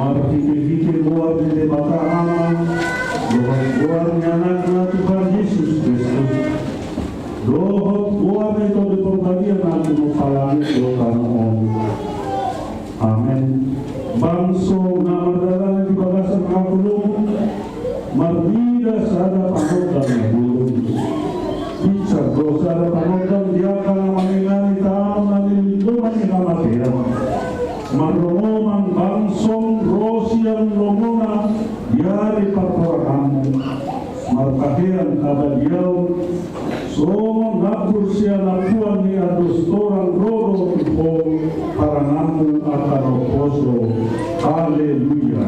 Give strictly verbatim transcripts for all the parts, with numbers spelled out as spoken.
Marhitehite goar ni Debata Ama, dohot goar ni Anakna Tuhan Jesus Kristus, dohot goar ni Tondi Porbadia na pinarpangan langit dohot tano on. Amen. Bangso na mardalan di bagasan haholomon, marnida sada panondang na bulung. Pintor do sada panondang di angka na mangingani tano na niluluan ni hamatean. Marrongoman bangsom ro sian lomona di ari parhorasanmu. Marpahean habadiaon, songon nambur sian ampuan ni andos torang ro do tu ho, paranganmu angka na umposo. Haleluya.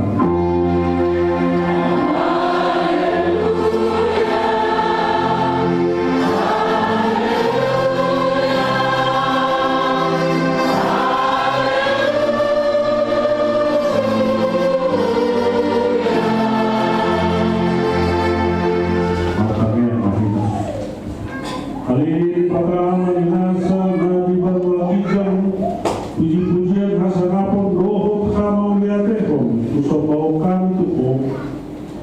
Martangiang ma hita. Ale Debata Ama ni nasa na di banua ginjang, pujipujian, hasangapon dohot hamauliatehon husomba hami tu ho.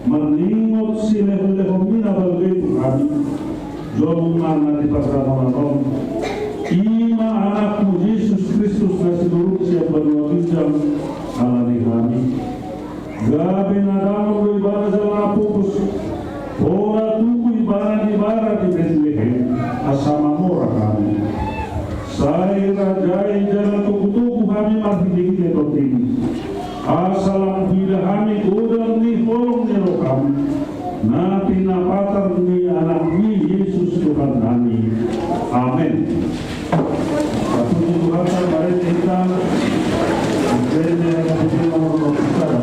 Marningot silehonlehonmi na balga i tu hami, jongjong ma na di pardamotan on, i ma Anakmu Jesus Kristus na sinurut sian banua ginjang ala ni hami. Gabe na dangol do Ibana jala na pogos. Pola tubu Ibana di bara di Betlehem, asa mamora hami. Sai rajai jala togutogu hami marhitehite TondiM, asa lam huida hami godang ni holong ni rohaM, na pinapatar ni AnakMi Jesus Tuhannami. Amen. Satu Tuhan, marende hita. Marende hita.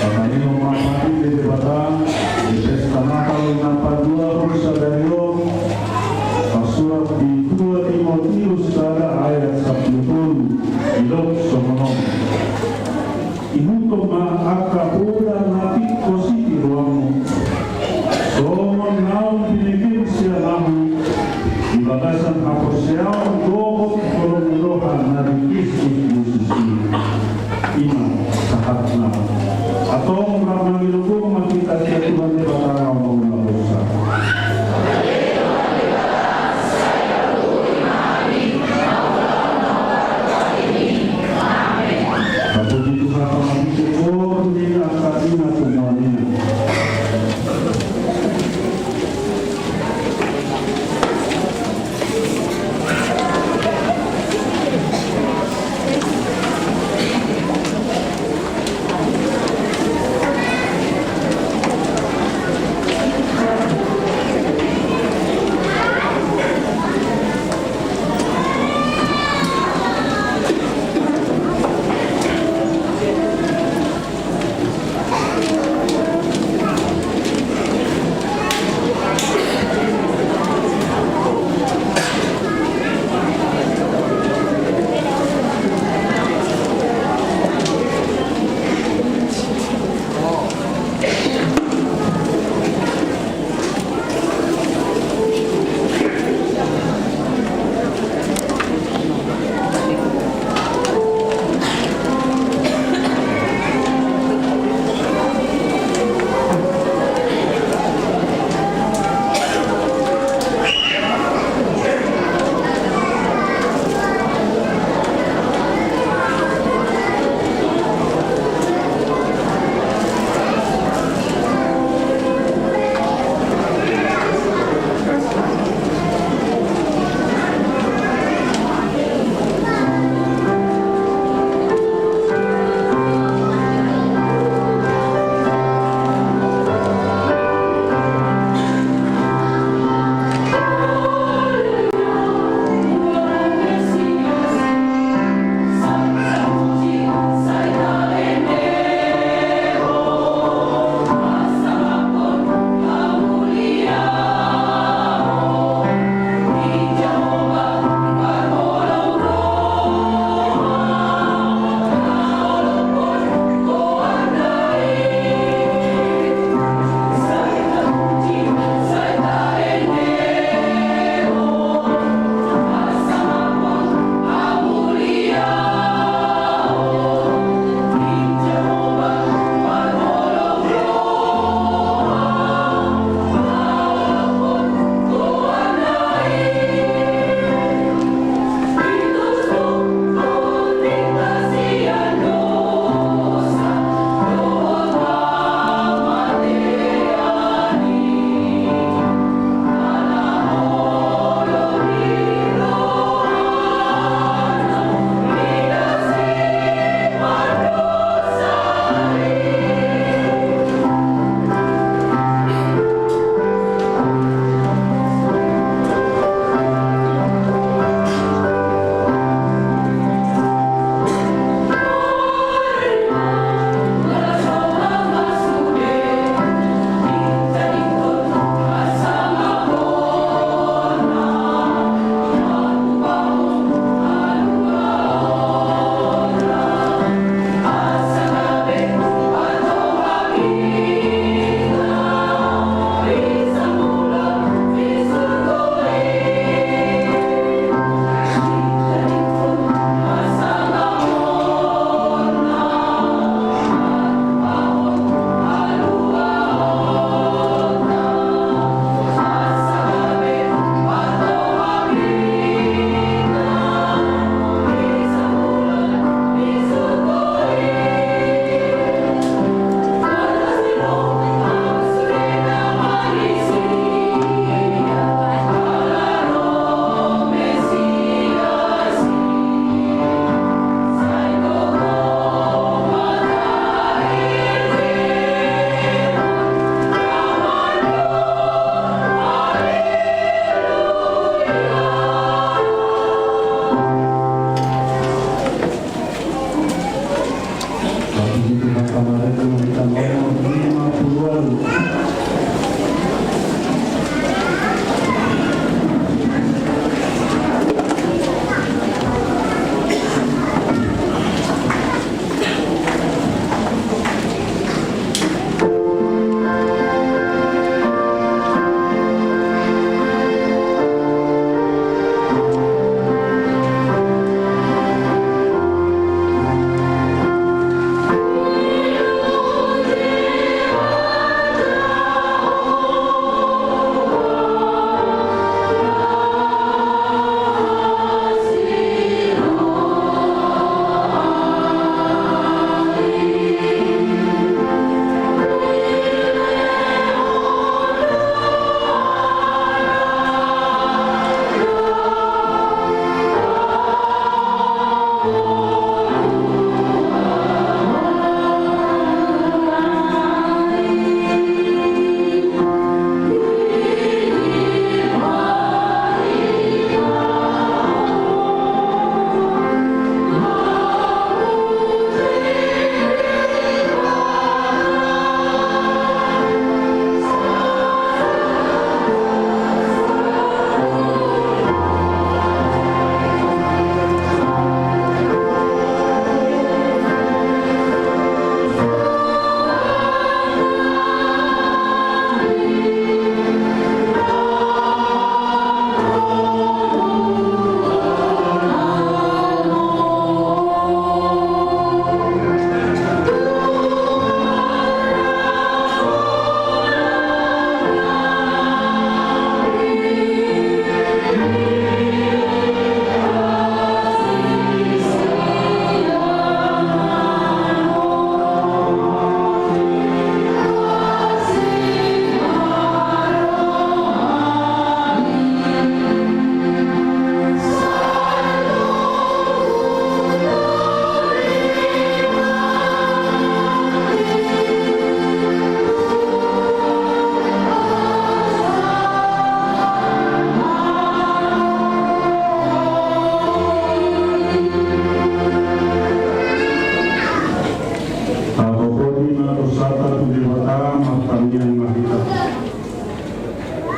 Martangiang ma hita tu Debata, di pesta Natal na paduahon sadari on, tarsurat di dua Timoteus sada ayat sampulu tolu, didok songon on. Ihuthon ma angka poda na pingkos i di roham, songon naung binegeM sian ahu, di bagasan haporseaon dohot holong ni roha na di Kristus Jesus i. I ma sahatna. Antong lam mangido gogo ma hita sian Tuhan Debata na mangula hosa. Tapuji Tuhan, tapuji Tuhan, tapuji Tuhan.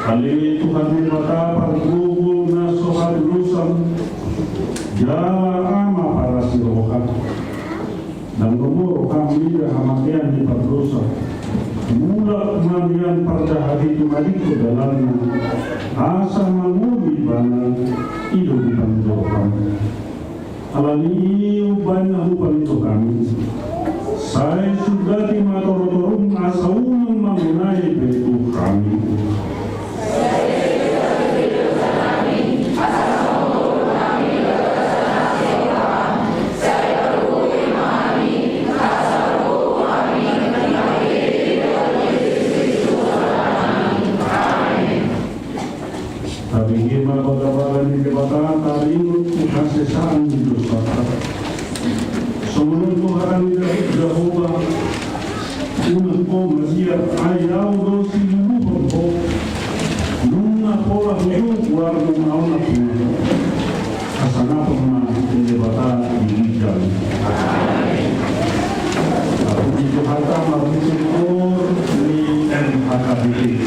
Ale Tuhan Debata pargogo na so hadodosan, jala Ama parasi roha. Ndang dohonon hami da hamatean ni pardosa. Mulak ma nian parjahat i, tumadingkon dalanna, asa mangolu ibana, i do dipanjalo hami. Alani i umbahen na hupangido hami, sai sundati ma torotorum asa unang mangonai be tu hami. Tabege ma bagabaga ni Debata taringot tu hasesaan ni dosanta. Songon on do hata ni Jahowa, unang ho mabiar, ai Ahu do siluluhon ho. Nunga pola huju goarmu, maon ampuna ho. Hasangapon ma ni Debata di ginjang. Ahu di Tuhanta marhite koor ni R H K B P.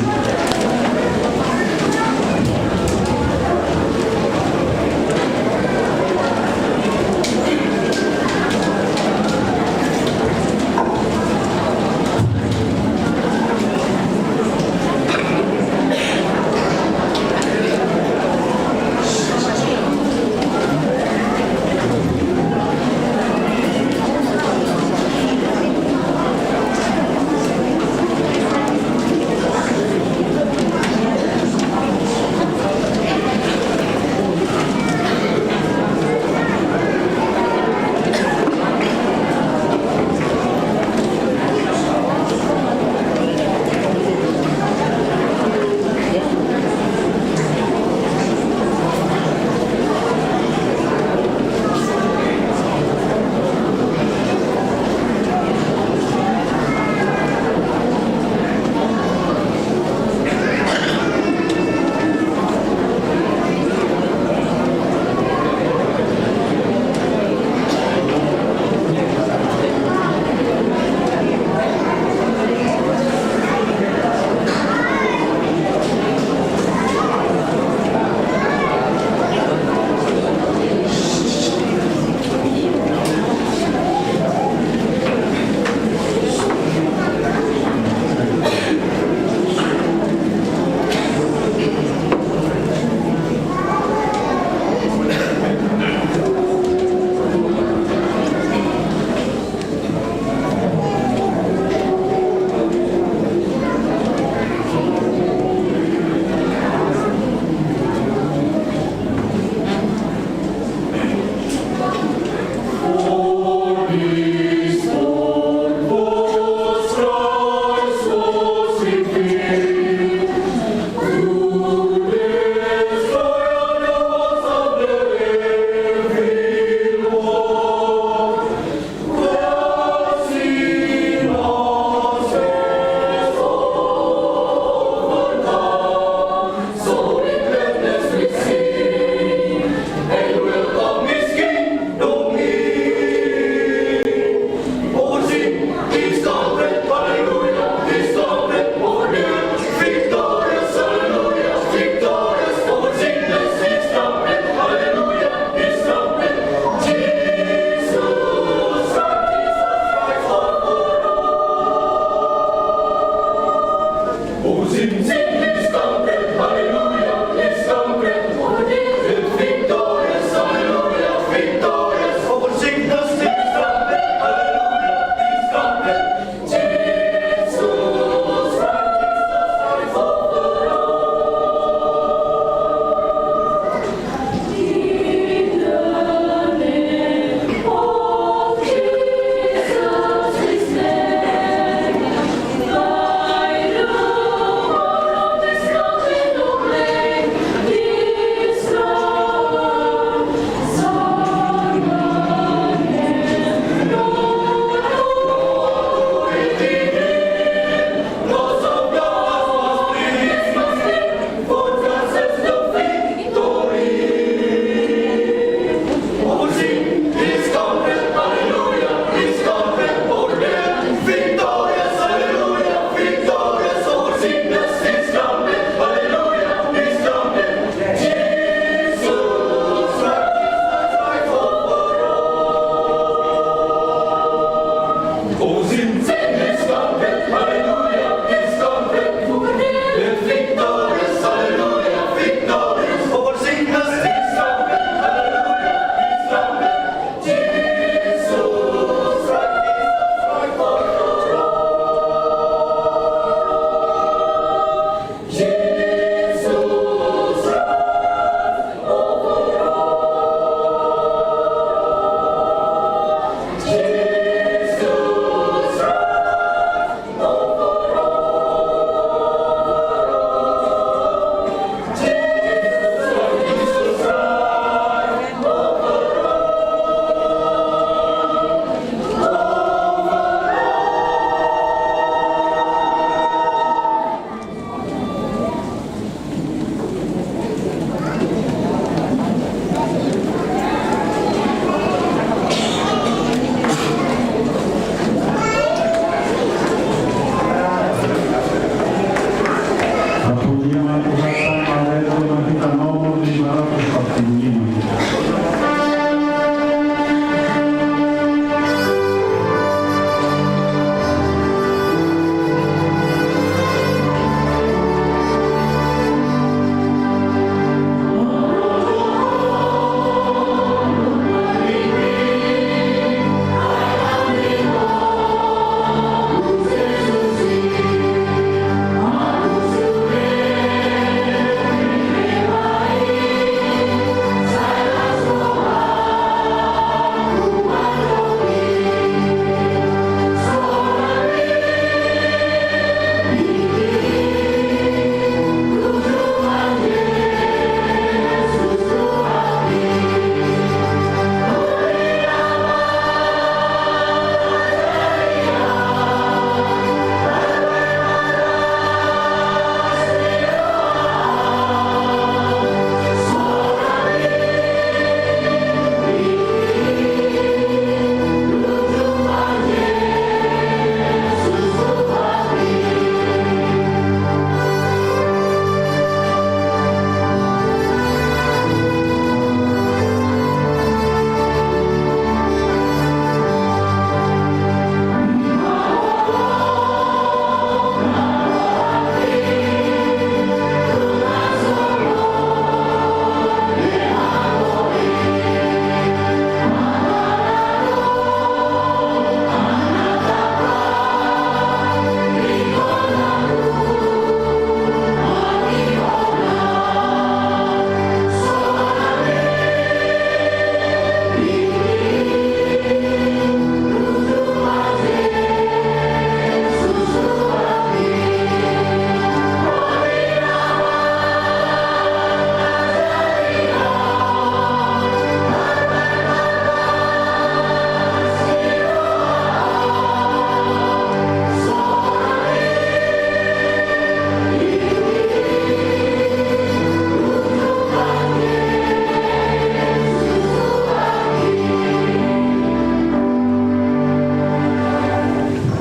Satu lima, Tuhan, tanggal lahir Tuhan kita nomor lima ratus empat puluh lima.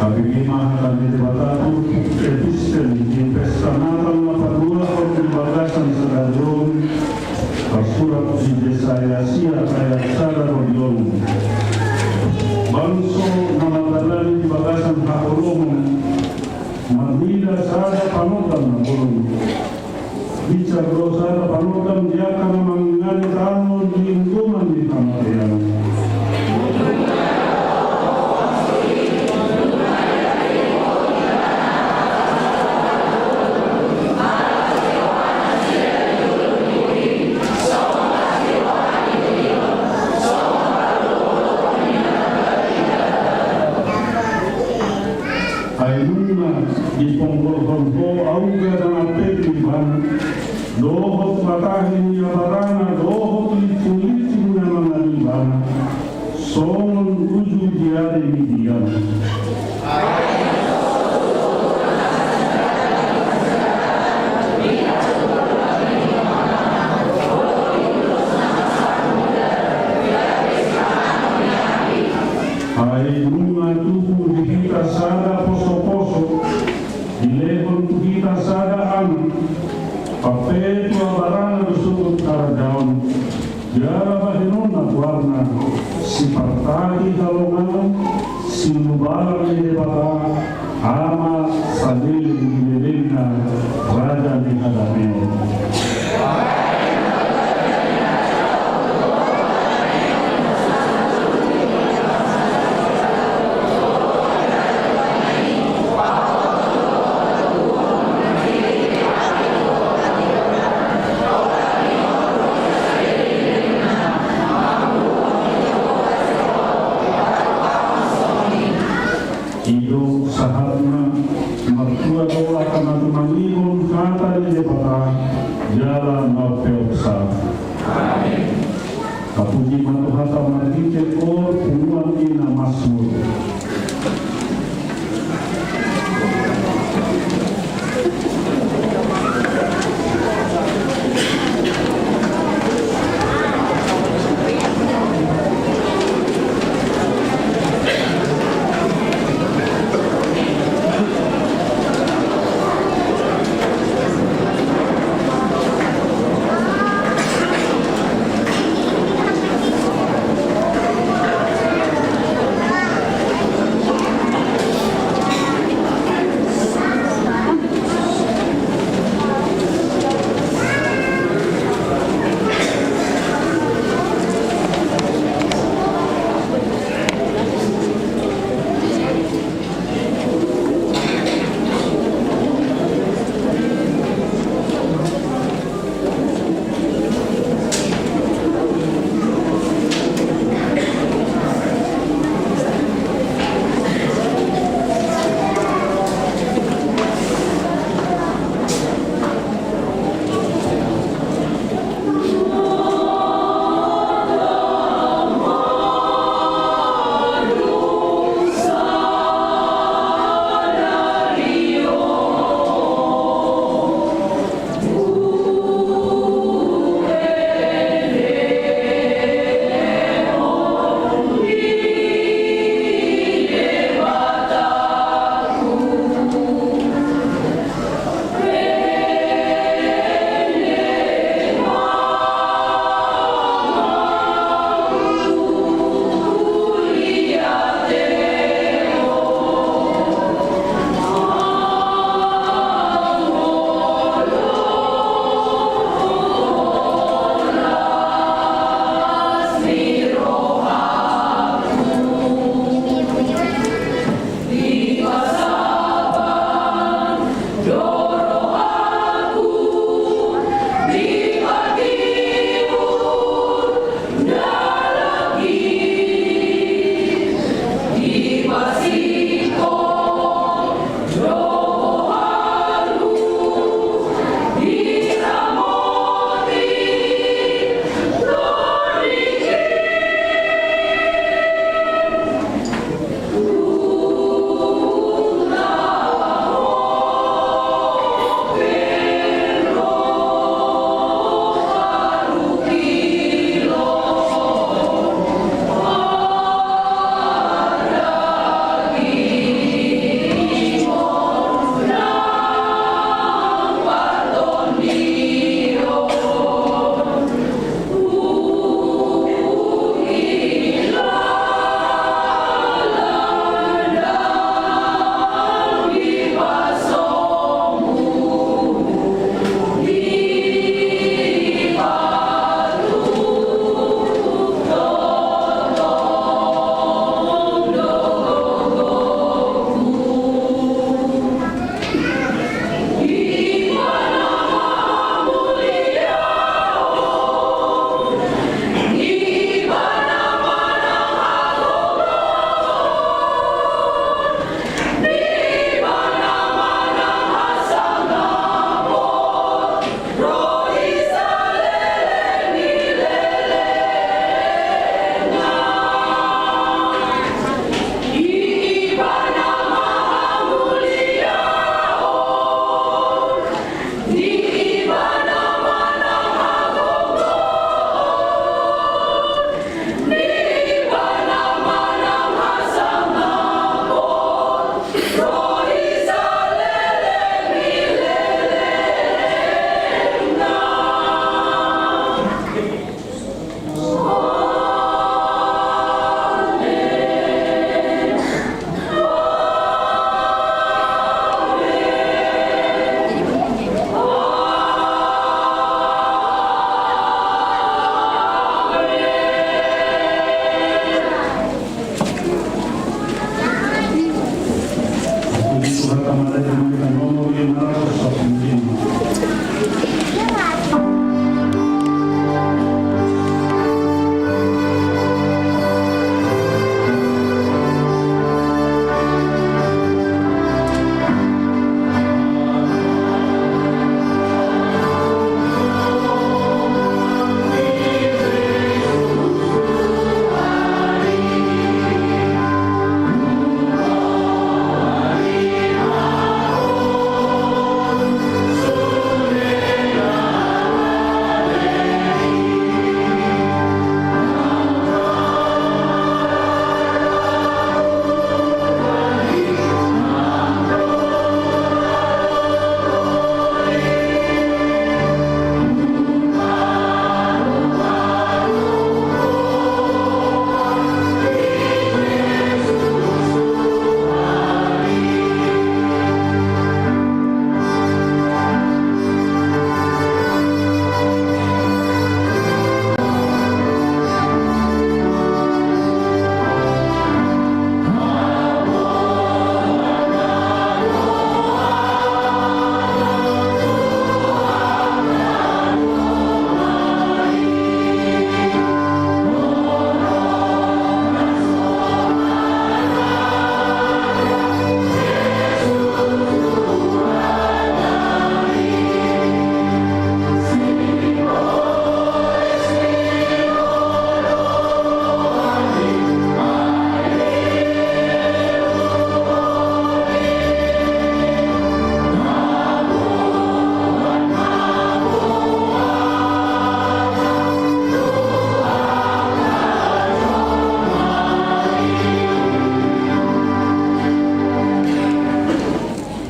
Tapi ima hata ni Debata tu epistel di pesta Natal na paduahon di bagasan sadari on, tarsurat di Jesaya sia ayat sada ro di onom. Bangso na mardalani di bagasan haholomon, marnida sada panondang na bolon. Binsar do sada panondang di angka na mangingani tano di lingkungan ni hamatean. Ai nunga diponggolhon Ho auga na mangpetu Ibana, dohot matahi ni abarana, dohot licu-licu na mangadu Ibana, songon uju di ari ni dian. Ai nunga tubu di hita sada poso-poso, dilehon tu hita sada Anak, pampetu abarana do sogot harajaon, jala bahenonna goarna, sipartagi halongangan, siulubalang Debata, Ama saleleng ni lelengna, Raja ni hadameon. I do sahatna. Martua do angka na tumangihon hata ni Debata jala na umpeopsa. Amen. Tapuji ma Tuhanta marhite punguan ni na masmur.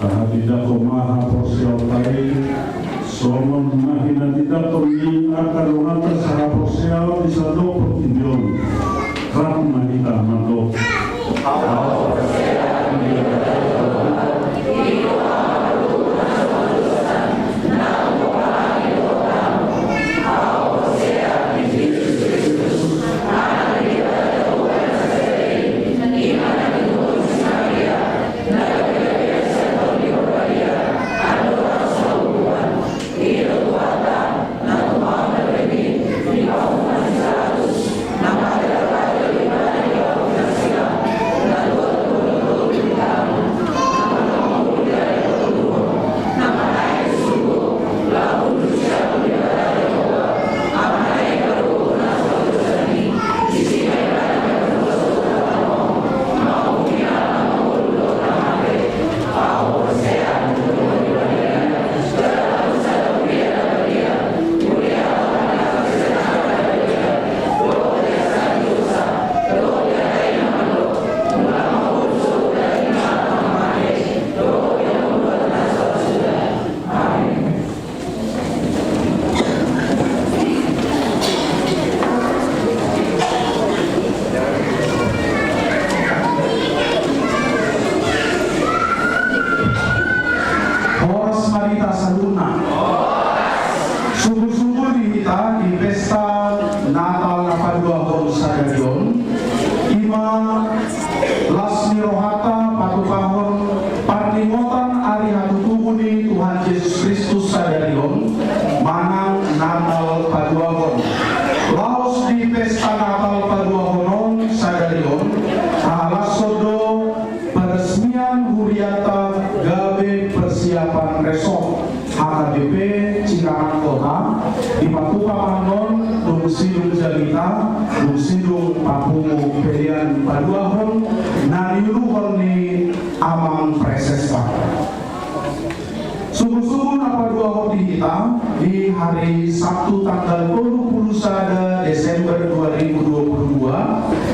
Tahatindangkon ma haporseaonta i, songon na hinatindangkon ni angka dongan sahaporseaon di sandok portibi on. Rap ma hita mandok. Horas ma di hita saluhutna. Sungkun-sungkun di hita di pesta Natal na paduahon sadari on, i ma las ni rohanta patupahon parningotan ari hatutubu ni Tuhan Jesus Kristus sadari on, manang Natal paduahon. Laos di pesta Natal paduahon on sadari on, tahalashon do peresmian hurianta gabe persiapan resort H K B P Cikarang Kota, dipatupa ma annon dung sidung jamita, dung sidung papungu pelean paduahon na niuluhon ni Amang Presesta. Sungkun-sungkun na paduahon di hita, di hari Sabtu tanggal tolu pulu sada Desember dua ribu dua pulu dua,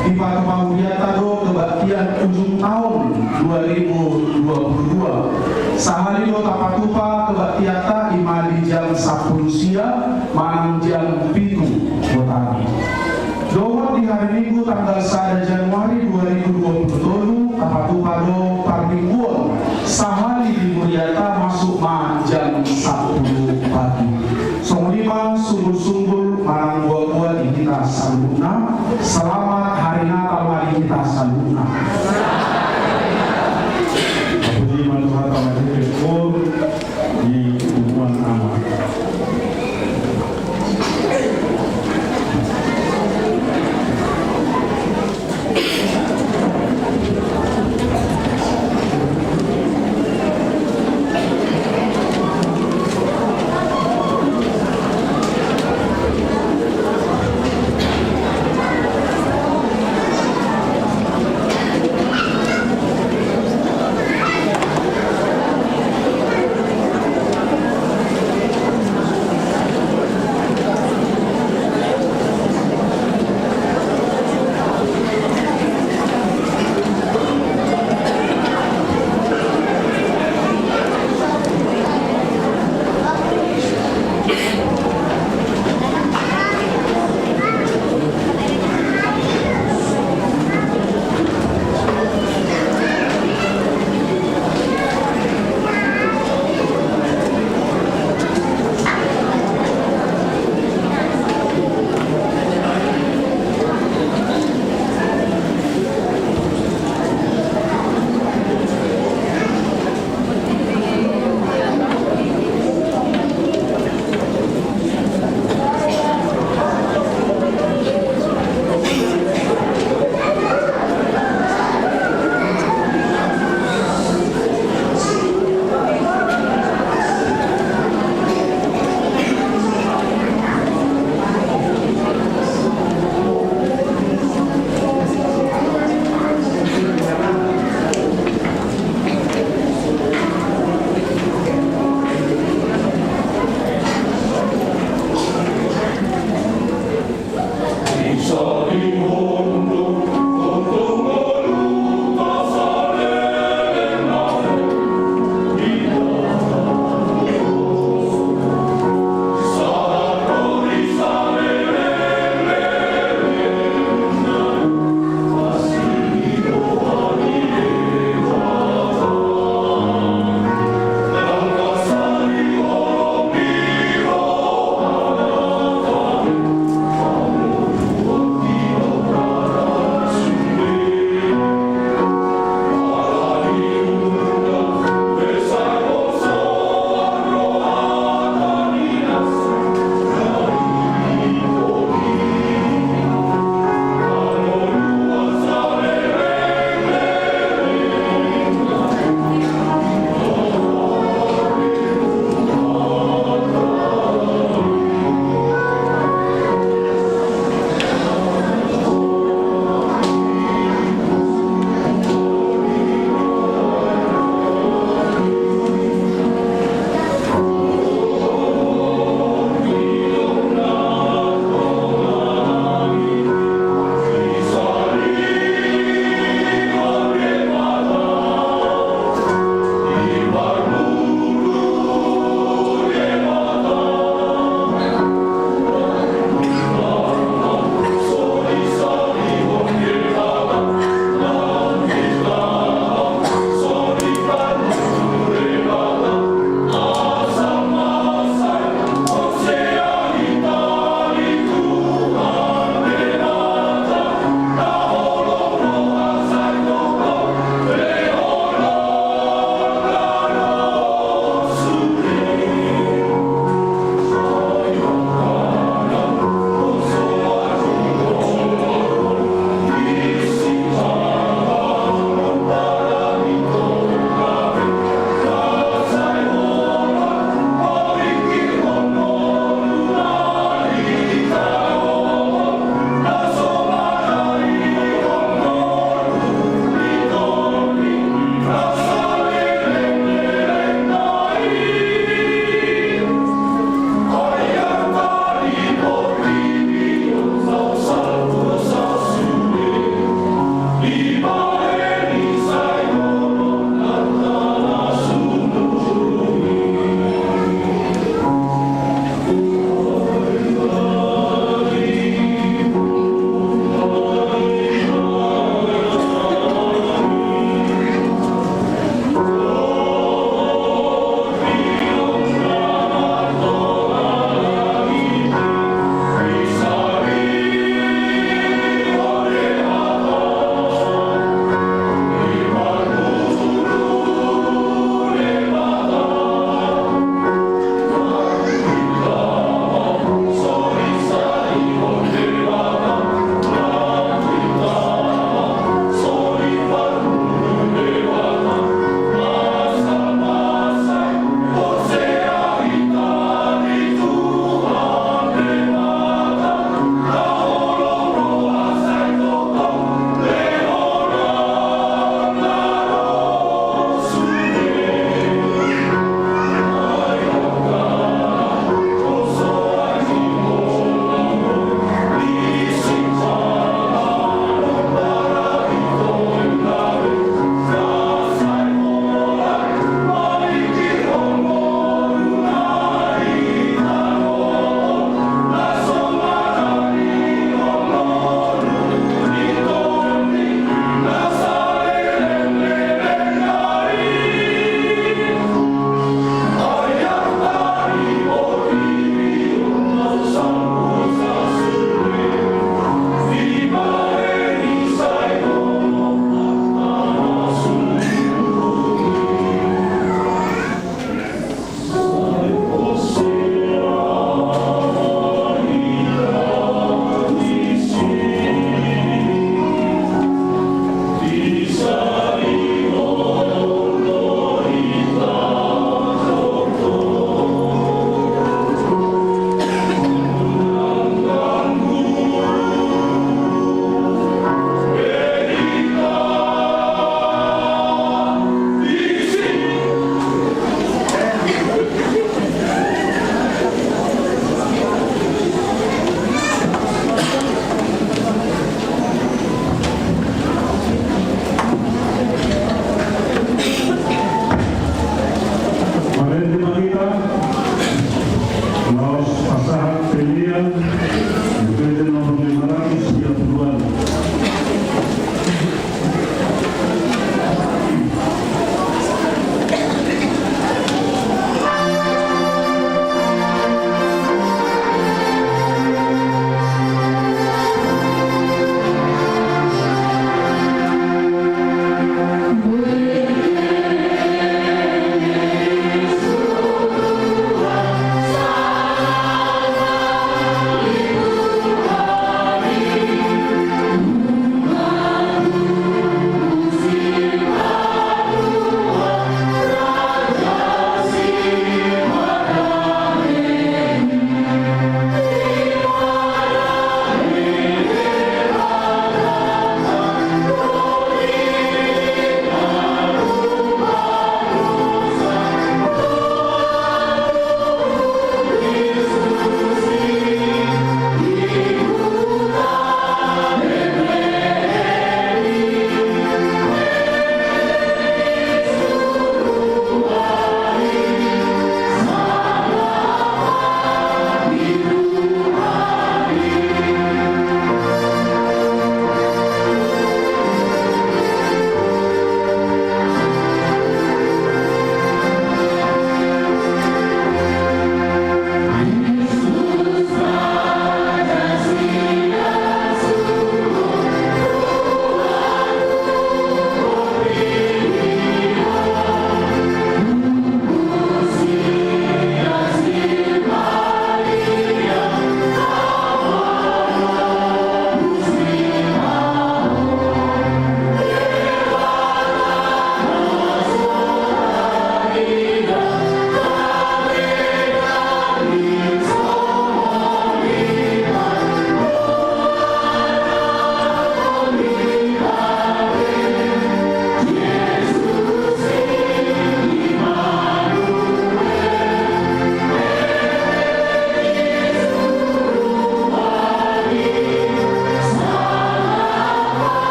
dipatupa hurianta do kebaktian ujung taon dua ribu dua pulu dua. Sahali do tapatupa kebaktianta, i ma di jam sampulu sia manang jam pitu botari. Dohot di hari Minggu tanggal sada Januari dua ribu dua pulu tolu, tapatupa do parmingguon, sahali di hurianta masuk ma jam sampulu pagi. Songon i ma sungkun-sungkun manang boa-boa di hita saluhutna. Selamat Hari Natal ma di hita saluhutna. Puji ma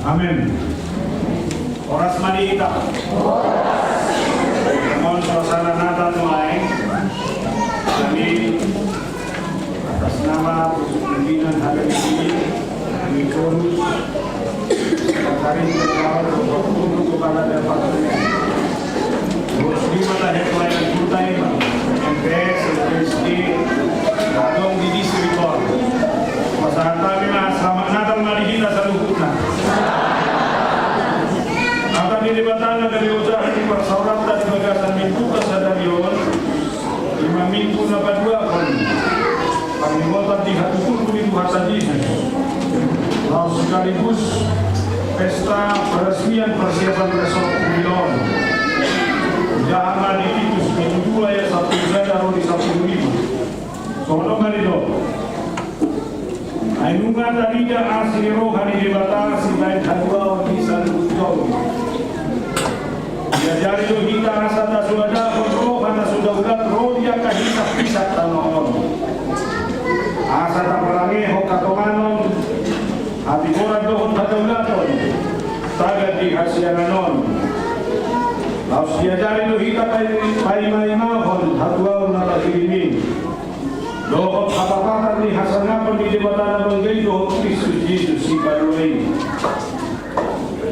Amen. Horas ma di hita. Songon suasana Natal nuaeng, hami atas nama pimpinan H K B P, Mikonus, Sekretaris Jenderal, Gubernur, Kepala Departemen, Muslim, ada yang pelayan kuota, M P S, S D, adong di distrik on. Pasahat hami ma selamat Natal ma di hita saluhutna. Hata ni Debata na gabe ojahan ni parsaoranta di bagasan minggu sadari on, ima minggu na paduahon pangidoan di hatutubu ni Tuhanta Jesus, laos sekaligus pesta peresmian persiapan resort Kulion. Jaha ma di Titus pitu dua ayat sampulu sada ro di sampulu lima. Songon on ma didok. Ai nunga tarida asi ni roha ni Debata sibahen haluaon ni saluhut jolma. Diajari do hita asa tasoadahon roha na so daulat ro di angka hisap-hisap tano on. Asa taparangehon hatonganon, hatigoran dohot hadaulaton, tagan di hasiangan on. Laos diajari do hita pai-, paimaimahon hatuaon na tahirim i. Dohot hapapatan ni hasangapon ni Debata na bangga i dohot Kristus Jesus Sipalua i.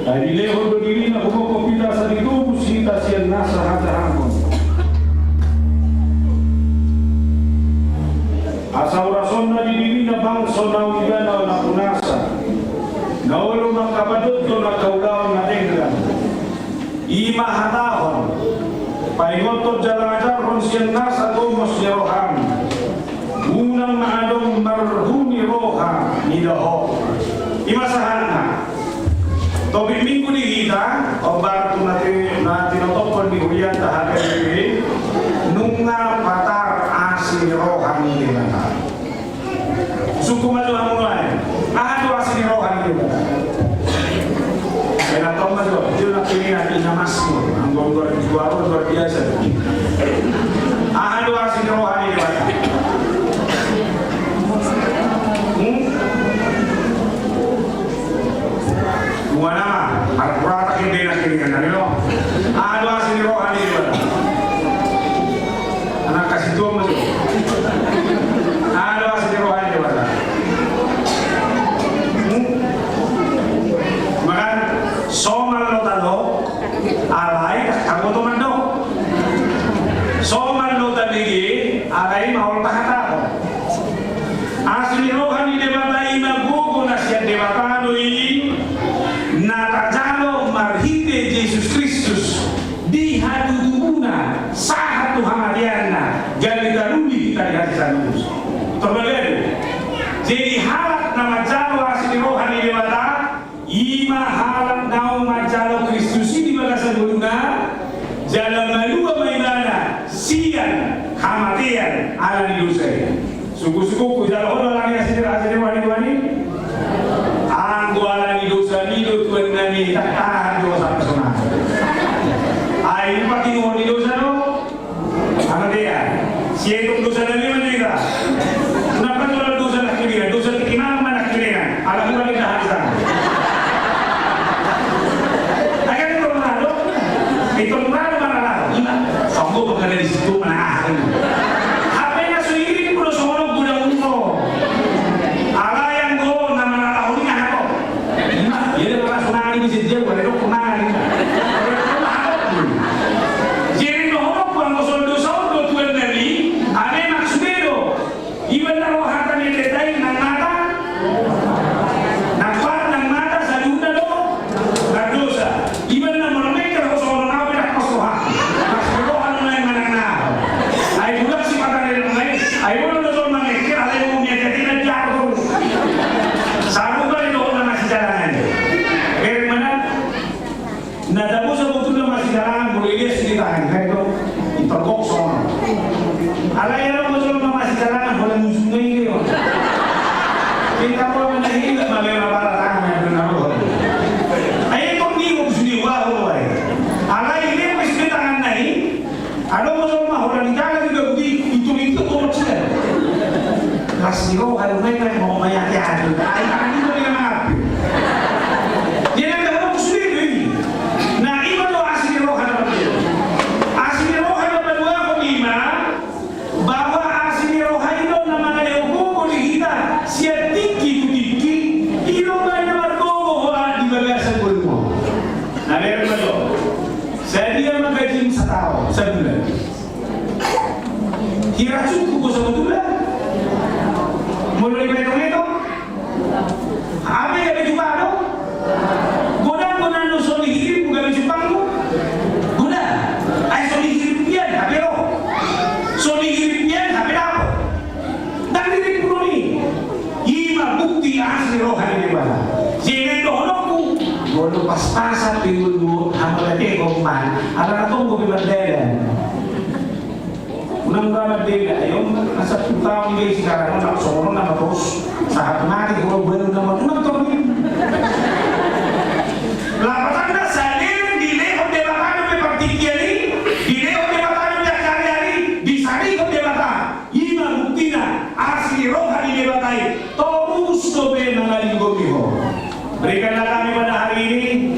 Ai dilehon do dirina huboan hita asa ditobus hita sian nasa hajahahon. Asa urasonna di dirina bangso na uli ibana na punasa. Na olo mangkapadot do na kaulaon na denggan. Ima hatahon, paingothon jala ajarhon sian nasa gomos ni roham. Unang na adong marhuni roha ni dahok. Ima sahatna. Topik minggu di hita, ombar tu na ti-, na tinotophon di hurianta H K B P, nunga patar asi ni roha ni Debata. Sungkun ma jo hamu nuaeng. Aha do asi ni roha ni Debata? Enak tong ma jo. Dia nak ini nanti namas. Anggo luar, luar, luar biasa. Aha do asi ni roha ni Debata? Hmm? Muana ma, arkurata kende na kende kan, kan, no? Aha do asi ni roha ni Debata? Anak kasih tua masuk. Aha do asi ni roha ni Debata? Hmm? Makan somal lo talo, alai tak tahu tu mandok. Pas-pasan pe iba dua, hama lagi kompan, ala na tonggo pe mardalan. Unang ba mardalan, ayo, masa tu taon iba sekarang, unang songon nama terus, sahat mati, kalau baru nama, unang tong. Lapatanna sadari dilehon Debata pe partingkian i, dilehon Debata pe angka ari-ari, disarihon Debata. I ma buktina, asi ni roha ni Debata i, torus dope mangalinggomi ho. Berikanlah kami pada hari ini.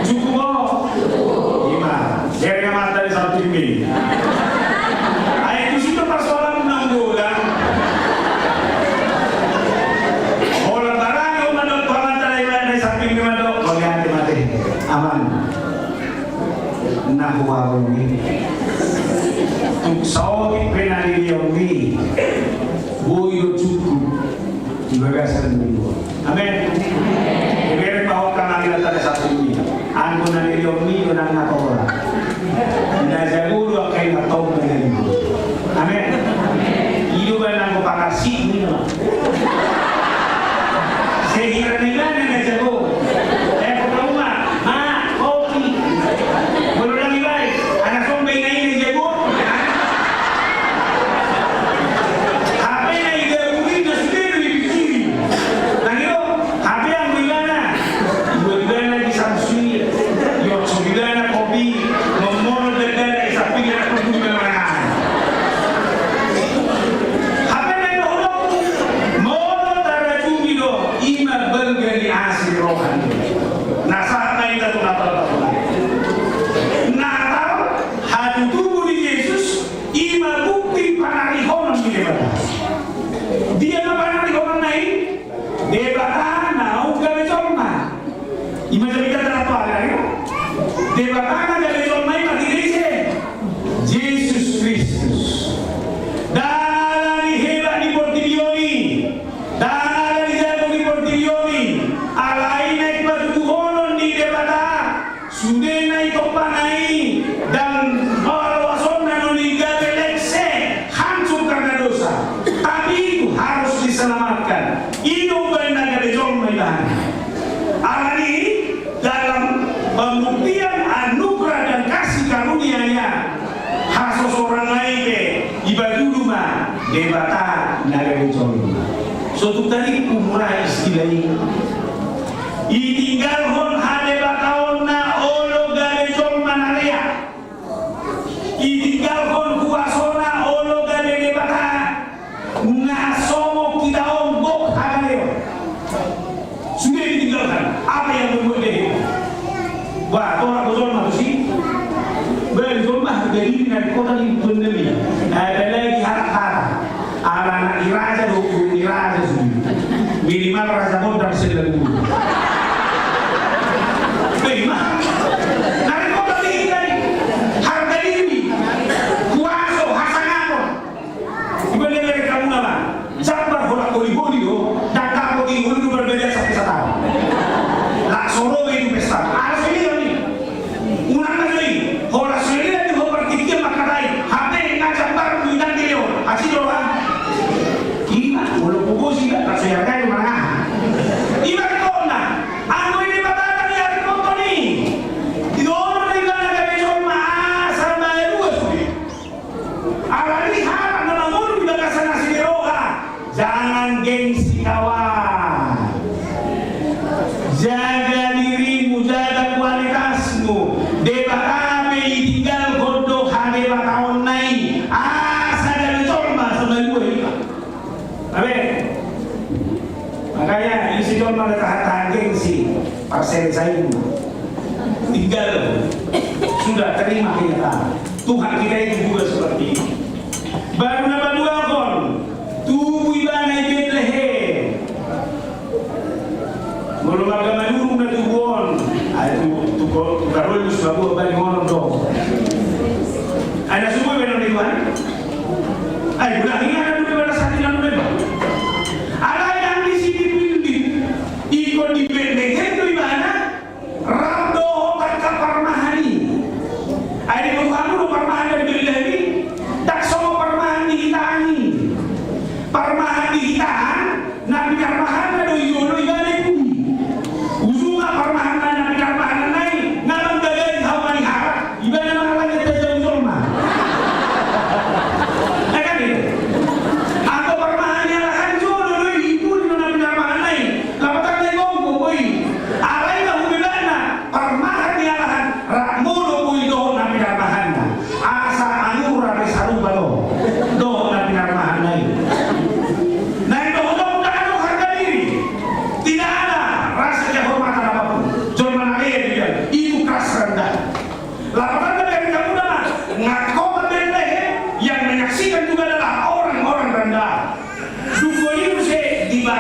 Cukup ho. I ma. Biar nggak mata di samping ini. Ai tusi tu persoalan nang bola. Bola barang, oh, mandok, bola tadi, di samping ini mandok. Kau lihat mati. Aman. Na huaromi. Tung saotik pe na nilehonmi. Boi do cukup. Di bagasan dua. Amen. Ibereng bahwa kanal yang tadi satu ini. Anggo na nilehonmi do nang na tola. Na jago do angka i na tau na jago. Amen. I do ba nang pangarsimu i ma. Sehira ni mana na jago. Eh, kau ma, ma, kopi. Molo lagi baik, anak somba ina ina jago. Hape na i jago i na sude do i pikiri. Nang i do, hape anggo ibana. Ibana di Samsui. Yo, so ibana kopi. Momono dada i samping anak kudu ibana mangan. Hape na i do, molo tarajumi do, i ma balga ni asi roha ni. Na sahat na i tu Natal. Natal, hatutubu ni Jesus, i ma bukti panarihonon ni Debata. Dia ma panarihononna i? Debata naung gabe jolma. I ma jadi kata apa, ya? Debata na gabe jolma i ma diri ise? Jesus Kristus. Ndang ala ni hebat ni portibi on i. Ndang ala ni jago ni portibi on i. Alai na i patuduhonon ni Debata. Sude na i tompana i, ndang maualuasonna na ni gabe lekse, hancur karena dosa. Tapi itu harus diselamatkan. I do umbahen na gabe jolma ibana. Alani dalam pembuktian anugerah dan kasih karunia-Nya, hasosorna i pe, i patudu ma Debata na gabe jolma. So tung tadi umur istilah i. Itinggalhon hadebataonna olo gabe jolma na lea. Itinggalhon kuasona olo gabe Debata. Na songon hita on gok hagaleon. Sude ditinggalkan. Apa yang membuat dia hebat? Wah, tolak jolma tusi. Bali jolma jadi na di kota di Bendemi. Ada lagi harap-harap. Ala na i raja do, i raja sude. Minimal raja gondang selalu. Bima. Nari kau beli ikan. Harga diri. Kuaso, hasangapon. Iba dia dari kamu nama. Jambar hola koli bodi do. Data kau di hulu berbeda sampai satu tahun. Laksoro itu pesta. Harus ini, ini. Unang na jo i, horas jo i, di ho partingkian mangkatai, hape nga jambar tu inang di leo, asi do roham. Ima, molo pupusi, tak so ihargai manang aha. Ima rikonna, anggo i di Debata na ihargai i. Di dohot di mana gabe jolma, asal malua sude. Alani halak na mangolu di bagasan asi ni roha, jangan gengsi kawan. Jaga dirimu, jaga kualitasmu. Debata pe itinggalhon do hadebataonna i. Asa gabe jolma so malua i. Amen. Makanya isi jolma na tahan-tahan gengsi, parseresainmu. Tinggal. Sudah, terima kenyataan. Tuhan kita itu juga seperti itu. Baru na paduahon, tubu ibana i Betlehem. Molo marga Manurung na tubu on, ai tu, tu, tu Karolus, Babua, Bali, Monon do. Ai na subu i baenon ni Tuhan. Ai, ulang ingat na tubu ibana sati na tubu ibana. Alai ndang disi dipillit, ingkon di Betlehem do ibana. Rap do ho tangkas parmahan i. Ai diboto hamu do parmahan na di Betlehem i? Ndang songon parmahan di hita an i. Parmahan di hita an, na pinarmahanna do i jolo ibana i pudi. Ujung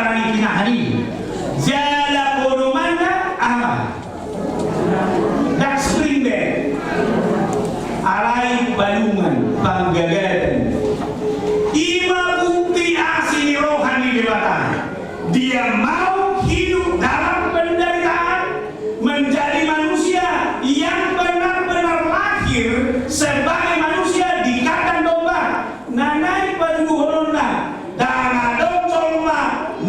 Alani na hali jala podomanna aha? Dang spring bed. Alai palungan, panggagadan. I ma bukti asi ni roha ni Debata. Dia mau hidup dalam penderitaan, menjadi manusia yang benar-benar lahir sebagai manusia di kandang domba. Na naeng patuduhononna, dang adong jolma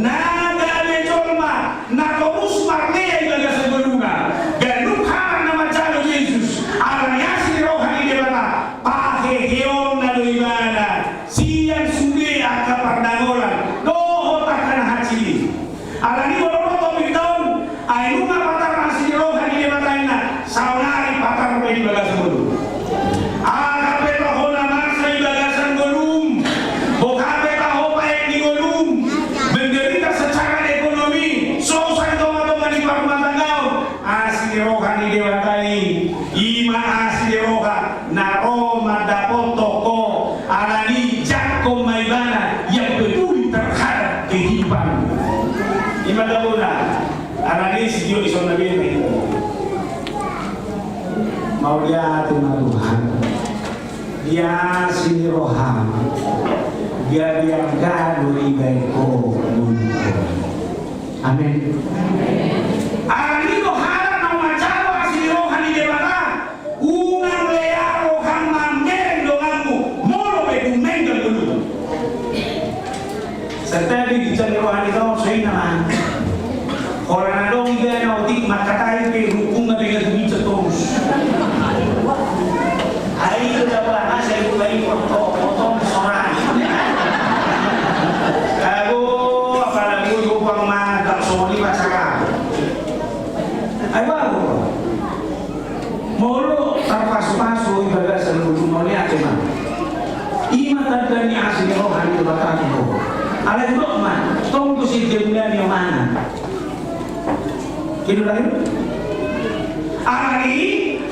na gabe jolma na torus marlea i bagasan ngoluna. Ganup halak na manjalo Jesus ala ni asi ni roha ni Debata, paheheonna do ibana sian sude angka pardangolan dohot angka na hansit i. Alani molo ro topikta on, ai nunga patar asi ni roha ni Debata inna, saonari patar pe di bagasan ngolum. Aha pe taho na masa di bagasan ngolum, boha pe taho paet ni ngolum, menderita secara ekonomi, so sai tonga-tonga ni parrumatanggaon, asi ni roha ni Debata i, i ma asi ni roha na ro mandapothon ho, alani jangkon ma ibana yang peduli terhadap kehidupanmu. I ma tabona, alani sitio i songon na bere. Mauliate ma Tuhan. Dia asi ni roham, gabe angka do ibaen ho ngolum. Amen. Alani do halak na manjalo asi ni roha ni Debata, unang lea roham mamereng donganmu molo pe dumenggan ngoluna. Santabi di jami roha ni tong so i nama. Holan adong iba na otik mangkatai pe hukum na pengen tu bincang torus. Ai itu dapat masa itu baik foto foto sorai. Ago apalagi gue pang mantap soli pacaran. Ai baru. Molo tarpasupasu i bagasan ngolum, mauliate ma. I ma tanda ni asi ni roha ni Debata tu ho. Alai dok ma, tong tu si jemna ni omana. Kedo lain. Alani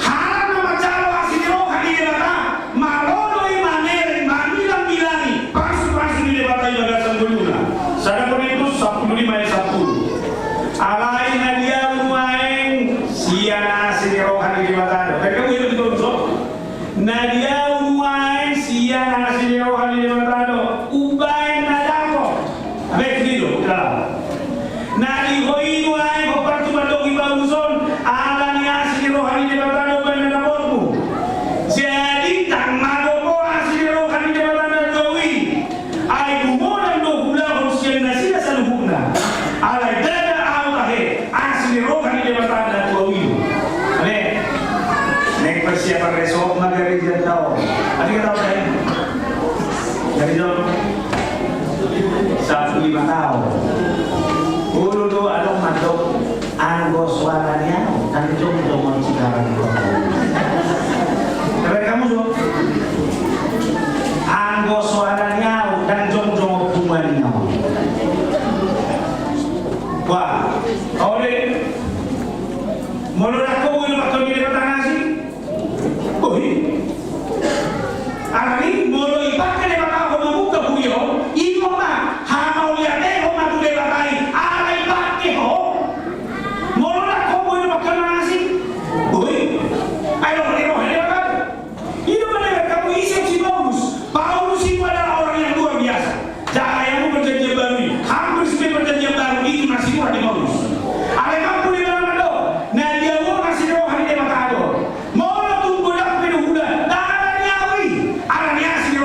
halak na manjalo asi ni roha ni Debata, malo do i mamereng, mamilang-milangi pasupasu ni Debata i bagasan ngoluna. Sada Korintus sampulu lima ayat sampulu. Alai na diau nuaeng sian asi ni roha ni Debata do. Kan kamu itu betul so? Na diau nuaeng sian asi ni roha ni Debata do. Umbaen na dapot. Abeg gitu, udah. Na di ho i nuaeng ho partumandok i baruson, alani asi ni roha ni Debata do umbaen na dapotmu. Jadi, tang mago ho asi ni roha ni Debata na dua i. Ai gumonan do hulahon sian nasida saluhutna. Alai dada au tahe, asi ni roha ni Debata na tu au i. Ale. Nek persiapan resort ma gareja tau. Adi kata apa? Gareja. Sampulu lima tau. Ulu do adong mandok. Anggo soara ni au, kan jongjong on Cikarang. Keren kamu, Jo. Anggo soara ni au, kan jongjong on bunga ni au. Wah, ode. Molo dako bui pakai di depan tanah sih. Oi. Alani molo ipake Debata ho mamungka huria on, i ma hamauliatehon ma tu Debata i, ala ipake ho. Molo dako boi do pakkana asi. Oi. Ai roha ni roha ni Debata. I do ma na kamu ise si Paulus. Paulus itu adalah orang yang luar biasa. Jala yang perjanjian baru ini, hampir semua perjanjian baru itu masih roha di Paulus. Alai mampu di mana do? Na dia roha si roha ni Debata do. Molo tung godang pe do huda, dang ala ni au i, ala ni asi ni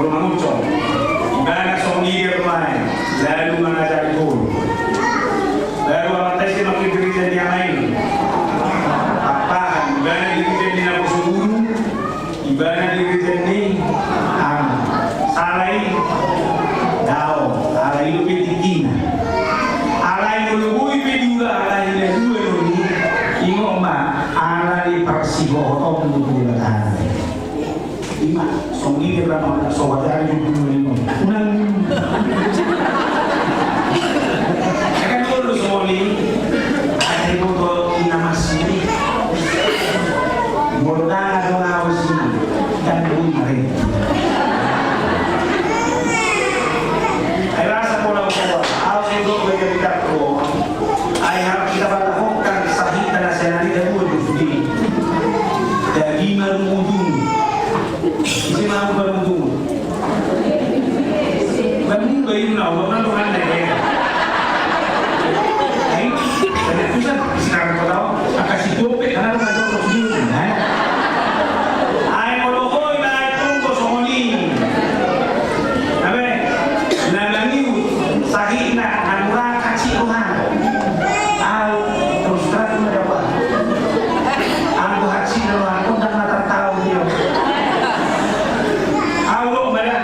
Mangucong. Ibana songon i dia rumae, lalu mangajari guru. Lalu amanta i si makin gereja ni ama i. Apa, ibana gereja ni naposo guru, ibana gereja ni ama. Sala i? Dao, alai i dope tingkina. Alai molo boi pe diula alai na dua do i, ingot ma, alai parsihohoton do tu Debata. Ima, songon i dia ma, so huajari jumpa ni ma. Unang. Ega dulu songon i, ate boto ina masini. Molo dang adong au sini, dang boi mari. Ai rasa pola pola, au sini do boi jadi takut. Ai harus kita batahonkan sahita na senari dan dua di. Jadi malu mudung. Ise ma ahu baruntung. Baruntung bayu na, orang tu mana ya? Ai, pada pusat sekarang kau tahu, angka si dope, karena orang tu sini, kan? Ai, molo hoi, bae tunggu songon i. Abe, na mangiu, sahina, na mura kaci roha. Au, terus terang ma da. Anggo hansit rohangku ndang na tartaon dia. Au do mada,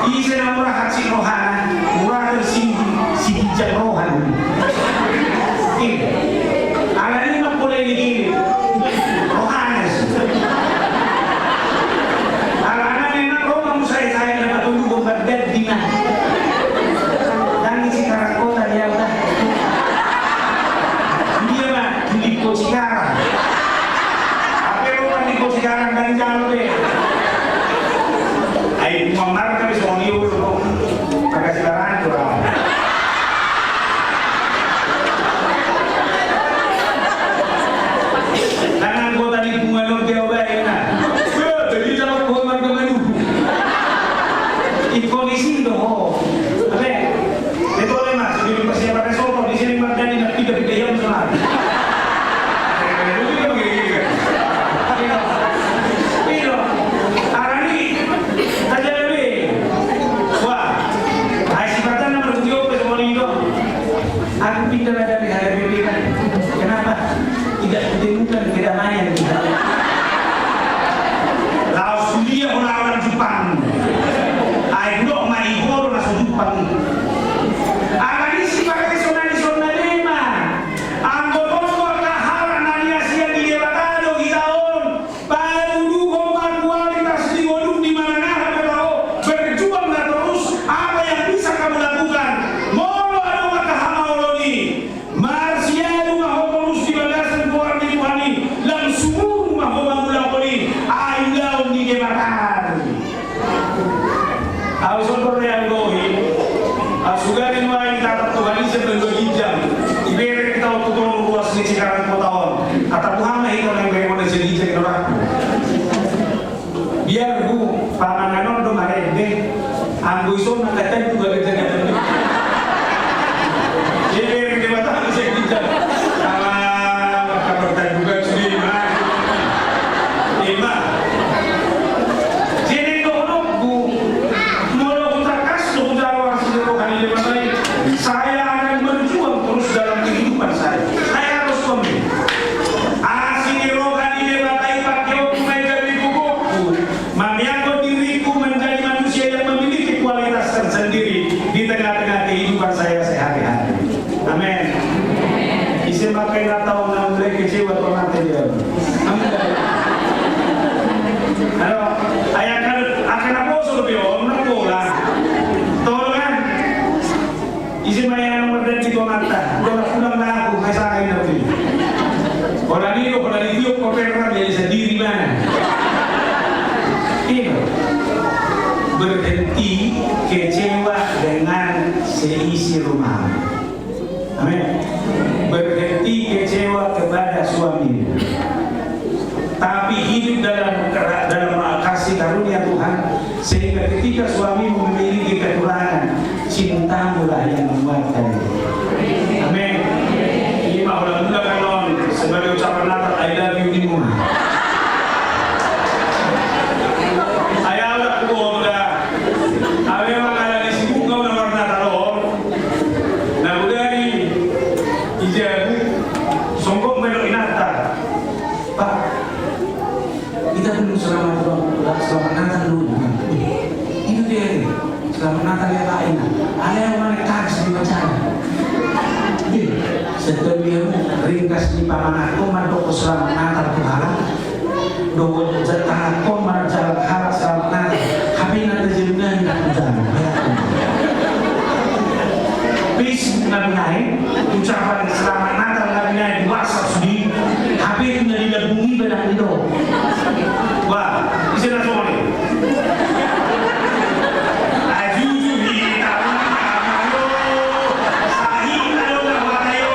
ise na mura hansit rohana, mura tersinggung, si ginjang roha. Alani ma pola ini gini. Rohana si. Alana memang roha musae-sae na patunduk gombar dan dina. Dan isi karangkota dia udah. Dia mah. Di Kota Cikarang. Apa yang mau di Kota Cikarang dari jalur deh? Ai, mamar kami songon i, Bro. Makasih barang, Bro. Tangan kota di bunga lo dia baik, nah. Bro, jadi jangan kau marga madu. Ikon isi dong, oh. Apa? Betul, Mas. Jadi persiapan resopo di sini, Mas, jadi nak pindah-pindah yang sama. Iya. Iya. Arani, aja lebih. Wah, ai si Patan nomor tujuh, ke semua itu. Aku pindah dari hari ini, Pak. Kenapa? Tidak ditemukan kedamaian kita. Laos kuliah ulaon Jepang. Ai, dok, ma i boru na so Jepang. Alani si pareso na di son na dema. Anggo tonggo angka halak na niasian ni Debata do hita on. Paduduhon ma kualitas di ngolum di manang aha pe tabo, berjuanglah terus, apa yang bisa kamu lakukan. Molo adong angka hamaolon i, marsiadu ma ho torus di bagasan goar ni Tuhan i, lam sumurung ma ho mangulahon i, ai ulaon ni Debata. Au sondor ni anggo i, au sugari nuaeng tatap Tuhan i sian dua ginjang. Iberek hita on tu toru ruas ni Cikarang kota on. Tatap Tuhan ma hita naeng berek on sian ginjang i dorang. Biar hu pamangan on do marende. Anggo ison na katan juga kerja katan. Iberek Debata ma sian ginjang. Ala, maka pertandukan sudah, Mas. Ima. Jadi dohononku, molo hutangkas do hujalo asi ni roha ni Debata i, saya akan berjuang terus dalam kehidupan saya. Saya harus komit. Asi ni roha ni Debata i pakeonku ma i gabe gogongku. Mamiangkon diriku menjadi manusia yang memiliki kualitas tersendiri di tengah-tengah kehidupan saya sehari-hari. Amin. Ise ma angka i na tau na mulai kecewa tu amanta dia. Amin. Halo, ayah kan akan apa suruh dia om na bola. Tolong kan. Ise ma ia nomor dan di komanta. Bola pulang na aku, hai saya ini nanti. Orang ini, orang ini, dia koper kan jadi sendiri mana. Ini. Berhenti kecewa dengan seisi rumah. Amin. Berhenti kecewa kepada suamimu. Tapi hidup dalam kera-, dalam kasih karunia Tuhan, sehingga ketika suamimu memiliki kekurangan, cintamulah yang menguatkan dia. Amin. Ima holan mula kan on, sebagai ucapan Natal, I love you, Imum. Ayah udah kubohong dah. Selamat Natal ya Pak, ina. Alai au ma na ringkas di majalan. Ih, setelah dia ringkas di pamanahko mandok selamat Natal tu halak. Dohot jatahko marjalan halak selamat Natal. Hape na tajemna na hujan. Facebook na binaen, ucapan selamat Natal na binaen di WhatsApp sude. Hape na dilambungi badan ni do. Wah, ise na songon i. Ajuju hita. Ayo, sahit ayo na watayo.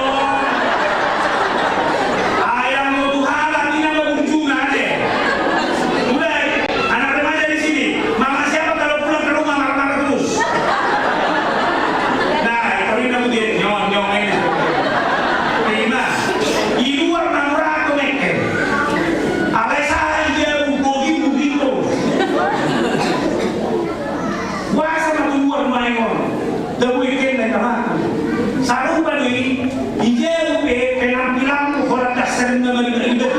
Ayam mau tuhala tina babunjuna de. Mulai anak remaja di sini, mama siapa kalau pulang ke rumah marah-marah terus? Nah, kalau ini aku dia nyong nyong ini. Terima. Di luar na murah aku meker. Alai salah dia bubogi bugi terus. Wasa ma tu luar maengon. Dabu iken na tamaku. Sarupa do i, ija pe penampilanmu holan dasar na mari-mari batu.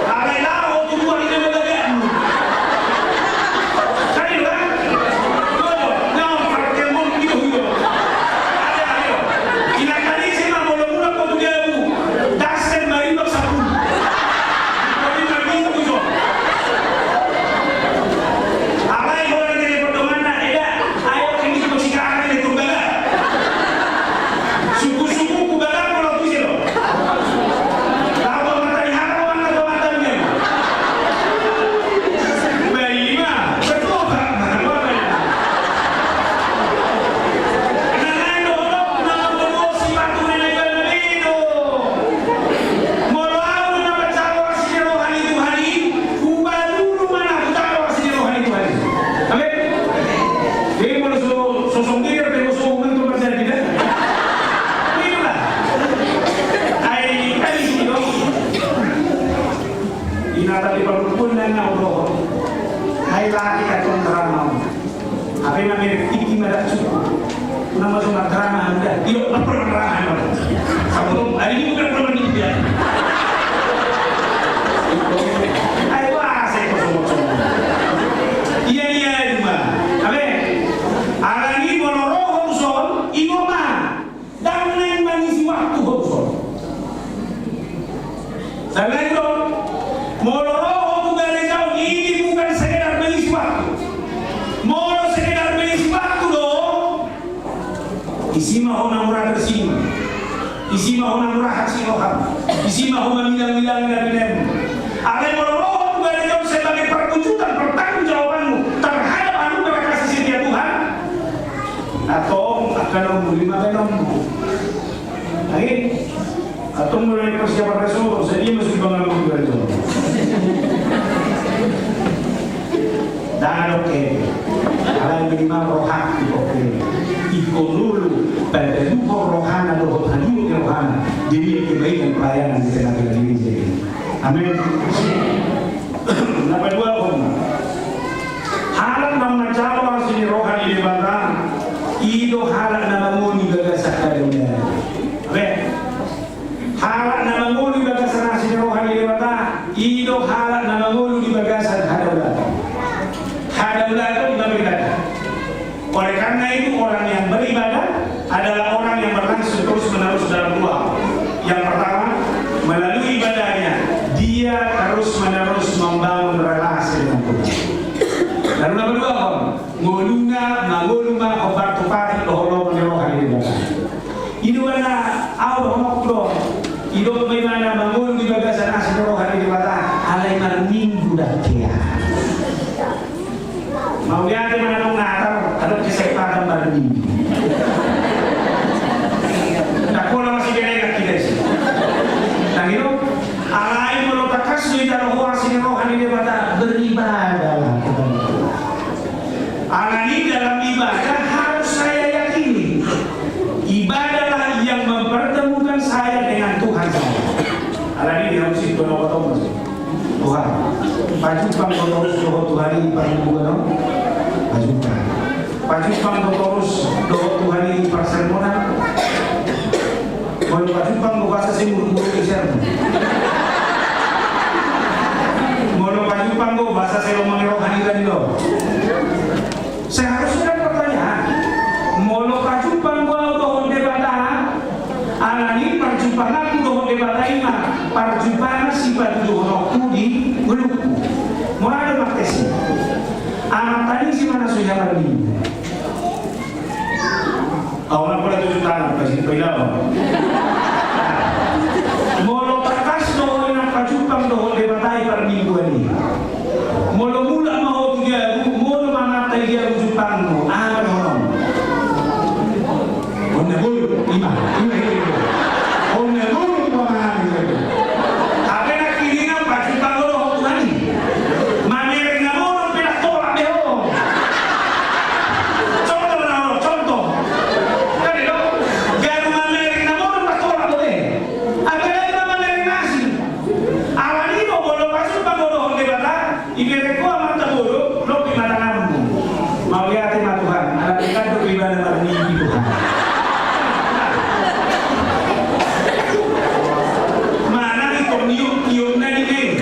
Alai laho tu luar ina na bagakmu. Kan i ba? Tuh, na parkemon gitu gitu. Ayo, ayo. Ina tadi sih mah molo mulak kau tu jabu. Dasar mari bak sapun. Kau di mari bak sapun. Alai holan telepon donganna, eda, ayo kami tu Cikarang ini tu baga. Suku-suku ku baga kalau tu sini. Tahu apa tadi harap apa nggak tahu apa tadi. Baik, Pak. Betul, Pak. Betul, Pak. Nah, nah, dohot, nah, dohot, sipatu nenek bana bedo. Molo au na manjalo asi ni roha ni Tuhan i, hubatulu ma na hujalo asi ni roha ni Tuhan i. Amin. Jadi molo so, so songgir, pe so mantu manjadi da. Amin lah. Ai, ai, sini dong. Ina tadi parukun nang na dohot. Ai lagi katong drama. Hape na merek tinggi ma dak cukup. Unang masuk na drama anda. Iyo, lapor drama anda. Sabotong, hari ini bukan drama ni dia. Ayo, wah, saya kosong-kosong. Iya, iya, iya, Bang. Hape, alani molo ro ho tu son, ingot ma. Ndang naeng mangisi waktu ho tu son. Sala i do, molo ro ho tu gareja on, ini bukan sekedar mangisi waktu. Molo sekedar mangisi waktu do, isi ma ho na mura tersinggung. Isi ma ho na mura hati roham. Isi ma ho mamilang-milang na binem. Alai molo ro ho tu gareja on sebagai perwujudan pertanggungjawabanmu terhadap anugerah kasih setia Tuhan, atau akan lima belas. Lagi, atau mulai persiapan resor, sedia masuk bangun juga itu. Dan oke, kalau minimal rohak, oke. Iko dulu, pada lupa rohana, dohot hadiu rohana. Jadi kebaikan pelayanan di tengah-tengah ini. Amin. Na paduahon ma. Halak na manjalo asi ni roha ni Debata, i do halak na mangolu di bagasan hadaulaton. Amin. Halak na mangolu di bagasan asi ni roha ni Debata, i do halak na mangolu di bagasan hadaulaton. Hadaulaton na beribadah. Oleh karena itu, orang yang beribadah adalah orang yang berlangsung terus-menerus dalam dua hal. Yang pertama, melalui ibadahnya, dia terus-menerus membangun relasi dengan Tuhan. Lalu nomor dua, ngoluna mangolu ma hombar tu patik dohot lomo ni roha ni Debata. I do na au dohononku do. I do ma ibana mangolu di bagasan asi ni roha ni Debata, alai marminggu ndang hea. Mauliate ma na adong Natal, adong kesempatan marminggu. Ndang pola masih berengan kita isi. Ndang i do, alai molo tangkas do ijalo ho asi ni roha ni Debata, beribadahlah kepada Tuhan. Alani dalam ibadah harus saya yakini, ibadahlah yang mempertemukan saya dengan Tuhan saya. Alani di harus itu nama Tuhan. Tuhan, pajumpang do torus dohot Tuhan i parmingguan on. Pajumpang. Pajumpang do torus dohot Tuhan i parsermonan. Molo pajumpang do boasa sai muruk-muruk i sermon. Molo pajumpang do boasa sai lomo Roha ni tadi lo. Seharusnya pertanyaan, molo pajumpang do au dohot Debata, alani parjumpanganku dohot Debata i ma parjumpangan sipatuduhononku di ngolungku. Molo adong martesi. Anak tani si mana suya parminggu. Au na pola tuju tangan, pasti pailaon. Molo tangkas do inang pajumpang dohot Debata i parmingguan i. Molo mulak ma ho tu jabu, molo manat i jabu jumpangmu, aha ma dohononmu? On na boi, ima, ima, ima. On na boi, ima, ima. Hape nangkiningan pajumpang do dohot Tuhan i. Mamereng na muruk pe ndang tolap be ho. Contoh na, contoh. Kan i do, garu mamereng na muruk ndang tolap be. Apalagi mamereng na asing. Alani i do molo pajumpang dohot Debata, ibereng ho amanta boru, lopi ma tanganmu. Mauliate ma Tuhan, ala pe kan do ibana marmimpi Tuhan. Manang i tong nium, nium na di mei.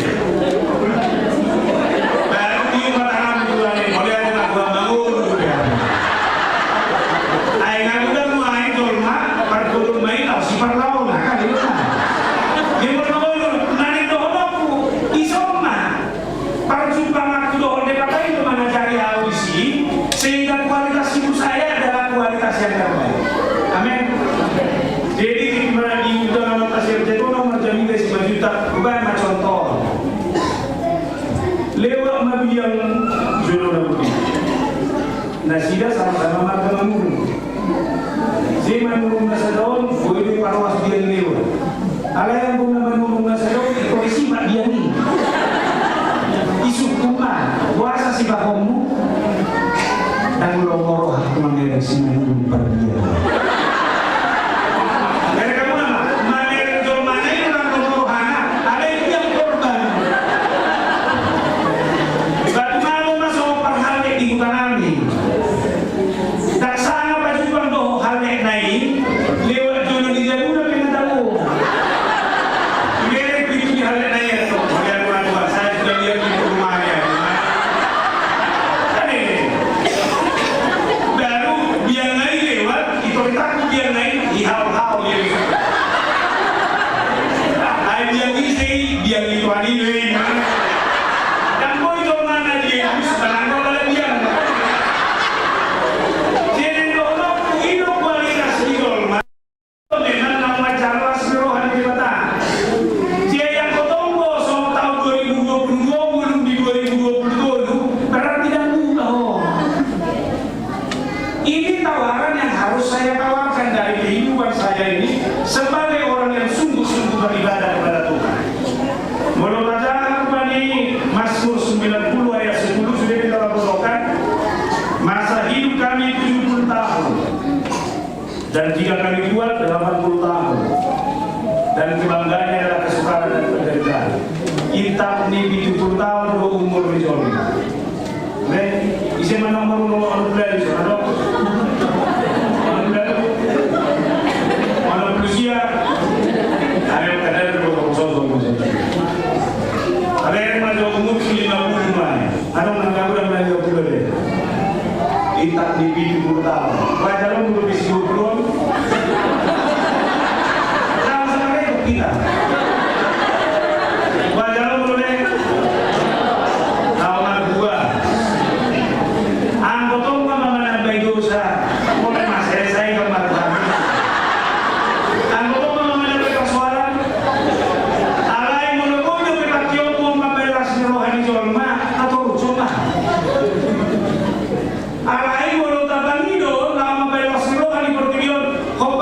Baru nium ma tanganmu Tuhan, mauliate ma Tuhan, mangolu do Tuhan. Ai nga godang nuaeng jolma, pargodang ma i laos siparlaona, kan i do na. Dia molo mangolu, na naeng dohononku, ison ma. Parjumpanganku dohot Debata i do mangajari au disi, sehingga kualitas hidup saya adalah kualitas yang terbaik. Amin. Jadi, di mana di utara mata serja itu nomor jamita si bajuta, bukan macam tol. Lewat ma biang jolo na boti. Nasida sama-sama marga Manurung. Jadi Manurung na sada on, boi do paroas biang lewat. Alai anggo na Manurung na sada on, i polisi ma biang i. Isungkun ma, boasa sibahonmu? Ndang lomo rohangku mamereng si Manurung parbiang. Gara-gara ma, mamereng jolma na i ndang lomo rohana, alai biang korban. Batu malo ma so parhallet di huta nami. Ndang sanga pajumpang dohot halletna i, lewat jolo ni jabuna pe na tabo. Ibereng pintu ni halletna i, atau mauliate ma Tuhan, saya sudah lihat pintu rumahnya. Kan i. Baru biangna i lewat, i toritakku biangna i, ihaol-haol ia. Ai biang ise i, biang ni Tuhan i do i. Ndang boi jolma na di Yesus, manang do bala biang. Jadi dohononku i do kualitas ni jolma. Memang na manjalo las ni roha ni Debata. Jadi anggo tong do songon taon dua ribu dua puluh dua, belum di dua ribu dua puluh dua, berarti ndang berubah ho. Ini tawaran yang harus saya tawarkan dari kehidupan saya ini sebagai orang yang sungguh-sungguh beribadah kepada Tuhan. Molo tajaha rupani Mazmur sembilan puluh ayat sepuluh sudah kita laporkan, masa hidup kami tujuh puluh tahun. Dan jika kami kuat, delapan puluh tahun. Dan kebanggaannya adalah kesukaran dan penderitaan. Intap ni pitu pulu taon do umur ni jolma. Be, ise ma nomor uno, onom pulu, ise ma nomor uno? Onom pulu? Onom pulu sia. Ada yang kadang ada dua puluh sosok. Ada yang masuk umur lima puluh mai. Adong na gabe na lima pulu be. Intap ni pitu pulu taon. Ba jalo mulu be si dua pulu on. Sama-sama ribut kita. Ba jalo mulu be. Taon na dua. Anggo tong ma manambai dosa. Molo ma selesai kan ma Tuhan. Anggo tong ma manambai persoalan. Alai molo boi dope pationmu mambahen las ni roha ni jolma. Atur, coba. Alai molo tabangi do, laho mambahen las ni roha di portibi on, hot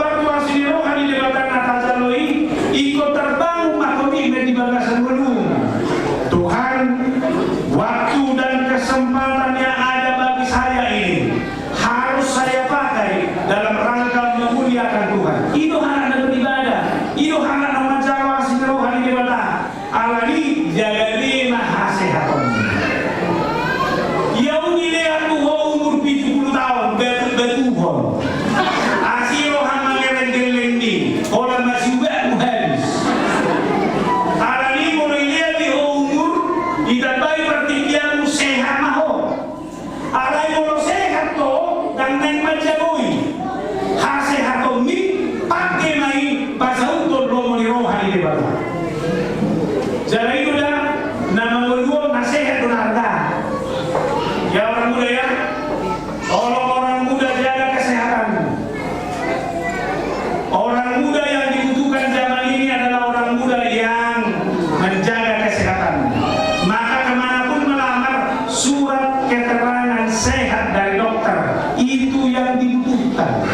keterangan sehat dari dokter, itu yang dibutuhkan.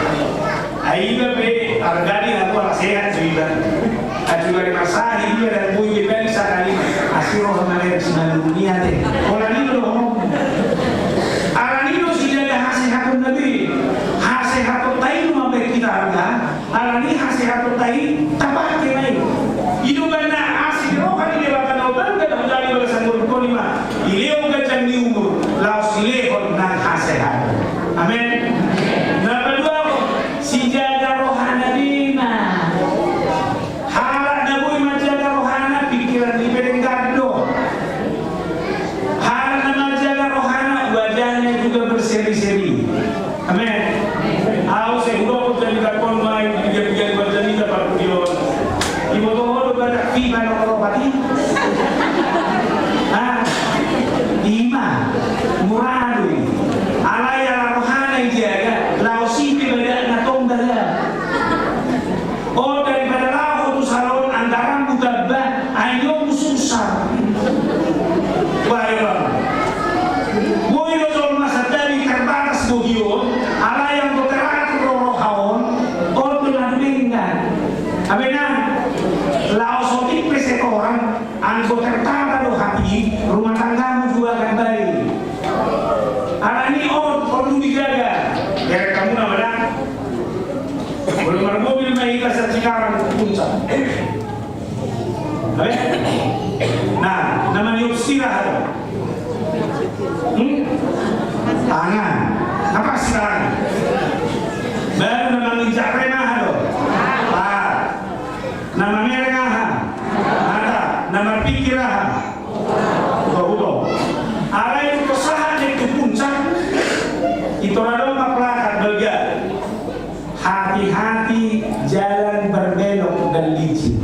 Ai iba pe argani na tua sehat tu iba. Acu dari masahi iba dan boi be bali sakali. Asi roha maler sinalungia te. Pola ni do ngomong. Alani do sijaga hasehaton na be. Hasehaton tai do mambaen hita arga. Alani hasehaton tai tapake ma i. I do umbahen na asi roha ni Debata na umbahen na hujali bagasan ngolungkon i ma. Dilehon ganjang ni umur, laos dilehon nang hasehaton. Amen. Na paduahon, sijaga rohana be ma. Halak na boi manjaga rohana, pikiran ni i pe denggan do. Halak na manjaga rohana, wajahnya juga berseri-seri. Amen. Au sai hudok jadi takon mai di dia dia badan ni dapat dia. Ibu tu holo badak di mana kalau pati? Ah, ima muradu. Alai ala rohana i jaga, laos i pe badak na tong badak. Oh, daripada laho tu salon, andaran buta ba, ayo susah. Wah, iya. Boi do jolma sadari terbatas bogion, ala yang teratur rohaon, on do na denggan. Amen. Laos otik pe setoran, anggo tertata do hati, rumah tanggamu juga akan baik. Alani on, on do dijaga. Ya, kamu nama dah. Molo marmobil ma hita sian Cikarang tu Puncak. Abe? Nah, na maniop sira aha do? Hmm? Tangan. Apa sira? Baru na manginjak rem aha do? Paha. Na mamereng aha? Mata. Na marpingkir aha? Utok-utok. Alai tu sahat ni tu Puncak, i tor adong ma plakat balga. Hati-hati jalan berbelok dan licin.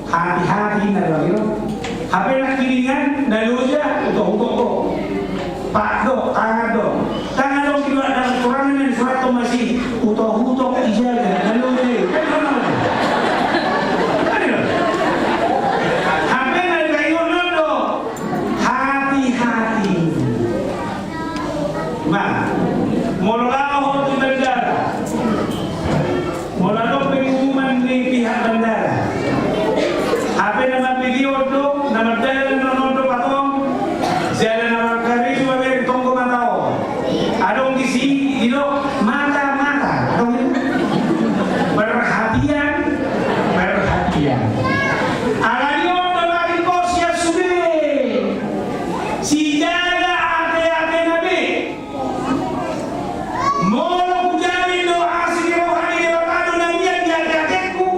Hati-hati na do, hape na kiringan na loja utok-utok do. Pat do, tangan do. Tangan do, kira ada aturan na surat do masih utok-utok i jalan na loja. Kan sama do. Kan do. Hape na dibaen on do. Hati-hati. Nah, molo laho tu bandara, molo adong pengumuman ni pihak bandara, hape na mambege on do, na mardalan on do patong, jala na markarejo ma bereng tonggo mata on. Adong disi didok mata-mata, adong i? Perhatian, perhatian. Alani on do lagi kos ya sude. Sijaga ate-atena be. Molo hujamin do asi ni roha ni Debata do na mian di ate-ateku,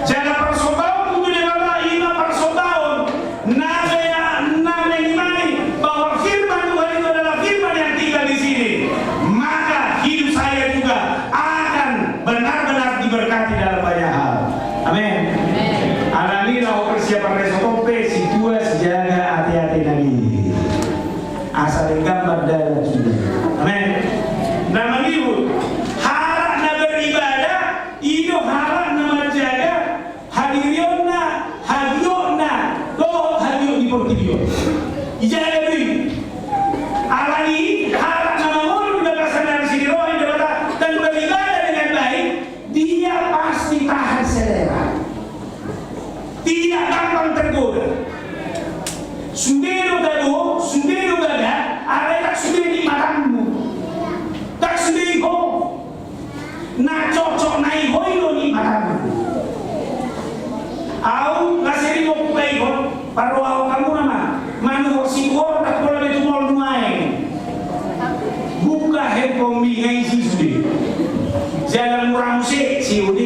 jala parsombaonku tu Debata i ma parsombaon na mea-, na mengimani bahwa firman Tuhan itu adalah firman yang tinggal di sini, maka hidup saya juga akan benar-benar diberkati dalam banyak hal. Amin. Alani laho persiapan resort on pe, situa sijaga ate-atena be. Asa denggan mardalan sude. Amin. Na mangihut, halak na beribadah, i do halak na manjaga hadirionna, hagiotna, dohot hagiot ni portibi on. Ijaga do i. Alani halak na mangolu di bagasan asi ni roha ni Debata dan beribadah dengan baik, dia pasti tahan selera. Tidak gampang tergoda. Sude do tabo, sude do baga, alai ndang sude nikmatanmu. Ndang sude ihom. Na cocok na ihoi do nikmatanmu. Au na sering hupaihon, parrohahon hamu nama, manuhor sikola ndang pola be tumol nuaeng. Buka handphone mi, nga isi sude. Jalan murah muse, C O D.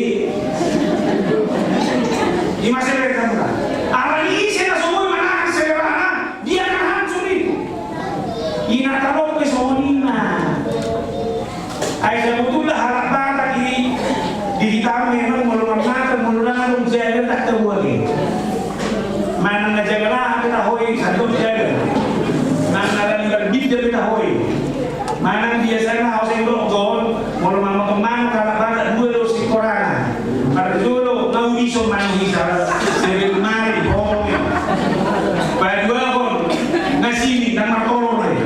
Di masa mereka murah. Alani ise na so boi manahan selerana, dia akan hancur itu. Ina talope songon i ma. Ai sabutulna halak Batak i, di hita memang molo mamata, molo na adong jaga ndang tabo ate. Manang na jaga laha pe tahoi, sandok jaga. Manang na lali marbinda pe tahoi. Manang biasana hau seng dokkon, molo mamotong manuk halak Batak dua do sikorana. Parjolo, nga uli so manuk i sala, sebelum mari, pokokna. Paduahon, nga sini, ndang martolor i.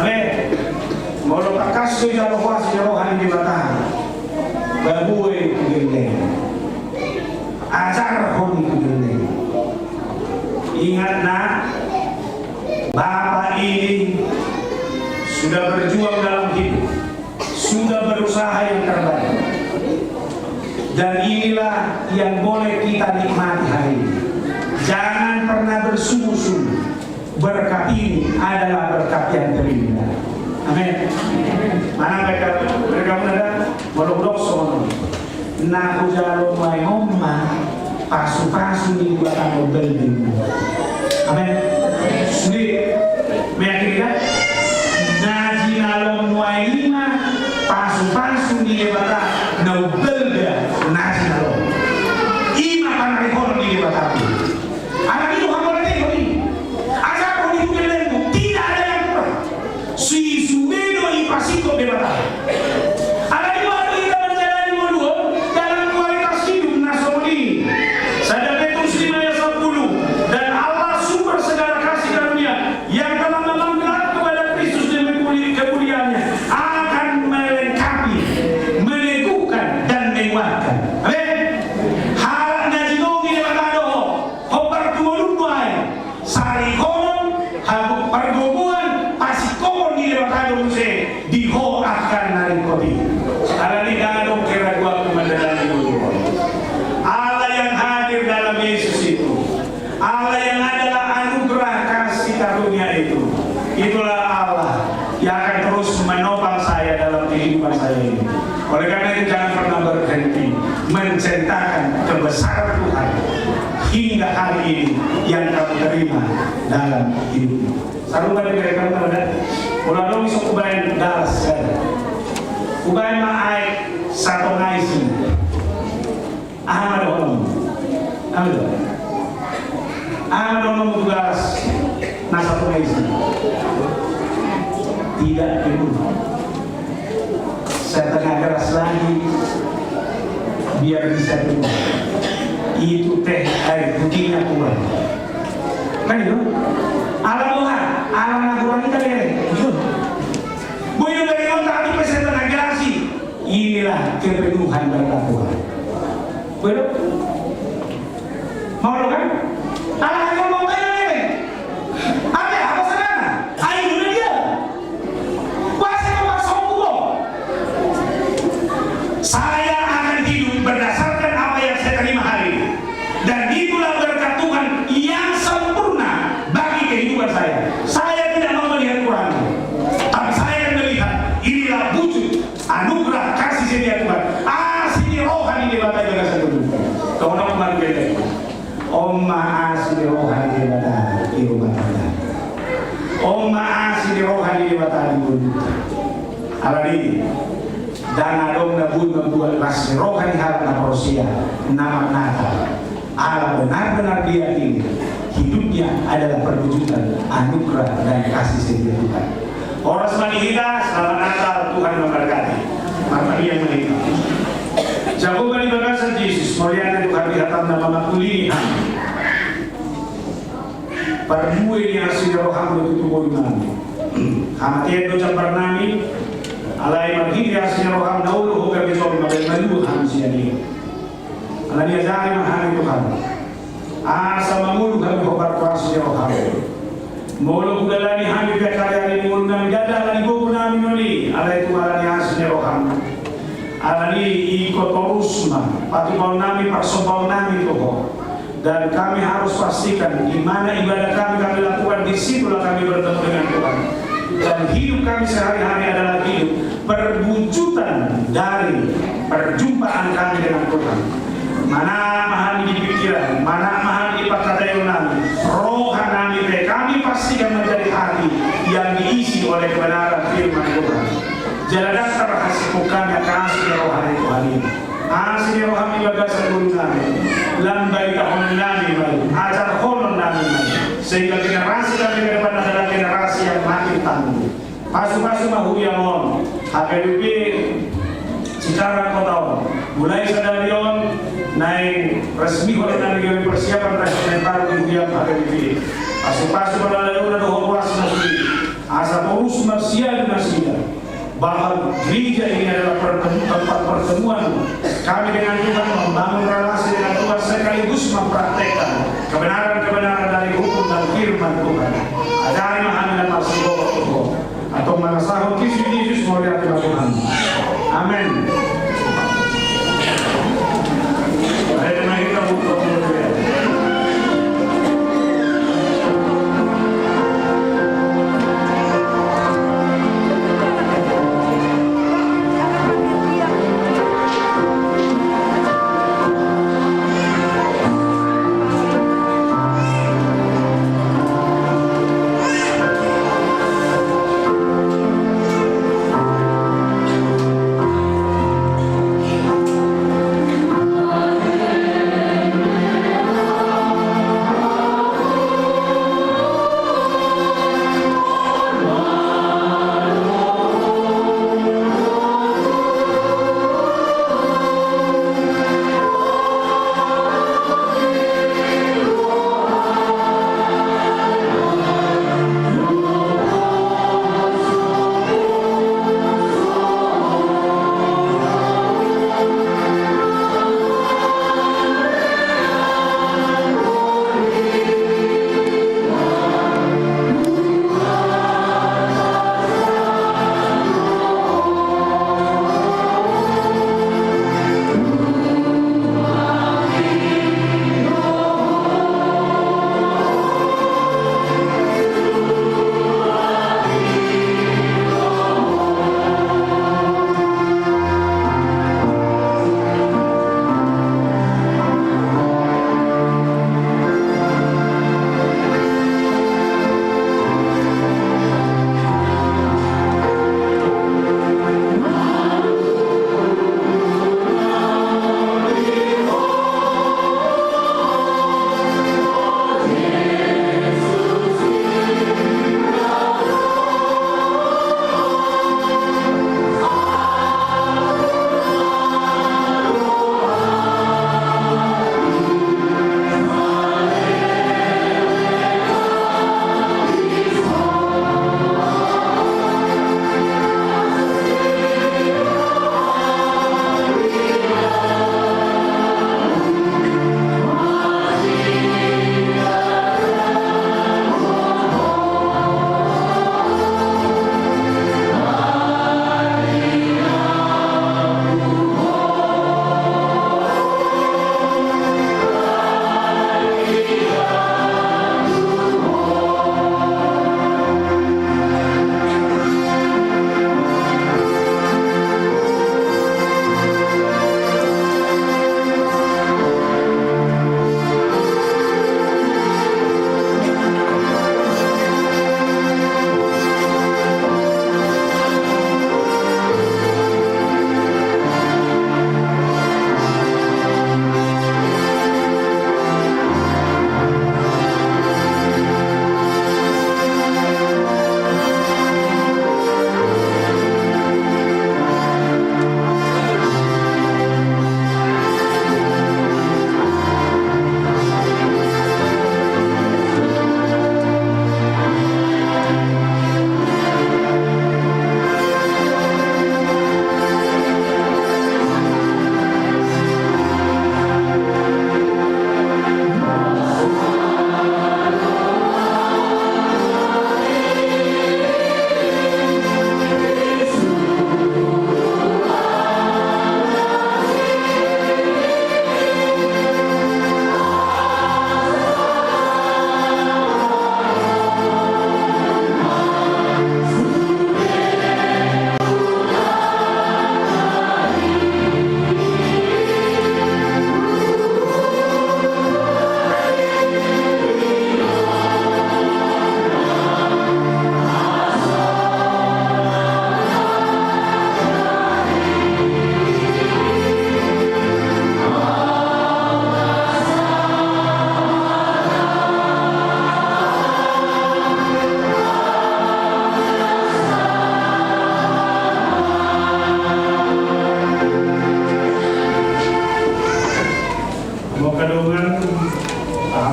Amen. Molo tangkas so ijalo ho asi ni roha ni Debata, babue tu gelleng, ajarhon i tu gelleng. Ingat, Nak, Bapak ini sudah berjuang dalam hidup, sudah berusaha yang terbaik. Dan inilah yang boleh kita nikmati hari ini. Jangan pernah bersungguh-sungguh. Berkat ini adalah berkat yang terindah. Amin. Mana mereka, mereka mana ada? Molo hudok songon on, na hujalo nuaeng on ma pasu-pasu ni Debata na umbal di umur. Amin. Sude, meyakini kan? Na jinalo nuaeng i ma pasu-pasu ni Debata na umbal da na jinalo. I ma panarihonon ni Debata. Alani i do hamu na tengok i. Asa ho di tu gellengmu, tidak ada yang kurang. Suisue do i pasingkop Debata. Alani i do hita manjalani ngolu on dalam kualitas hidup na songon i. Sada Petrus lima ayat sapuluh, dan Allah sumber segala kasih karunia yang telah memanggil aku kepada Kristus demi kemuli-, kemuliaannya akan melengkapi, meneguhkan, dan menguatkan. Amin. Halak na jinongis Debata do ho. Hombar tu ngolum nuaeng, sarihonon, hamu pargogoan, pasingkopon ni Debata do muse di ho angka na ringkot i. Alani i ndang adong keraguanku manjalani ngolu on. Allah yang hadir dalam Yesus itu, Allah yang adalah anugerah kasih karunia itu, itulah Allah yang akan terus menopang saya dalam kehidupan saya ini. Oleh karena itu, jangan pernah berhenti menceritakan kebesaran Tuhan hingga hari ini yang kamu terima dalam hidupmu. Sarupa di mereka, molo adong i so hubaen galas, hubaen ma aek satonga isi. Aha ma dohononmu? Aha ma dohononmu? Aha ma dohononmu tu galas na satonga isi? Tidak penuh. Setengah gelas lagi, biar bisa penuh. Itu teh air putihnya kurang. Kan itu? Ala boha? Ala na hurang i tadi. Boi do garingon, tapi pe setengah gelas i. Inilah kepenuhan berkat Tuhan. Boi do? Mau lo kan? Ala hajolmaon i do leleng. Ate, apa saudara? Ayo dulu dia. Kuasa kau pasang hukum. Saya akan hidup berdasarkan apa yang saya terima hari ini. Dan itulah berkat Tuhan yang sempurna bagi kehidupan saya. Saya tidak mau melihat kurangnya, tapi saya akan melihat inilah wujud anugerah kasih setia Tuhan. Asi ni roha ni Debata i bagasan ngolunta. Dohononku ma di gellengmu, on ma asi ni roha ni Debata i di rumah tangga. On ma asi ni roha ni Debata i di ngolunta. Alani i, ndang adong na boi mambuat las ni roha ni halak na porsea na marnatal. Ala benar-benar dia ini hidupnya adalah perwujudan anugerah dan kasih setia Tuhan. Horas ma di hita, selamat Natal, Tuhan memberkati. Martangiang ma hita. Jahowa, di bagasan Jesus, mauliate Tuhan di hataM na mangapuli hami. Parbue ni asi ni rohaM do tutu ngolunami. Hamatean do jambarnami, alai marhite asi ni rohaM na olo Ho gabe jolma, gabe malua hami sian i. Alani i ajari ma hami Tuhan, asa mangolu hami hombar tu asi ni rohaM. Molo hudalani hami pe angka ari-ari ni ngolunami, ndada alani gogonami nuaeng i, alai tung alani asi ni rohaM. Alani i ingkon torus ma patupaonnami, parsombaonnami tu Ho. Dan kami harus pastikan di mana ibadah kami kami lakukan, di situlah kami bertemu dengan Tuhan. Dan hidup kami sehari-hari adalah hidup perwujudan dari perjumpaan kami dengan Tuhan. Manang aha ma di pikiran, manang aha ma di pangkataionnami, rohanami pe kami pastikan menjadi hati yang diisi oleh kebenaran firman Tuhan. Jala ndang tarhasip kami angka asi ni roha ni Tuhan i. Asi ni rohaM di bagasan ngolunami, lam baritahononnami ma i, ajarhononnami ma i, sehingga generasi kami ke depan adalah generasi yang makin tangguh. Pasu-pasu ma huriaM on, H K B P, Cikarang Kota on. Mulai sadari on naeng resmihon hami gabe persiapan resmi baru di huriaM H K B P. Pasu-pasu ma na laluna dohot ruas Bahwa gereja ini adalah pertemu-, tempat pertemuan kami dengan Tuhan, membangun relasi dengan Tuhan, sekaligus mempraktekkan kebenaran-kebenaran dari hukum dan firman Tuhan. Ajari ma hami na marsibohot. Antong mangasahon Kristus Jesus, mauliate ma Tuhan. Amen. Mauliate ma Tuhan,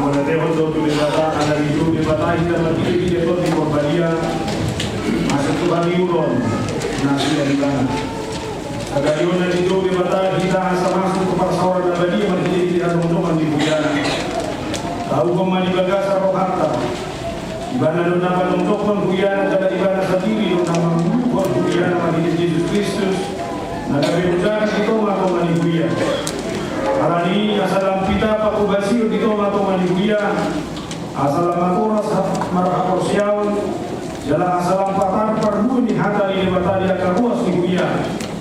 mauliate ma Tuhan tu Debata, ala ni Debata hita marpilipili di Porbadia, masuk tu hami ulaon. na sian Ibana. Sadari on na titip Debata hita asa masuk tu parsaoran na badia marhitehite hatongamtongan ni huria-Na. Tahuhon ma di bagasan rohanta, Ibana do na panongtokhon huria-Na jala Ibana sandiri do na manguluhon huria-Na marhite Jesus Kristus, na gabe mujak di tongatonga ni huria. Alani i asa lam hita panghobasion di tongatonga ni huria, asa lam matoras marhaporseaon, jala asa lam patar parbue ni hata ni Debata di angka ruas ni huria.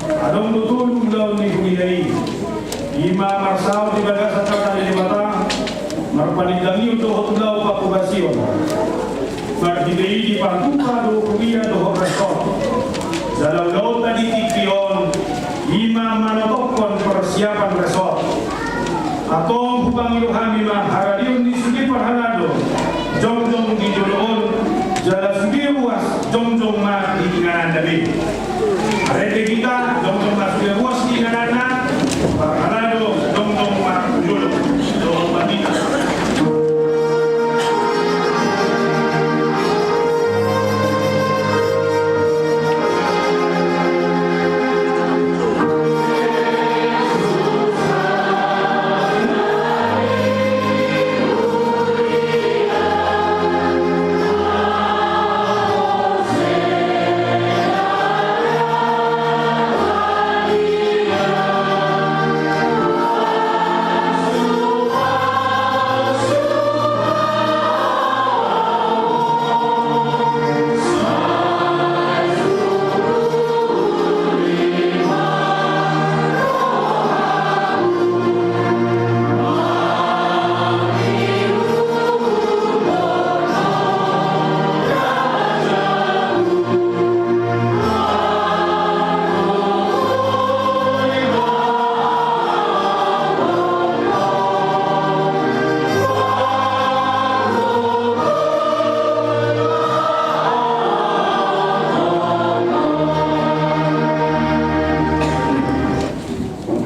Adong do tolu ulaon ni huria i. I ma marsaor di bagasan hata ni Debata, marpanindangion dohot ulaon panghobasion. Marhite i dipartupa do huria dohot resort. Jala ulaonta di tingki on, i ma manotophon persiapan resort. Antong hupangido hami ma haradeon ni sude parhalado jongjong di jolo on, jala sude ruas jongjong ma di ingananna be. Marende hita, jongjong ma sude ruas di ingananna, parhalado jongjong ma di jolo. Dohot ma hita.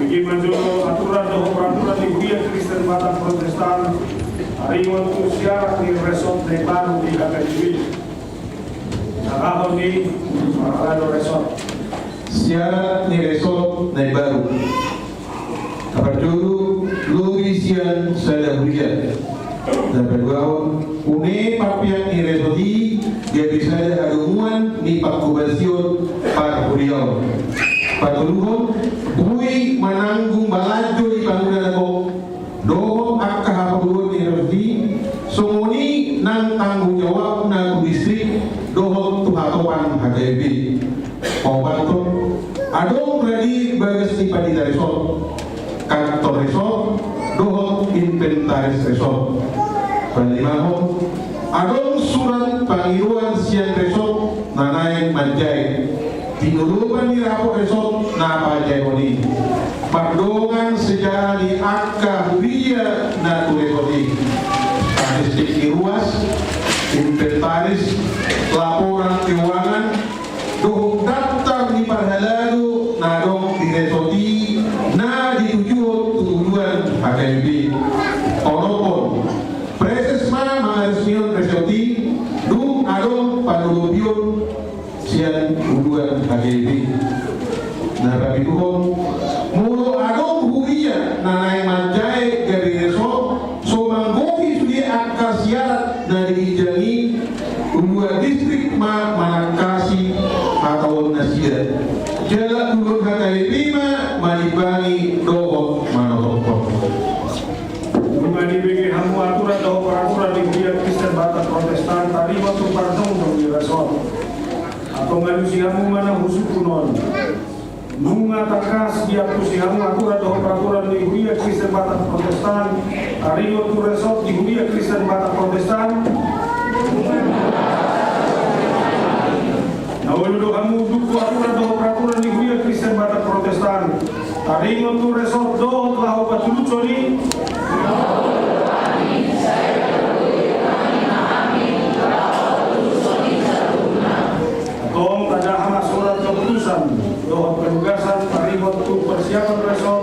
Pege manjolo aturan dohot peraturan ni Huria Kristen Batak Protestan, taringot tu syarat ni resort na imbaru di H K I P. Sangkahon ni parhalado resort. Syarat ni resort na imbaru. Na parjolo, lobi sian sada huria. Na paduahon, une parpeak ni resort i gabe sada hadomuan ni panghobasion parhuriaon. Patoluhon, boi mananggung balanjo ni pangula na gok dohot angka haporluan ni resort i, songon i nang tanggung jawabna tu distrik dohot tu hatopan H K I P. Paopathon, adong rade bagas ni pandita resort, kantor resort, dohot inventaris resort. Palimahon, adong surat pangidoan sian resort na naeng manjae. Tinoloban ni rapot resort na pajaehon i. Pardongan sejarah ni angka huria na tu resort i. Statistik ni ruas, inventaris, laporan keuangan, dohot daftar ni parhalado na adong di resort i na ditujuhon tu uluan H K I P. Onophon, preses ma mangaresmihon resort i, dung adong panolobion sian uluan H K I P. Na papituhon, molo adong huria na naeng manjae gabe resort, so manggohi sude angka syarat na diginjang i, uluan distrik ma manangkasi hataon nasida. Jala uluan H K I P ma manimbangi dohot manotophon. Nunga dibege hamu aturan dohot peraturan ni Huria Kristen Batak Protestan taringot tu parjongjong ni resort. Antong alusi hamu ma na husungkun on. Nunga tangkas diantusi hamu aturan dohot peraturan ni Huria Kristen Batak Protestan taringot tu resort di Huria Kristen Batak Protestan? Na olo do hamu dungkon aturan dohot peraturan ni Huria Kristen Batak Protestan taringot tu resort dohot laho patuluson i? Antong tajaha ma surat keputusan dohot penugasan taringot tu persiapan resort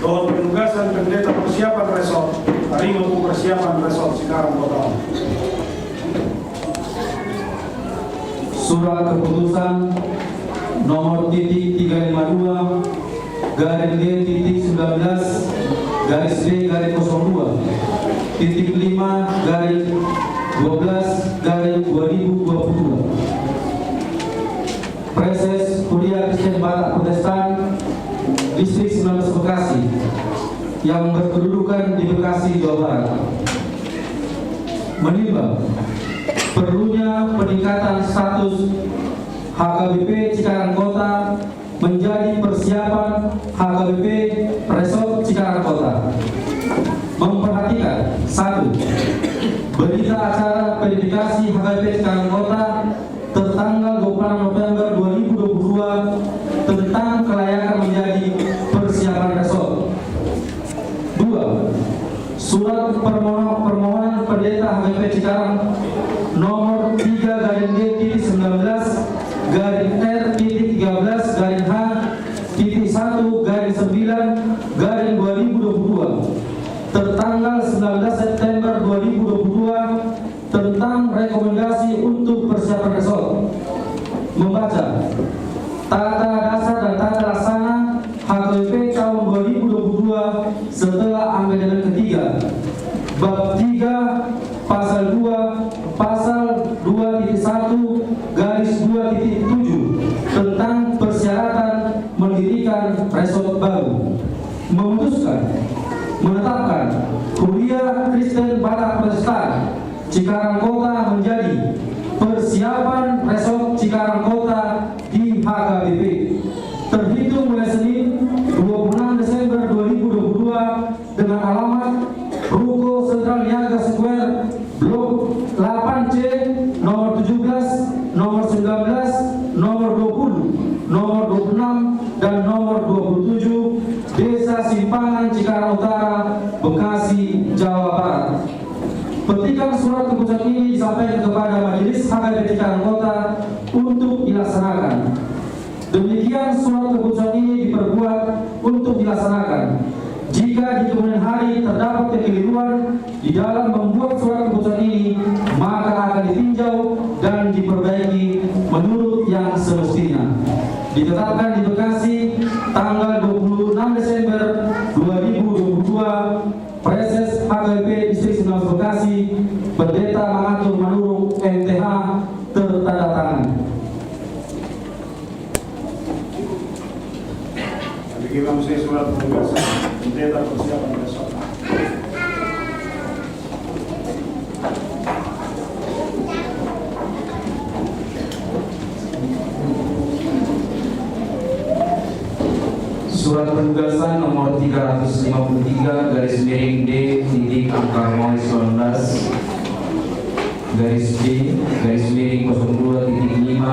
dohot penugasan pendeta persiapan resort taringot tu persiapan resort Sikarang Kota on. Surat keputusan Nomor titik tiga lima dua, garing D titik sembilan belas, garis B garing kosong dua, titik lima, garing dua belas, garing dua ribu dua puluh dua. Praeses Huria Kristen Batak Protestan, Distrik sembilan belas Bekasi, yang berkedudukan di Bekasi, Jawa Barat, menimbang perlunya peningkatan status H K B P Cikarang Kota menjadi persiapan H K B P Resort Cikarang Kota. Memperhatikan, satu, berita acara verifikasi H K B P Cikarang Kota tertanggal dua puluh enam November dua ribu dua puluh dua tentang kelayakan menjadi persiapan resort. Dua, surat permohon-, permohonan Pendeta H K B P Cikarang nomor tiga garing D titik sembilan belas garing R titik tiga belas garing H titik satu garing sembilan garing dua ribu dua puluh dua, tertanggal sembilan belas September dua ribu dua puluh dua, tentang rekomendasi untuk persiapan resort. Membaca tata dasar dan tata laksana H K B P tahun dua ribu dua puluh dua setelah amendement ketiga, bab tiga, pasal dua, pasal dua titik satu garis dua titik tujuh tentang persyaratan mendirikan resort baru. Memutuskan, menetapkan Huria Kristen Batak Protestan Cikarang Kota menjadi persiapan Resort Cikarang Kota di H K B P. Terhitung mulai Senin, dua puluh enam Desember dua ribu dua puluh dua, dengan alamat Ruko Sentral Niaga Square, Blok delapan C, nomor tujuh belas, nomor sembilan belas, nomor dua puluh, nomor dua puluh enam, dan nomor dua puluh tujuh, Desa Simpangan, Cikarang Utara, Bekasi, Jawa Barat. Petikan surat keputusan ini disampaikan kepada Majelis H K B P Cikarang Kota untuk dilaksanakan. Demikian, surat keputusan ini diperbuat untuk dilaksanakan. Jika di kemudian hari terdapat kekeliruan di dalam membuat surat keputusan ini, maka akan ditinjau dan diperbaiki menurut yang semestinya. Ditetapkan di Bekasi, tanggal dua puluh enam Desember dua ribu dua puluh dua, Praeses H K B P Distrik sembilan belas Bekasi, Pendeta Mangatur Manurung, M T H, tertanda tangan. Kami kirim saya surat penugasan pendeta persiapan besok. Surat penugasan nomor tiga ratus lima puluh tiga garis miring D titik angka romawi sembilan belas garis D garis miring kosong dua titik lima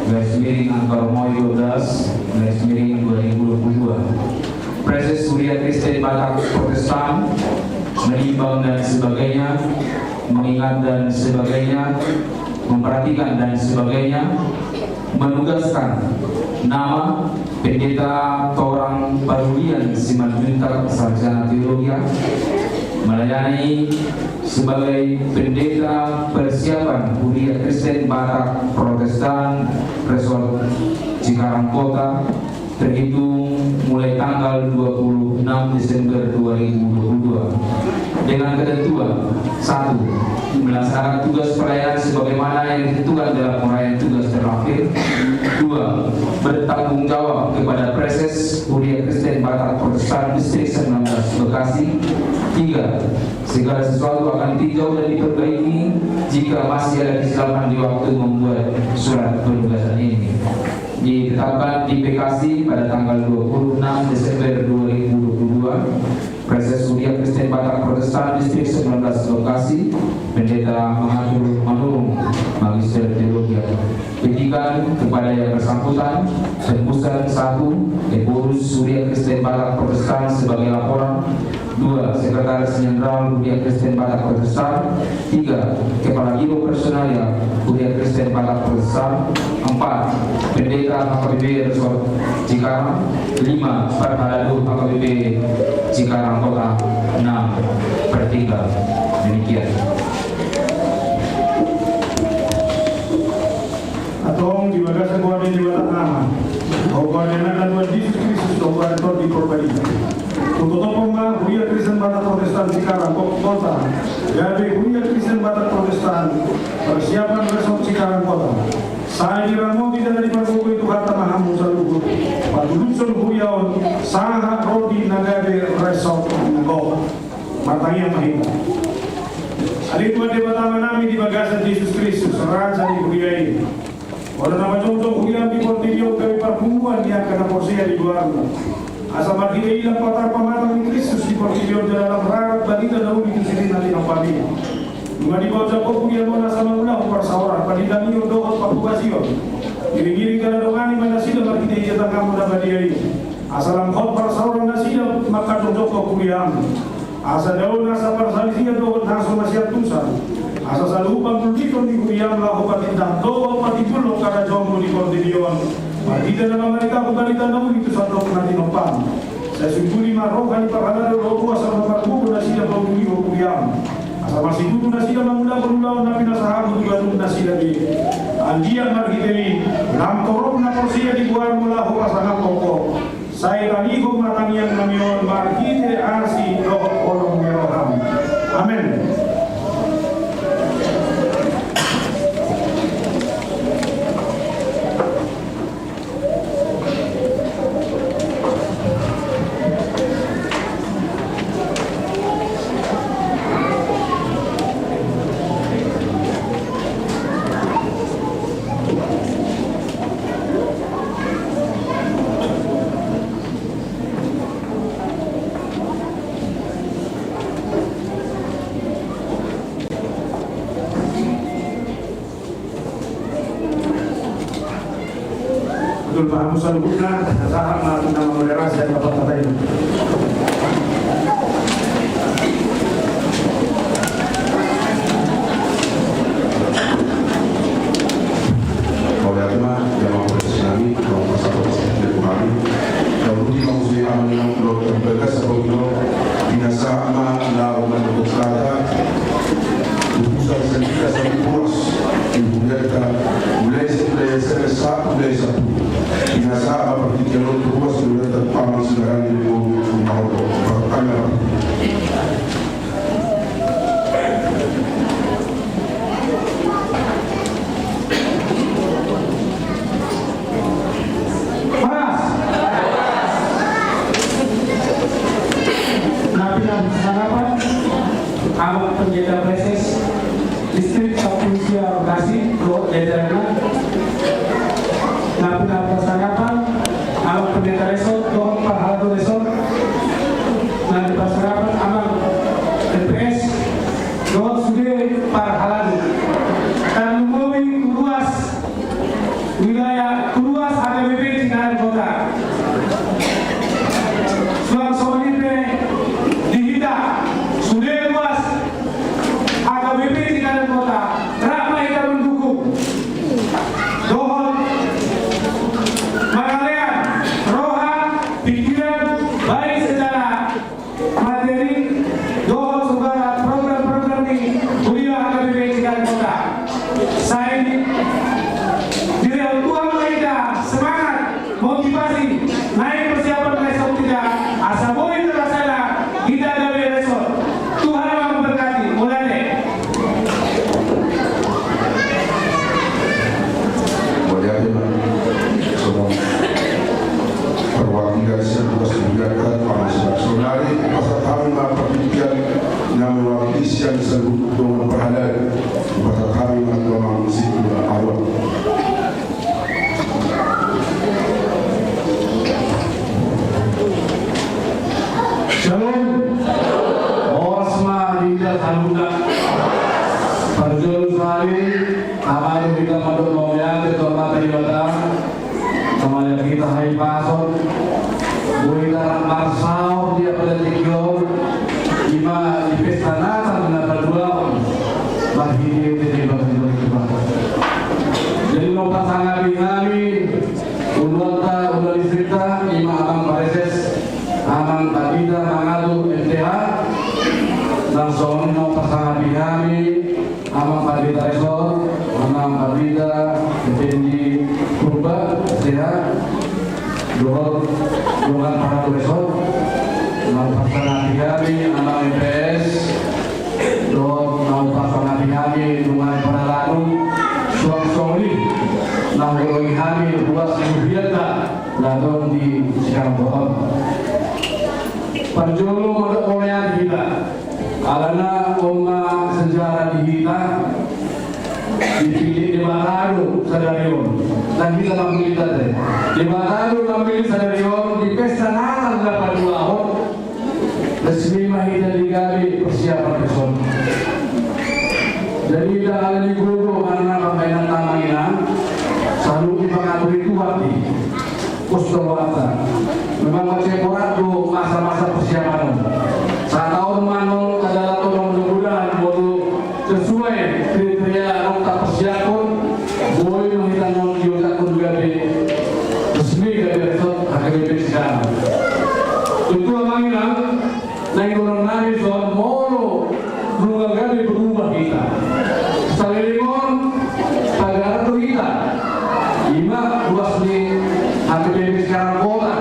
garis miring angka romawi dua belas garis miring dua ribu dua puluh dua. Praeses Huria Kristen Batak Protestan menimbang dan sebagainya, mengingat dan sebagainya, memperhatikan dan sebagainya, menugaskan nama Pendeta Torang Parulian Simanjuntak, sarjana teologia, melayani sebagai pendeta persiapan Huria Kristen Batak Protestan Resort Cikarang Kota, terhitung mulai tanggal dua puluh enam Desember dua ribu dua puluh dua, dengan ketentuan: satu, melaksanakan tugas pelayanan sebagaimana yang ditentukan dalam uraian tugas terlampir. Dua, bertanggung jawab kepada Praeses Huria Kristen Batak Protestan Distrik sembilan belas Bekasi. Tiga, segala sesuatu akan ditinjau dan diperbaiki jika masih ada kesilapan di waktu membuat surat penugasan ini. Ditetapkan di Bekasi pada tanggal dua puluh enam Desember dua ribu dua puluh dua, Praeses Huria Kristen Batak Protestan Distrik sembilan belas Bekasi, Pendeta Mangatur Manurung, Magister Teologia. Petikan kepada yang bersangkutan: tembusan, satu, Ephorus Huria Kristen Batak Protestan sebagai laporan. Dua, Sekretaris Jenderal Huria Kristen Batak Protestan. Tiga, Kepala Biro Personalia Huria Kristen Batak Protestan. Empat, Pendeta H K B P Resort Cikarang. Lima, Parhalado H K B P Cikarang Kota. Enam, Pertiga. Demikian. Antong di Bagasan goar ni Debata Ama, dohot goar ni Anakna Tuhan Jesus Kristus, dohot goar ni Tondi Porbadia. Hutotophon ma Huria Kristen Batak Protestan Cikarang Ko-, Kota gabe Huria Kristen Batak Protestan Persiapan Resort Cikarang Kota. Sai diramoti jala dipargogoi Tuhanta ma hamu saluhut, patulushon huria on sahat ro di na gabe resort na gohot. Martangiang ma hita. Ale Tuhan Debata Amanami di bagasan Jesus Kristus, Raja ni huria i. Olo na pajongjong huriaM di portibi on gabe parpunguan ni angka na porsea di goarMu. Asa marhite i lam patar pamatang ni Kristus di portibi on jala lam rarat barita na uli tu silihna tinompaMi. Nunga dipaojak Ho huriaM on asa mangulahon parsaoran, panditangion dohot pambobasion. Iring-iring jala dongani ma nasida marhite hita tanganMu na badia i. Asa lam hot parsaoran nasida mangkajongjongkon huriaM. Asa daon nasa parsalisian dohot hasomasiantusan. Asa saluhut pangulbiton ni huriaM laho patindang dohot patimbulhon harajaonMu di portibi on. Marhite na mamarita barita na uli tu sandok na tinompaM. Sai sungkuni ma roha ni parhalado dohot kuasa na margogo nasida paulihon huriaM. Asa masitutu nasida mangulahon ulaon na pinasahatMu tu ganup nasida be. Anggiat marhite i, lam torop na porsea di goarMu laho pasangaphon Ho. Sai tangiangkon ma tangiangnami on marhite asi dohot holong ni rohaM. Amen. Betul, Pak Agus, saluhutna, sahat ma tu na mangulahon sian Bapak Kota ini. Mauliate ma, ya, Bapak Presiden, Bapak Presiden, Bapak Presiden, Bapak Presiden. Lalu di Bapak Presiden, Bapak Presiden, Bapak Presiden, Bapak Presiden, Pinasahat ma laho mandohot sada utusan sendika sambing boras di hurianta, mulai, mulai S M S sahat, mulai S M S. Pinasahat ma partingkian on tu ruas di hurianta, tu Amang Sibarani, di Rumah Oto. Pertanyaan. Horas. Na pinapasangap, Amang Pendeta Praeses Distrik Sampulu Sia Bekasi, dohot jajaranna. Na pinapasangap, Amang Pendeta Resort, dohot parhalado resort. Na pinapasangap, Amang L P S, dohot sude parhalado. Tarlumobi tu ruas wilayah, tu ruas H K B P Cikarang Kota. Suang songon i pe di hita, sude ruas H K B P Cikarang Kota, rap ma hita mandukung dohot mangalean roha, pikiran, baik secara materi dohot segala program-program ni huria H K B P Cikarang Kota. Sai dilehon Tuhan ma hita semangat, motivasi, naeng persiapan resort hita, asa boi terlaksana hita gabe resort. Tuhan ma memberkati. Mauliate. Mauliate ma. Songon perwakilan sian tugas kegiatan, Amang Sibarani. Saonari, hupasahat hami ma partingkian na mewakili sian saluhut dongan parhalado. Hupasahat hami ma tu Amang Situmorang Arwah. Shalom. Horas ma di hita saluhutna. Parjolo sahali, tama do hita mandok mauliate tu Amanta Debata. Tama hita hahipason. Boi hita rap marsaor di apala tingki on. Ima di pesta Natal na paduahon. Marhitehite di bagasan Tuhan. Jadi, na pasangapi hami, uluanta, uluan distrikta, ima Amang Praeses, Amang Pandita Mangatu, M T H, langsung na pasangapi hami, Amang Pandita Resort, Amang Pandita Effendi, Adong di sian bohon. Parjolo mandok mauliate hita. Alana on ma sejarah di hita. Dipilih Debata do sadari on. Ndang hita mamilih, Debata do mamilih sadari on di pesta Natal na paduahon. Resmi ma hita di gabe persiapan reson. Jadi ndang ala ni gogo manang pambahenanta, Amang Inang, saluhut dipangatur Tuhan di pos rohanta. Memang mansai borat do masa-masa persiapan on. Sataon ma on adalah tolong, mudah-mudahan molo sesuai kriteria on tapersiaphon, boi ma hita on diojakhon gabe resmi gabe resort H K B P Sidang. Tontu, Amang Inang, na inggonon nami dison molo nunga gabe berubah hita. Saleleng on pagarar do hita. Ima ruas ni H K B P Sidang Kota.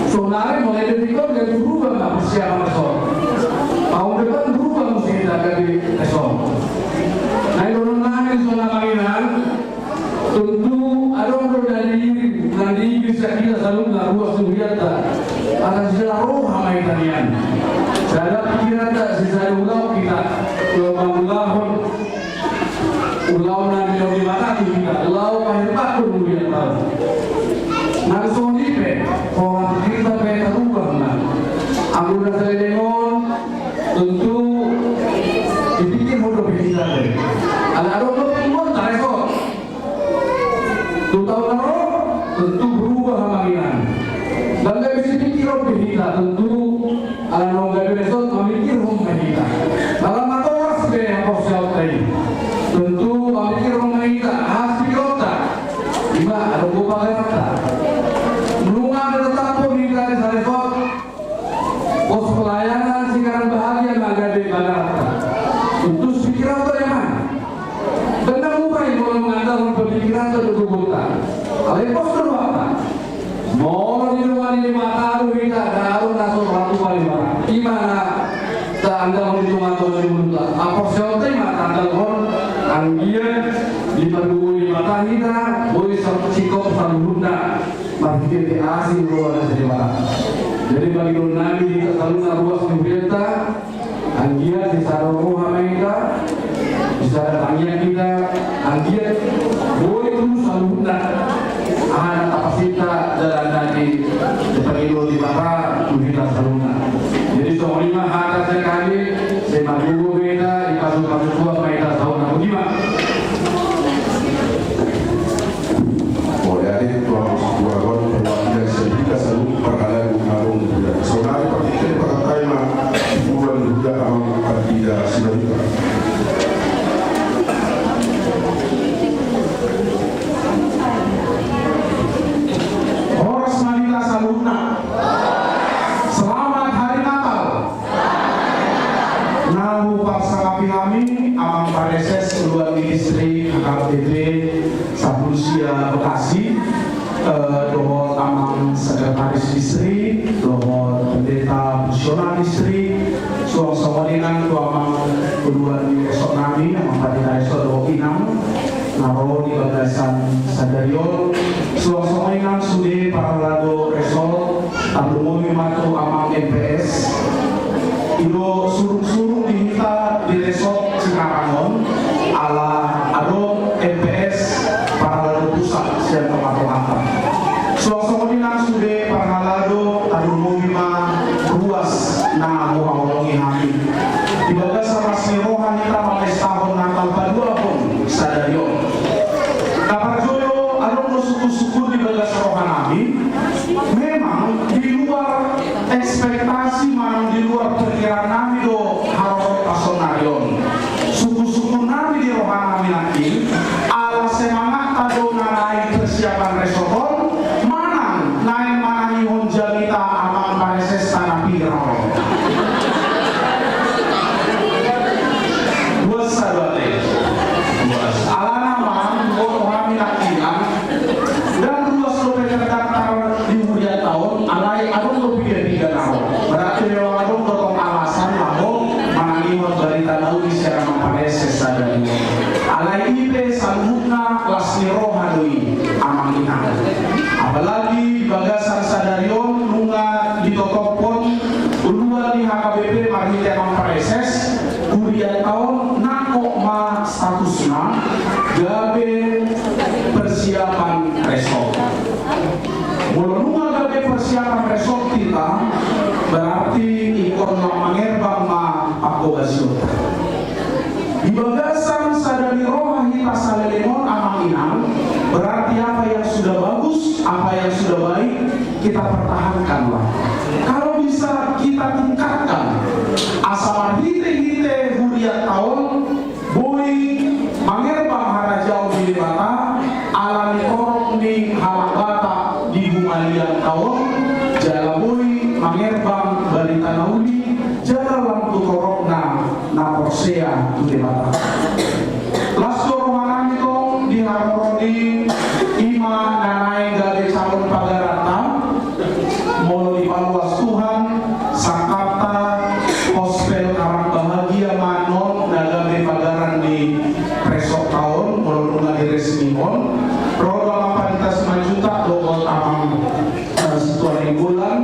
Sonari mulai detik on gabe berubah ma persiapan resort. Tahun depan berubah mesti hita gabe resort. Na inggonon nami dison, Amang Inang, tontu adong do na di, na diiring sian hita saluhutna ruas ni huria ta. Ala sijala roha ma hita nian. Sada pikiranta, sijala ulaon hita. Laho mangulahon ulaon na nilehon ni Debata tu hita, laho paherbahon huria ta on. Nang songon i pe, pola pikirta pe tarubah ma. Anggo na saleleng on, tontu dipikirhon dope hita pe. Ala adong dope inggonta resort. Tu taon na ro, tontu berubah, Amang Inang. Ndang gabe sipikir on pe hita, tontu ala naung gabe resort mamikirhon ma hita. Ala matoras be haporseaonta i. Tontu mamikirhon ma hita, aha sipikironta. Ima adong do pagaranta. Nunga tataphon hita di sada resort. Pos pelayanan Sekarang Bahagia ma gabe pagaranta. Tontu sipikir on do, Amang. Ndang muba i molo mangandalhon pemikiranta dohot gogonta. Alai pos do rohanta. Molo didongani Debata do hita, ndang adong na so ratu paling. Ima na taandalhon di tongatonga ni ngolunta. Haporseaonta i ma taandalhon, anggiat dipargogoi Debata hita, boi sa-, singkop saluhutna. Marhite asi roha na sian Debata. Jadi bagi dongan nami di hita saluhutna ruas ni hurianta, anggiat sisada roha ma hita, sisada tangiang hita, anggiat boi tu saluhutna aha na tapasinta dalan na di, dipangido Debata tu hita saluhutna. Jadi songon i ma hata sian hami, sai margogo ma hita, dipasupasu Tuhan ma hita saluhutna. Botima. Mauliate tu hamu saluhut, perwakilan sian hita saluhut parhalado na adong di huria. Saonari partingkian pasahat hami ma tu huria, Amang Pandita Simanjuntak. Horas ma di hita saluhutna. Selamat Hari Natal. Na huparsangapi hami Amang Pareses uluan ni distrik H K B P Sabusia Bekasi, eh, dohot Amang Sekretaris Distrik, dohot Pendeta Fungsional Distrik, suang songon i nang tu Amang uluan ni resort nami, Amang Pandita Resort dohot Inang na ro di bagasan sadari on, suang songon i nang sude parhalado resort, tarlumobi ma tu Amang M P S. I do surungsurung di hita di resort Cikarang on, ala adong M P S parhalado pusat sian tongatonganta. Suang songon i nang sude parhalado, tarlumobi ma ruas na huhaholongi hami. Di bagasan las ni roha hita mamestahon Natal paduahon sadari on. Na parjolo, adong do sungkunsungkun di bagas roha nami. Memang di luar ekspektasi manang di luar perkiraan nami do haroro ta saonari on. Sungkunsungkun nami di roha nami nangkin, ala semangatta do na naeng persiapan resort on, manang naeng manangihon jamita Amang Paresesta na pir on. Boasa do ate? Boasa. Alana, Amang, boto hami nangkinan, ndang ruas dope terdaftar di hurianta on, alai adong do piga-piga na ro. Berarti memang adong do tong alasan laho manangihon barita na uli sian Amang Pareses sadari on. Alai i pe saluhutna las ni roha do i. Khususna gabe persiapan resort. Molo nunga gabe persiapan resort hita, berarti ingkon lam mangerbang ma panghobasionta. Di bagasan sada ni roha hita saleleng on, amang inang, berarti apa yang sudah bagus, apa yang sudah baik, kita pertahankanlah. Kalau bisa kita tingkatkan, asa marhite-hite huriatta on, boi mangerbang harajaon ni Debata, ala ni torop ni halak Batak di bungalianta on, jala boi mangerbang barita na uli, jala lam tu toropna na porsea tu Debata. Las do rohanami tong di haroro ni i ma na naeng gabe calon pagaranta. Molo dipaluas Tuhan, sangkapta, Hospel Karang Bahagia ma non na gabe pagaran ni resortta on, molo nunga diresmihon. Ro do amang Pandita Simanjuntak dohot amang, eh, Situan Nainggolan,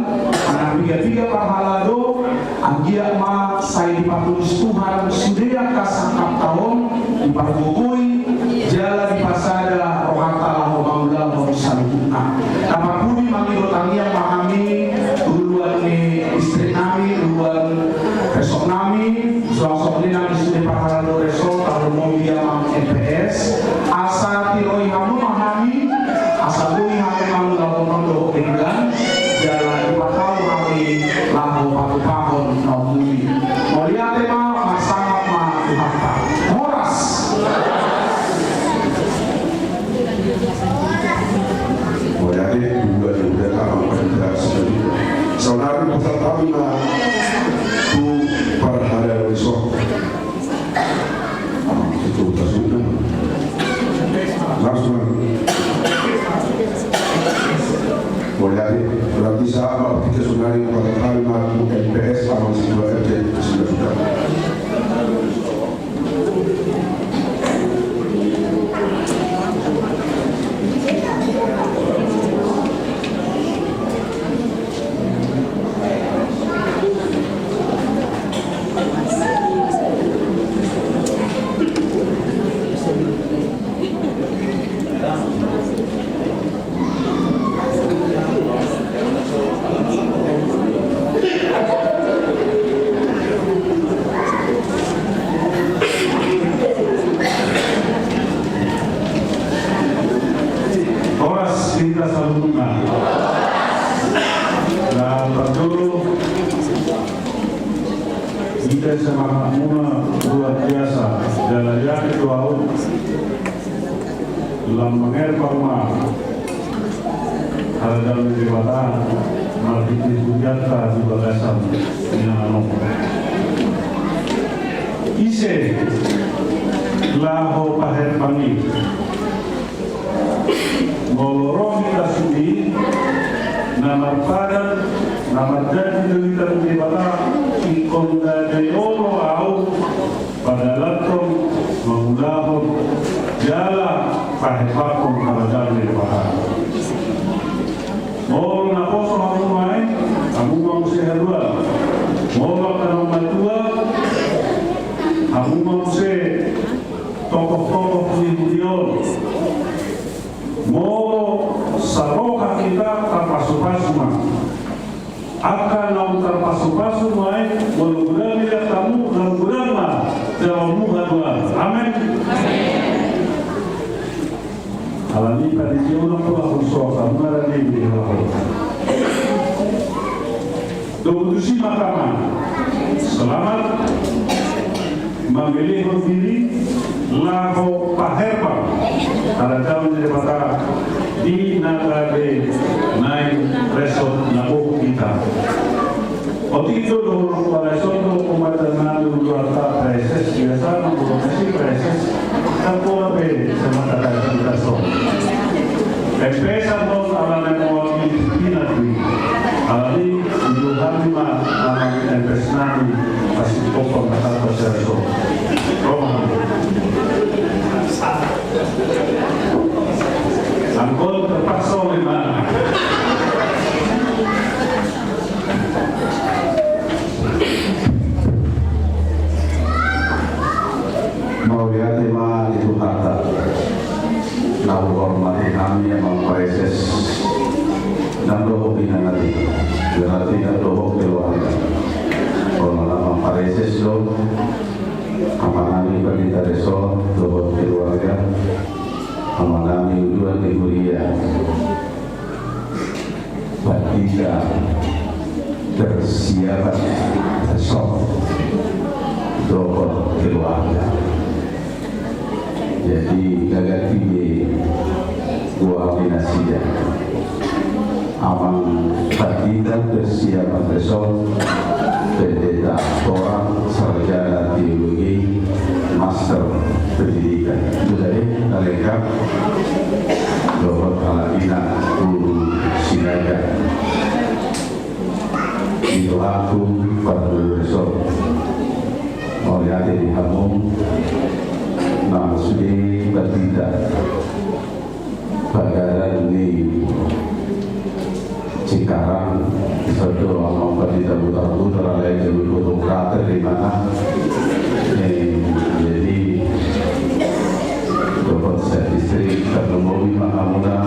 anak piga-piga parhalado, anggiat ma sai dipatulis Tuhan sude angka sangkapta on, diparbogoi, jala dipasada rohanta laho mangulahon saluhutna. Na parpudi mangido tangiang ma hami, uluan ni istrinnami, uluan resortnami, suang songon i nang di sude parhalado resort, tarlumobi amang M P S, asa tiroi hamu ma hami, asa boi hami mangulahon on dohot denggan, jala dipahamu hami laho patupahon na umuli. Mauliate ma, marsangap ma Tuhanta. Horas. Mauliate, dua, dua, dua, amang Pandita Simanjuntak. Saonari pasahat hami ma tu parhalado resort. Itu tasuna. Langsung. Mauliate, berarti saat Bapak kita saonari pasahat hami ma tu M P S, amang Situa R T, Simanjuntak. Horas hita saluhutna. Na parjolo, hita semangatmuna luar biasa, jala yakin do ahu, lam mangerbang ma harajaon ni Debata marhite hurianta di bagasan ni na naeng on. Ise laho paherbang i? Molo ro hita sude na marpadan, na marjanji do hita tu Debata, ingkon gabe olo ahu padalanhon, mangulahon, jala paherbangkon harajaon ni Debata. Molo naposo hamu ma i, hamu ma muse haduan. Molo angka na matua, hamu ma muse tokoh-tokoh ni huria on. Molo saroha hita, tarpasu-pasu ma. Angka naung tarpasu-pasu ma i, molo godang dilehon hamu, godang ma jaomu haduan. Amen. Alani panitia, unang pola hon so, hamu na ra di di laho. Domu tusi ma hami. Selamat mamilihon diri laho paherbang harajaon ni Debata di na gabe naeng resort na bohut hita. Otik do dohot resort do pemadanan dulu ata preses biasa, mangurung si preses. Kan pola pe sama kata kita so. M P S on alana mewakili hina dui. Alani di Tuhan ma anak M P S nami pasti kopang kata so. Rohani. Angkon terpaksa memang. Mauliate ma. Huhormati hami Amang Praeses, nang dohot inang i, berarti nang dohot keluarga. Olo, Amang Praeses do, Amanami Pandita Resort dohot keluarga, Amanami Utusan di Huria, Pandita Persiapan Resort dohot keluarga. Jadi, gaga tibe gua pinasida. Amang Pandita Persiapan Resort, Pendeta Torang, Sarjana Teologi, Master Pendidikan. Sudah, eh, na lengkap. Dohot halak inang, guru Sinaga. Di doaku, Pak Guru Resort. Mauliate di hamu, nang sude Pandita Pagaran ni Cikarang, satu Amang Pandita Butar-butar, alai jadi fotografer di mana. Eh, jadi, dohot saistri, tarlumobi ma hamuna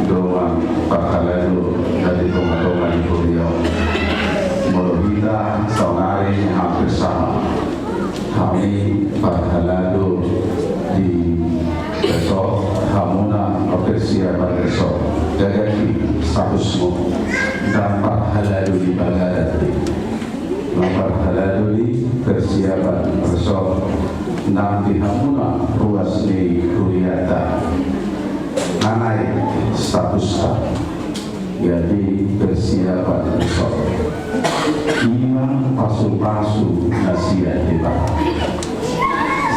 dongan parhalado na di tonga-tonga ni huria on. Molo hita saonari hampir sama. Hami parhalado di Resort, hamuna Persiapan Resort. Gaga i statusmu, ndang parhalado di Pagaran be. Ndang parhalado di Persiapan Resort, nang di hamuna ruas ni huriata. Nang i statusta. Jadi Persiapan Resort. Ima pasu-pasu na sian Debata.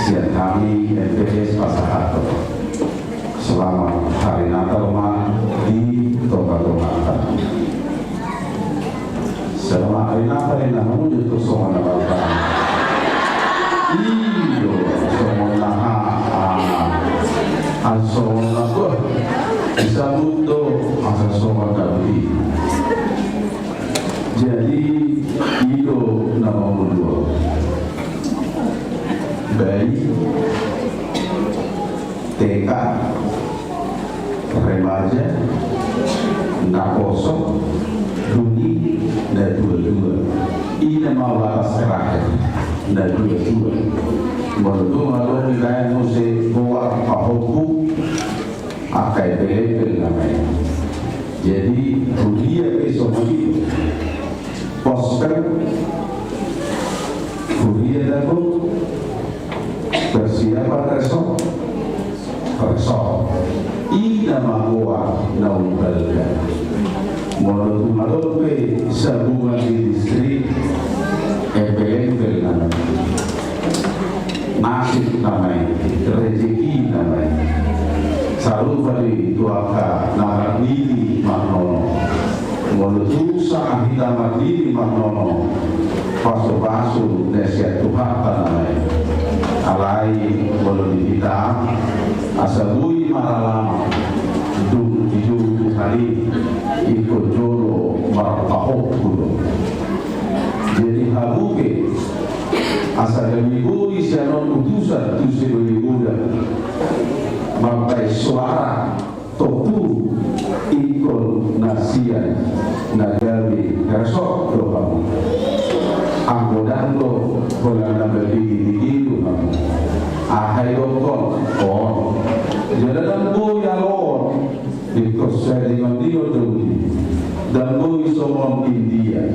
Sian hami M P S pasahathon. Selamat Hari Natal ma di tonga-tonganta. Selamat Hari Natal, inang, hamu jo tu songon na balga. Iyo, songon na ha, ah, ah, songon na, beh, disambut do asa songon na boti. Jadi, i do na mangolu on. Bayi, T K, remaja, naposo, dung i na dua-dua. I na ma batas terakhir, na dua-dua. Molo tung adong dibaen muse goar pahompu, angka embel-embel nama i. Jadi, huria pe songon i. Pos pe, huria dagok, Persiapan Resort, Resort. I na ma goar na umbalga. Molo tung adong pe sabungan di distrik, embel-embel nama i. Nasib nama i, rejeki nama i. Sarupa do i tu angka na marnini marnono. Molo tung sanga hita marnini marnono, pasu-pasu na sian Tuhanta nama i. Alai molo di hita, asa boi maralaman, dung dijou Tuhan i, ingkon jolo marpahompu do. Jadi hamu pe, asa gabe boi sian on utusan tu sian boi godang, mambaen soara, tompu, ingkon na sian na gabe resort do hamu. Anggo ndang do, holan na mambege-bege do hamu. Aha i dohonon, on. Jala ndang boi alo on. Because saya dengan dia dulu. Ndang boi songon India.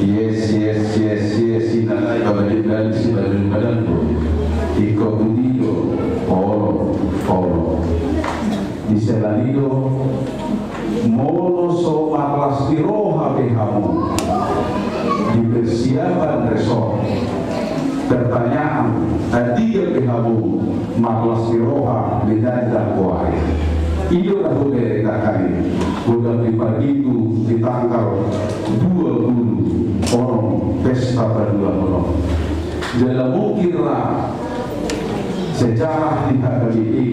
Yes, yes, yes, yes. Inang i pabadian dari si badian badan do. Iko budio. Olo, olo. Di sela ni do. Molo so marlas ni roha pe hamu di Persiapan Resort. Pertanyaan, adia pe hamu marlas ni roha di dandang goar i? I do na hubege tangkali, godang di parminggu di tanggal dua puluh onom pesta paduahon on. Jala mungkin ra sejarah di H K B P i,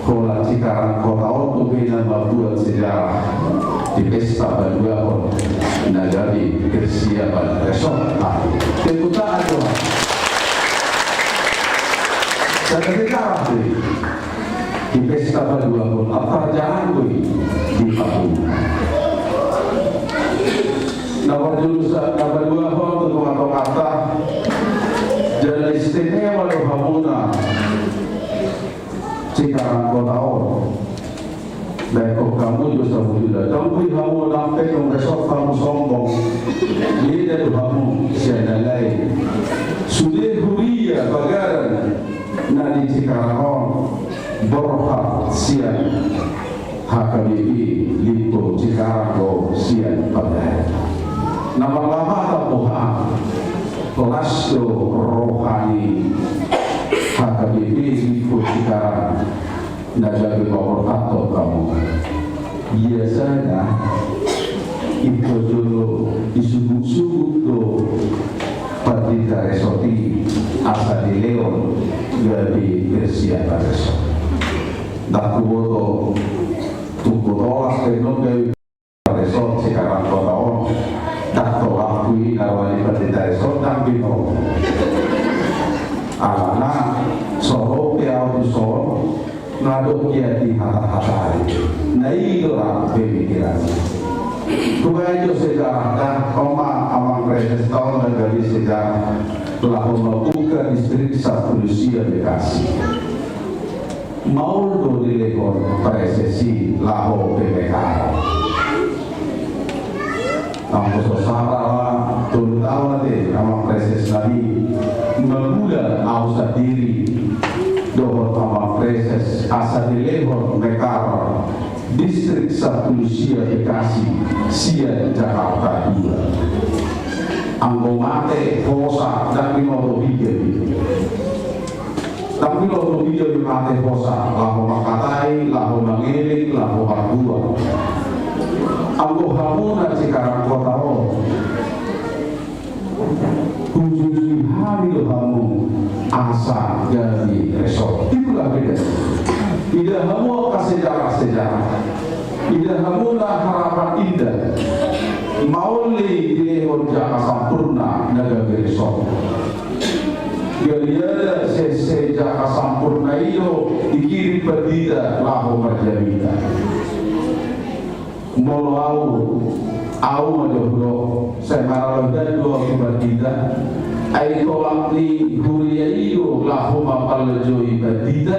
holan Cikarang kota on do pe na mambuat sejarah di pesta paduahon na gabe Persiapan Resort. Tepuk tangan, Tuhan. Sada sejarah do i. Di pesta paduahon, antar jalan do i di pahuna. Na parjolo sa, na paduahon tu tongatongata, jala istimewa do hamuna Cikarang Kota on. Baen hamu jo sabotulna, ndang boi hamu nang pe, nunga so hamu sombong. Beda do hamu sian na lain. Sude huria bagaran na di Cikarang on borhat sian H K B P Limpo Cikarang do sian Pagalan. Na marlapatan boha, las do roha ni H K B P Limpo Cikarang na gabe paborhathon hamu. Biasana ingkon jolo disuguksuguk do pandita resort i asa dilehon gabe persiapan resort. Ndang huboto, tung hutolak pe nunga gabe resort Cikarang Kota on. Ndang tolak hu i na roha ni pandita resort, ndang binoto. Alana so ro pe ahu tu son, nunga didok ia di hata-hata i, na i do ra pemikiran. Hubaen jo sejarah da, on ma amang praeses ta on na gabe sejarah laho mambuka distrik sampulu sia Bekasi. Maol do dilehon praeses i laho pemekaran. Anggo so sala, tolu taon ate amang praeses nami, mangula ahu sandiri dohot amang praeses asa dilehon mekar distrik sampulu sia Bekasi sian Jakarta dua. Anggo mate hosa, ndang binoto hita i. Ndang binoto hita i mate hosa, laho mangkatai, laho mangelek, laho marbuat. Anggo hamuna Cikarang Kota on, hujujui hami do hamu asa gabe resort. Itulah beda. Ida hamu angka sejarah-sejarah. Ida hamuna harapan indah. Maol i dilehon jaka sampurna na gabe resort. Gariada sese jaka sampurna i do dikirim pandita laho marjamita. Molo ahu, ahu ma jo hudok, sai maraloan do ahu tu pandita. Ai tolak ni huria i do laho mampalajoi pandita.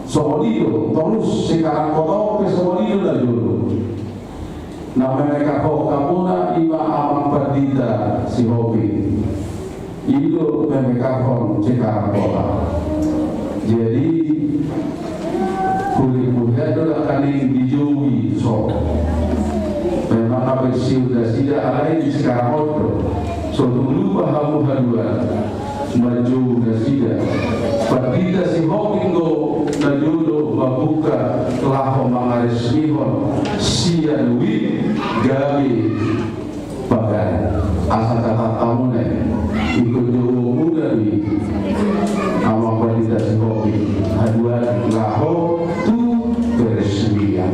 Songon i do, torus Cikarang Kota on pe songon i do na jolo. Na memekarhon hamuna i ma amang pandita Sihombing. I do memekarhon Cikarang Kota. Jadi, hulihulian do dangkaning dijou i so. Memang hape siul nasida alai di Cikarang on do. So tung lupa hamu haduan manjou nasida. Pandita Sihombing do na jolo mambuka laho mangaresmihon sian wit gabe pagar. Asa catat hamuna i, ingkon joumuna do i amang pandita Sihombing haduan laho tu peresmian.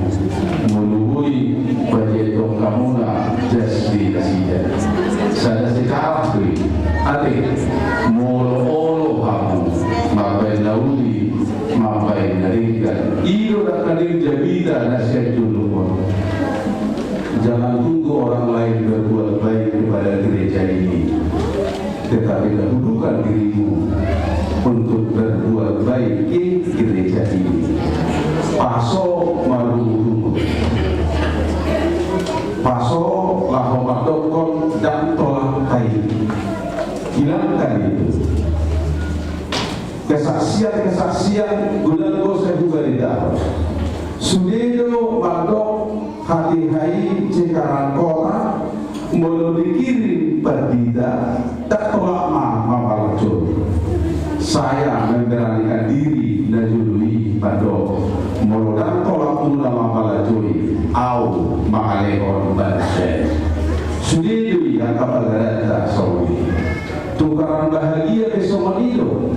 Molo boi pajaitehon hamuna jas ni nasida. Sada sejarah do i. Ate, molo olo hamu mambaen na uli, mambaen na denggan, i do dangkaning jamita na sian jolo on. Jangan tunggu orang lain berbuat baik kepada gereja ini, tetapi dahulukan dirimu untuk berbuat baik di gereja ini. Paso marungutungut. Paso laho mandokkon ndang tolak tai. Hilangkan itu. Kesaksian-kesaksian godang do sai hubaritahon. Sude do mandok hatiha i Cikarang Kota, molo dikirim pandita, ndang tolak ma mampalajoi. Saya memberanikan diri na jolo i mandok, molo ndang tolak muna mampalajoi, ahu mangalehon banta. Sude do i angka pagaranta songon i. Tukaran bahagia pe songon i do.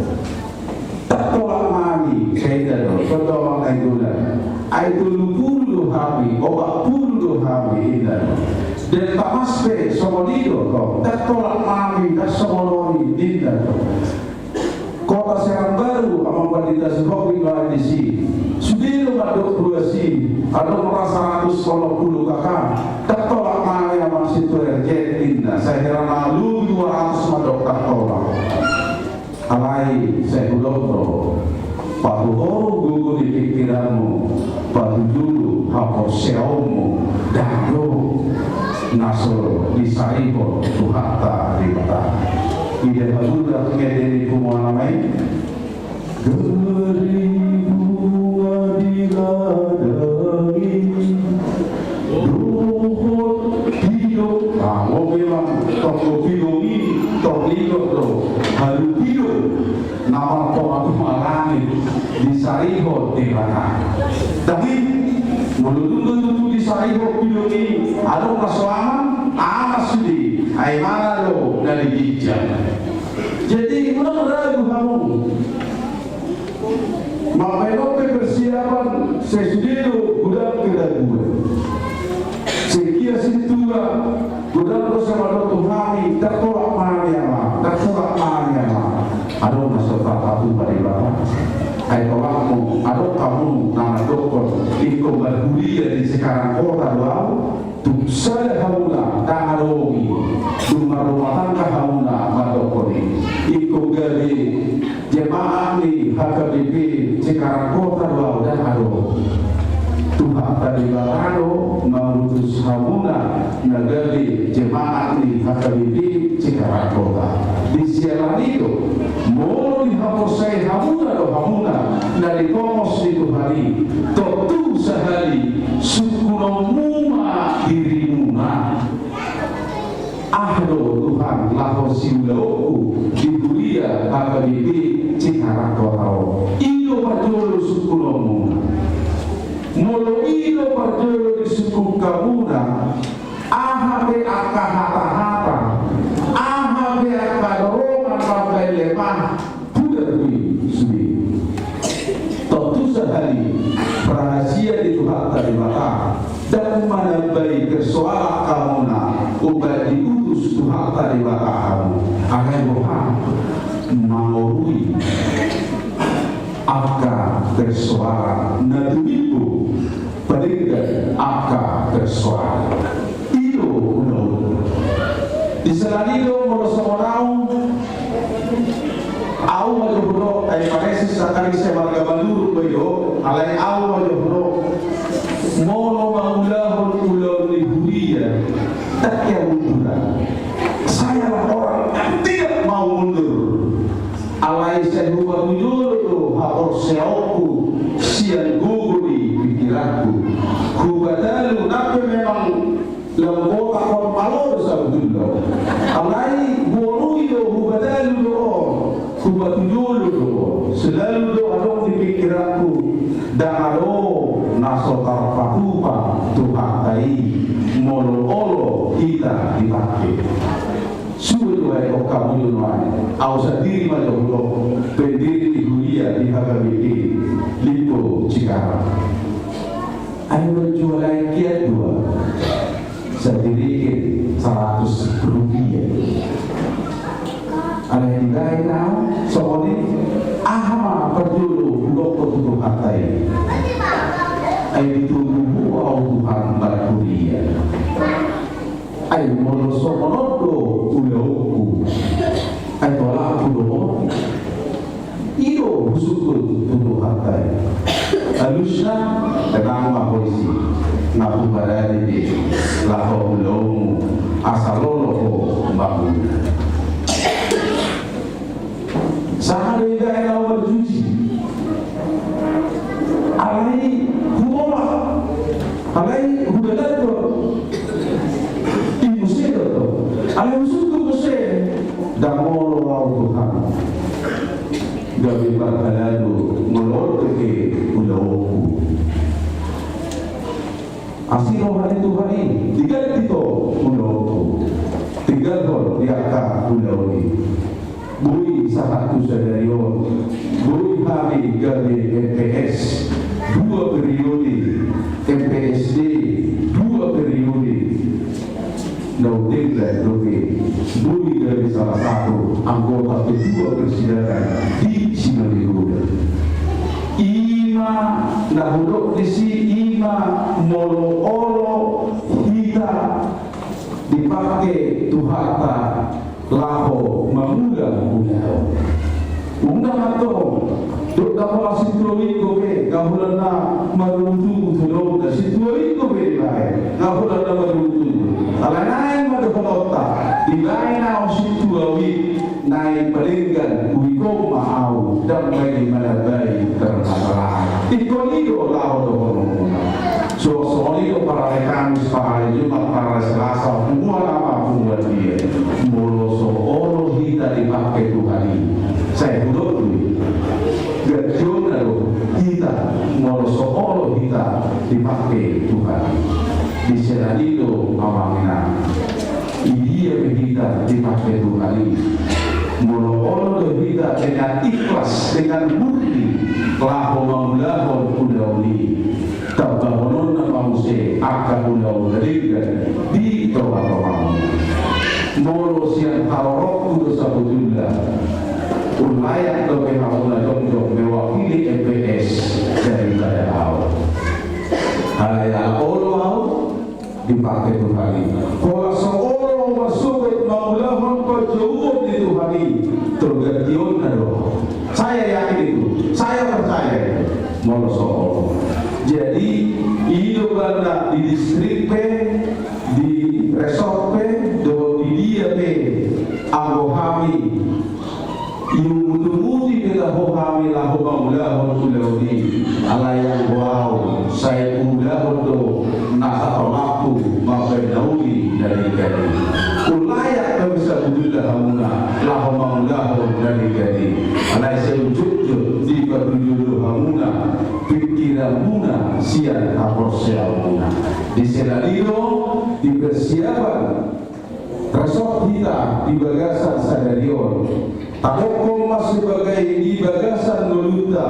Ndang tolak hami, sai inda do, songon Amang Nainggolan. Ai tolu pulu do hami, opat pulu do hami, inda do. Dentamas pe songon i do, ndang tolak hami, ndang songon on i, inda do. Kota Serang Baru, Amang Pandita Tasuhok di bawah disi. Sude do mandok ruas i, adong ra saratus onom pulu K K. Ndang tolap ma hami amang Situerjet, ninna. Sai hira na lobi dua ratus mandok ndang tolap. Alai sai hudok do, patuhor gogo ni pingkiranmu, patujolo haporseaonmu, ndang adong na so disarihon Tuhanta Debata. Ida hadurak ngedeni punguan amai. Gari bunga di ladang i. Dohot pidong. Ah, oh, memang tonggo pidong i, tong i do, do. Haru pidong. Na martonga-tonga langit disarihon Debata. Tapi molo dung do tutu disarihon pidong i, adong na so aman, aman sude. Ai mana do na di ginjang. Jadi, unang ragu hamu. Mambaen on pe persiapan, sai sude do godang keraguan. Sai gia sintua, godang do sai mandok tu hami, ndang tolap ma hami amang, ndang tolap ma hami amang. Adong na so tarpatupa Debata. Ai tolapmu, adong hamu na mandokkon, ingkon marhuria di Cikarang Kota do au. Tung sada hamuna ndang adong i, tung marrumah tangga hamuna mandokkon i. Ingkon gabe jemaat ni H K B P Cikarang Kota do au, ndang adong. Tuhanta Debata do mangutus hamuna na gabe jemaat ni H K B P Cikarang Kota. Di siala ni i do, molo dihaporseai hamuna do hamuna na ditongos ni Tuhan i, tontu sahali sungkunonmu ma dirimuna. Aha do Tuhan laho siulaonku di huria H K B P Cikarang Kota on? I do parjolo sungkunonmuna. Molo i do parjolo disungkun hamuna, aha pe angka hata-hata, aha pe angka dorongan mambaen lemah, pudar do i sude. Tontu sahali rahasia ni Tuhanta Debata, ndang manambai persoalan hamuna umbahen diutus Tuhanta Debata hamu. Alai boha? Mangorui angka persoalan na tumimbo. Padenggan angka persoalan. I do ulaon. Di siala ni i do molo songon au, au ma jo hudok, ai paresis sakali sai marga Manurung do i do, alai au ma jo hudok. Molo mangulahon ulaon ni huria, ndang hea munduran. Saya lah orang yang tidak mau mundur. Alai sai hupatujolo do haporseaonku sian gogo ni pingkiranku. Hupatalu nang pe memang lam botak on malo do sabotulna. Alai huonui do, hupatalu do on, hupatujolo do on. Selalu do adong di pingkiranku, ndang adong na so tarpatupa Tuhanta i molo olo hita dipangke. Sude do aek on hamu jo nuaeng. Au sandiri ma jo hudok, pendiri ni huria di H K B P Limpo Cikarang. Ai menjual aek kian dua. Sandiri ke seratus rupiah. Alai dibaen au songon i, aha ma parjolo hudokkon tu Tuhanta i? Ai ditubuhon au Tuhan marhuria. Ai molo songon on do ulaonku, ai tolapku do on. I do husungkun tu Tuhanta i. Alusna, tenang ma ho disi, nga huparade be laho ulaonmu, asa lolo ho mamuna. Sahat do ibaen au marjuji. Alai huola. Alai hudalan do. I muse do. Alai husungkun muse. Ndang olo au Tuhan. Gabe parhalado molo on pe ulaonku. Asi roha ni Tuhan i, diganti do ulaonku. Tinggalhon di angka ulaon i. Boi sahat tu sadari on, boi hami gabe M P S dua periode, M P S D dua periode. Naung denggan dope boi gabe salah satu anggota ketua persidangan di Simanihuda. Na hudok disi ima molo olo hita dipake Tuhanta laho mangula ulaon. Unang antong, dok na pola sintua i dope, nga holan na marungutungutu do, na sintua i dope dibaen, nga holan na marungutungutu. Alai naeng ma dohononta, dibaen ahu sintua i, naeng palenggan, uikon ma ahu, ndang boi manambai permasalahan. Ingkon i do laho dohononmuna. So, songon i do parari Kamis, parari Jumat, parari Selasa, punguan aha ma punguan dia. Molo so olo hita dipake Tuhan i. Sai hudok do i. Gantionna do hita, molo so olo hita dipake Tuhan i. Di siala ni i do amang inang. Di dia pe hita dipake Tuhan i. Molo olo do hita dengan ikhlas, dengan murni, laho mangulahon ulaon i. Tambahononna ma muse angka ulaon na denggan di tongatongamuna. Molo sian haroroku do sabotulna, unang layak dope hamu na jongjong mewakili M P S daripada ahu. Alai ala olo ahu, dipake Tuhan i. Pola so olo masogot mangulahon pajouon ni Tuhan i, torgantionna do. Saya yakin itu, saya percaya itu. Molo so olo. Jadi, i do banda di distrik pe, di resort pe, dohot di dia pe, anggo hami iumutumuti pe do hami laho mangulahon ulaon i, alai anggo ahu, sai ulahon do na satolapku mambaen na uli na denggan i. Unang layak dope sabotulna hamuna laho mangulahon na denggan i. Alai sai unjukjukjut dipatuju do hamuna pingkiranmuna sian haporseaonmuna. Di siala ni i do di persiapan resort hita di bagasan sadari on. Tahophon ma sebagai di bagasan ngolunta,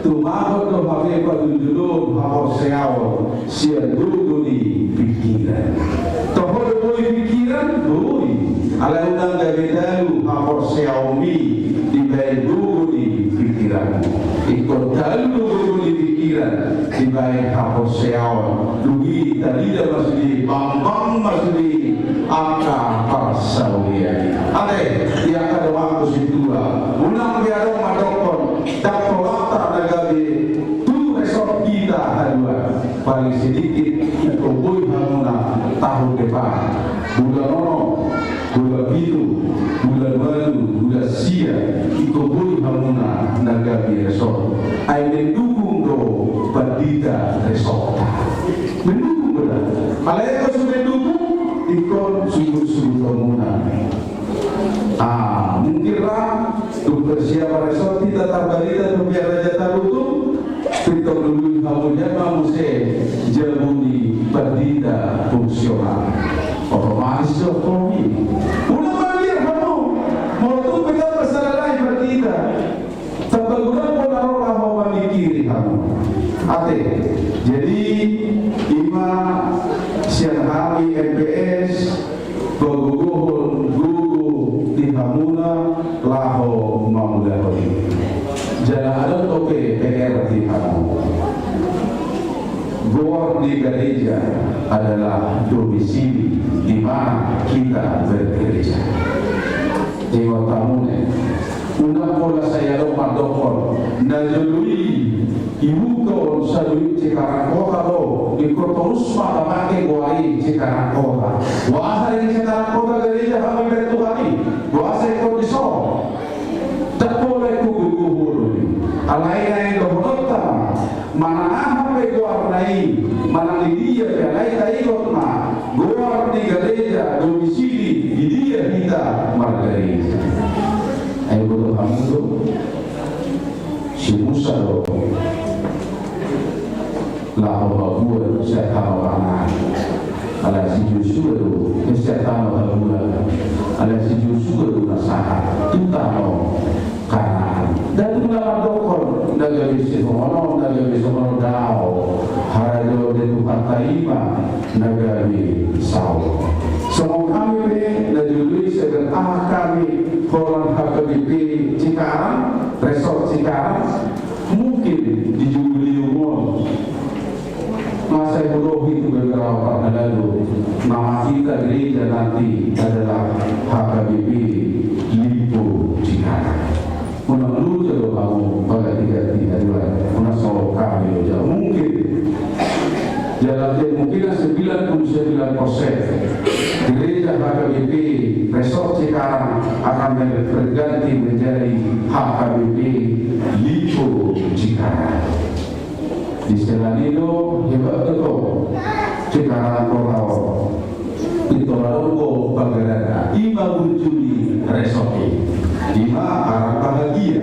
tumagon do hape patujolo haporseaon sian gogo ni pingkiran. Toho do boi pingkiran? Boi. Alai unang gabe talu haporseaonmi dibaen gogo ni pingkiranmu. Ingkon talu do gogo ni pingkiran dibaen haporseaon. Dung i tarida ma sude, bangbang ma sude angka parsaulian i. Ate, di angka donganku sintua, unang be adong mandokkon, ndang tolapta na gabe tu resort hita haduan. Paling sedikit ingkon boi hamuna tahun depan, bulan onom, bulan pitu, bulan ualu, bulan sia, ingkon boi hamuna na gabe resort. Ai mendukung do pandita resortta. Mendukung do da. Alai anggo so mendukung, ingkon suhutsuhutonmuna. Ah, mungkin ra, dung persiapan resort hita tarbarita tu pihak Raja Tarutung, pintor lului hamu, dia ma muse jabu ni pandita fungsional. Otomatis do komi. Unang mabiar hamu. Molo tung pe tamba sada nai pandita, tamba godang do na ro laho mamingkiri hamu. Ate. Jadi, ima sian hami M P S, pagogohon gogo di hamuna laho mangulahon i. Jala adong dope P R di hamu. Goar ni gareja adalah domisili di mana kita bergereja. Ingot hamu ne, unang pola sai adong mandokkon, na jolo i ibuka on saluhut Cikarang Kota do, ingkon torus ma pamake goar i Cikarang Kota. Boasa di Cikarang Kota gareja hami baen Tuhan i? Boasa ingkon dison? Ndang pola ingkon gogo do i. Alai naeng dohononta ma, manang aha pe goarna i, manang di dia pe, alai taingot ma, goar ni gareja domisili di dia hita margareja. Ai boto hamu do, si Musa do laho mambuat sian tano Kanaan. Alai si Josua do, eh, sian tano habuangan. Alai si Josua do na sahat tu tano Kanaan. Ndang tung na mandokkon, na gabe songon on, na gabe songon on, daong. Harajaon ni Tuhanta i ma na gabe saut. Songon hami pe na jolo i, sebenarna hami holan H K B P Cikarang, Resort Cikarang, mungkin di Jubileum on Nama kita gereja nanti adalah H K B P Limpo Cikarang. Unang lupa do hamu pangganti-ganti haduan, unang so kami loja. Mungkin, dalam kemungkinan sembilan puluh sembilan persen, gereja H K B P Resort Cikarang akan berganti menjadi H K B P Limpo Cikarang. Di sela ni i do, hebat do tong Cikarang Kota on. Pintor adong do panggabeanna, ima burju ni resort i. Ima arang bahagia.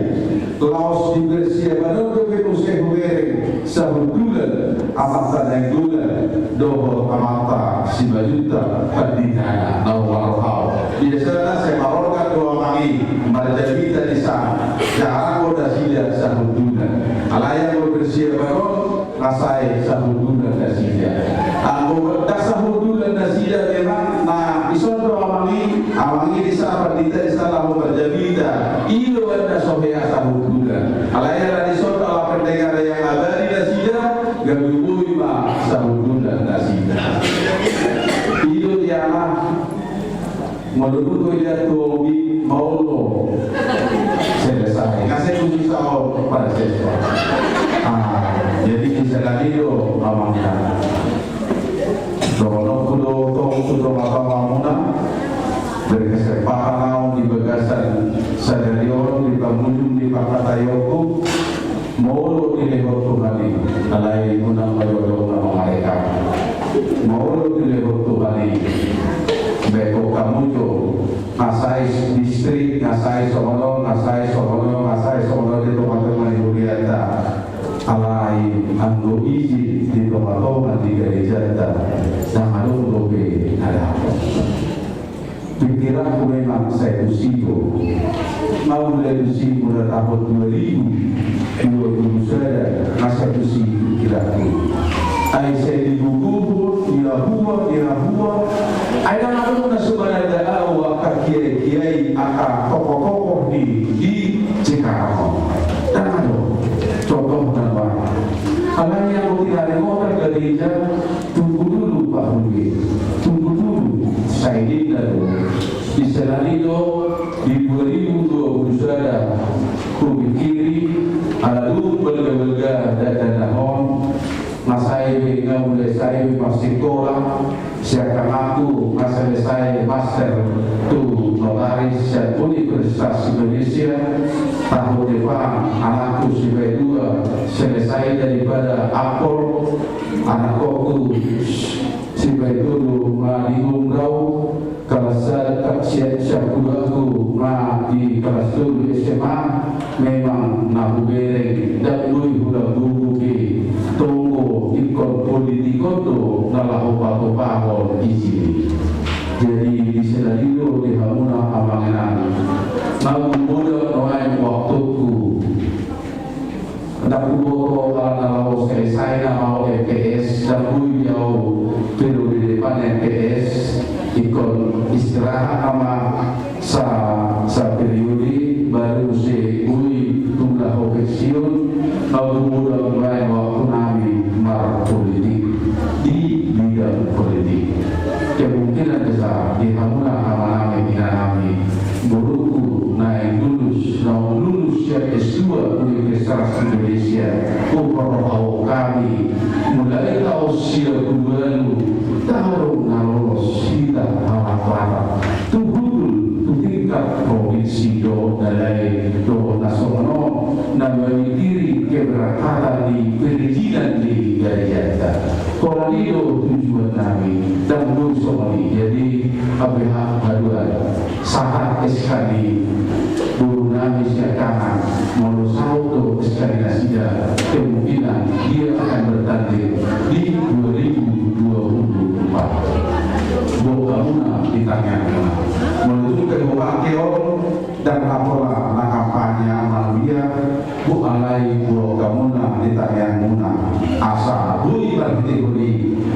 Laos di persiapan on dope muse hubereng sahundulan Amanta Nainggolan dohot Amanta Simanjuntak pandita na marroha. Biasana sai marorgan do amang i marjamita di san, jarang do nasida sahundulan. Alai anggo persiapan on, nga sai sahundulan nasida. Anggo ndang sahundulan nasida memang, na dison do amang i, amang i di san, pandita di san laho marjamita. I do na so hea sahundulan. Alai ala dison, ala pendengaran yang abadi nasida, gabe boi ma sahundulan nasida. I do ia na Molo dung do idaon tu obi, maol do. Selesai. Nga sai tusi saol pada siswa. Ah, jadi di sela ni i do amang i. Dohononku do tong tu dongan-donganmuna, berkesempatan ahu di bagasan sadari on di pangujung ni pangkataionku. Molo dilehon Tuhan i, alai unang majodo na mangareka. Molo dilehon Tuhan i, baen hamu jo, nga sai distrik, nga sai songon on, nga sai songon on, nga sai songon on di tonga-tonga ni huriata. Alai anggo izin di tonga-tonga ni garejanta, ndang adong dope na dapot. Pikiranku memang sai tusi do. Nga mulai tusi mula tahun dua ribu dua puluh sada, nga sai tusi pikiranku. Ai sai dibubuhon, diahua, diahua. Ai ndang adong na so mananda ahu angka kiai-kiai, angka tokoh-tokoh di, di Cikarang on. Ndang adong. Contoh na baik. Alai anggo tinaringotan gareja, tunggu dulu Pak Rudi, tunggu dulu, sai ninna do. Di sela ni i do, di dua ribu dua puluh sada, hupikiri, ala dung balga-balga data na on, nga sai be, nga mulai sai be marsikola, sian anakku nga selesai master tu notaris sian Universitas Indonesia, tahun depan anakku si paidua selesai daripada akpol, anakku si paitolu nga di Umrau, kelas sa-, ka-, sia-, sian hulaku nga di kelas tolu S M A, memang na hubereng, ndang boi hula bubu be, tonggo ingkon politik on do na laho patupahon isi. Jadi di sela ni i do di hamuna amang inang, nga mumodang nuaeng waktuku. Ndang huboto ala na laho selesai nama au M P S, ndang boi au periode depan M P S, ingkon istirahat nama sa, saperiode, baru muse boi tung laho pensiun. Au mumodang nuaeng waktu nami marpolitik di bidang politik. Kemungkinan besar di hamuna amanami, inanami, boruku naeng lulus, naung lulus sian S dua Universitas Indonesia, huparrohahon hami, mulai taon sia puluh ualu, taon na lolos hita halak Batak tu hundul tu tingkat provinsi dohot na lain, dohot na songon on na mamikiri keberangkatan ni perizinan ni garejanta. Holan i do tujuan nami, ndang boi songon i. Jadi, ampe haduan, sahat S K ni boru nami sian tangan, molo saut do S K ni nasida, kemungkinan dia akan bertanding di dua ribu dua puluh empat. Boan hamuna di tangiangmuna. Molo tung pe hupake on, ndang na pola na kampanye manuia, boan, alai boan hamuna di tangiangmuna. Asa boi marhitehon i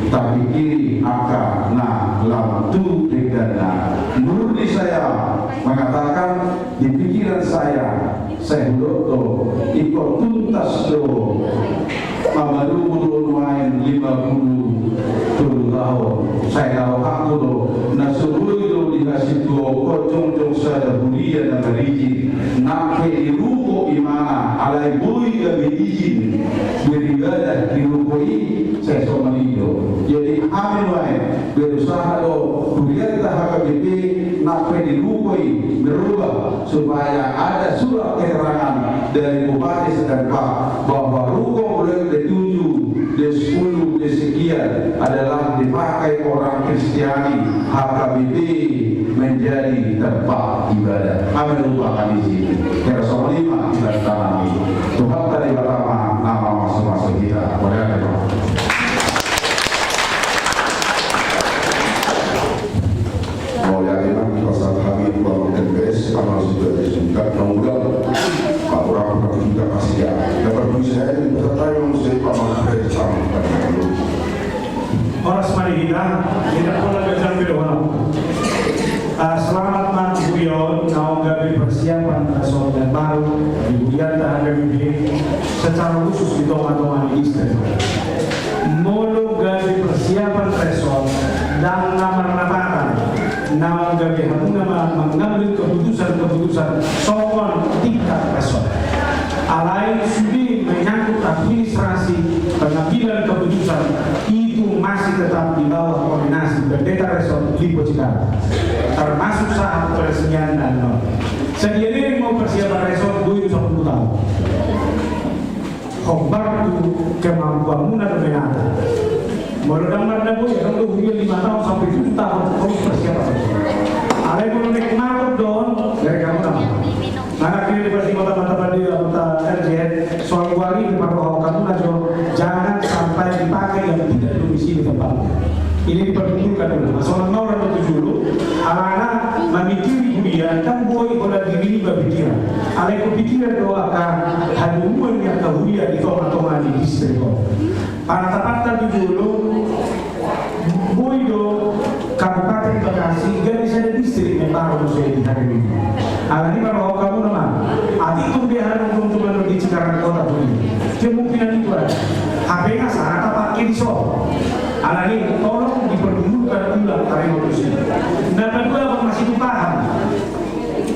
tapikiri angka na lam tu dengganna. Murni saya mengatakan, di pikiran saya, sai hudok do, ingkon tuntas do mamalumu do nuaeng lima puluh tolu taon. Sai na rohangku do, na so boi do di hasituaon on jongjong sada huria na marijin, nang pe di ruko imana, alai boi gabe ijin beribadah di ruko i, sai songon i do. Jadi hami nuaeng berusaha do hurianta H K B P, nang pe di ruko i merubah supaya ada surat keterangan dari Bupati Setempat bahwa ruko Blok B tujuh, D sepuluh, D sekian adalah dipakai orang Kristiani, H K B P menjadi tempat ibadah. Kami lupakan di sini. Kira sama lima kita tanami. Tuhan tadi pertama nama masuk-masuk kita. Boleh ada, Pak? Mauliate ma di pasahat hami tu amang M P S, amang sudah disuntik, na undang. Pak Urang, Pak Urang, kasih ya. Dapat puji saya di pasahat hami, amang M P S, amang. Horas ma di hita, hita pola gajar bedo hono. Ah, selamat ma tu huria on, naung gabe persiapan na so na baru di hurianta H K B P, secara khusus di tonga-tonga ni distrik. Molo gabe persiapan resort, ndang na marlapatan, naung gabe hamuna ma-, mengambil keputusan-keputusan songon tingkat resort. Alai sude menyangkut administrasi pengambilan keputusan itu masih tetap di bawah koordinasi pendeta resort Limpo Cikarang. Termasuk saat peresmian dan non. Sadia do mau persiapan resort dua ribu sepuluh tahun. Hombar tu kemampuanmuna do menata. Molo ndang mardabu ya, ndang do huria lima tahun sampai tujuh tahun, terus persiapan. Alai molo naeng magot do on, dari kamu nama. Mana kira di pasti kota mata pada kota R J, soal kuari di parroha kamu na jo, jangan sampai dipakai yang tidak domisili tempatnya. Ini dipergumulkan dulu. Masalah mau orang tujuh dulu, alana mamikiri huria, kan boi holan diri ni bapikiran. Alai hupikiran do angka hadomuan ni angka huria di tonga-tonga ni distrik on. Panatapan tu jolo, boi do Kabupaten Bekasi gabe sada distrik na baru muse di hari Minggu. Alani parroha kamu nama, atik tung dia harus untung cuma di Cikarang kota pun. Kemungkinan itu ada. Hape nga sana tapake di so. Alani tolong dipergumulkan ulang tarima tusi. Na padua abang masih tu paham.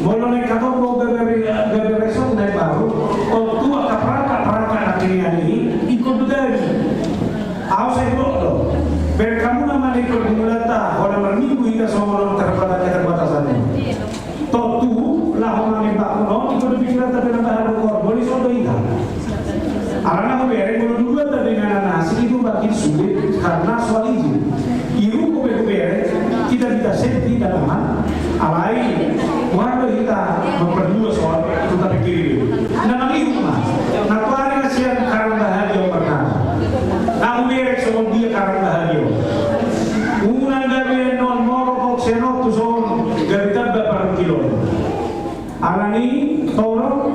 Molo naeng hatop do gabe, gabe resort na baru, on tu angka perangkat-perangkat na kini ani, ingkon do dadi. Au sai dok do. Berkamu nama di pergumulanta, holan marminggu hita songon on keterbatasan, keterbatasan. Tontu, laho mangembak on, ingkon do pikiran tapi nambah anu kor, boli soto hita. Alana hubereng molo dua tadi nana nasi itu makin sulit karena soal izin. Iruko pe hubereng, kita bisa safety dan aman. Alai, wanda hita memperluas soal, kita pikir. Na mangihut ma. Na tuari na sian Karang Bahagia pernah. Na hubereng songon dia Karang Bahagia. Unang gabe non morok sian on tu son gabe tamba parungkilon. Alani tolong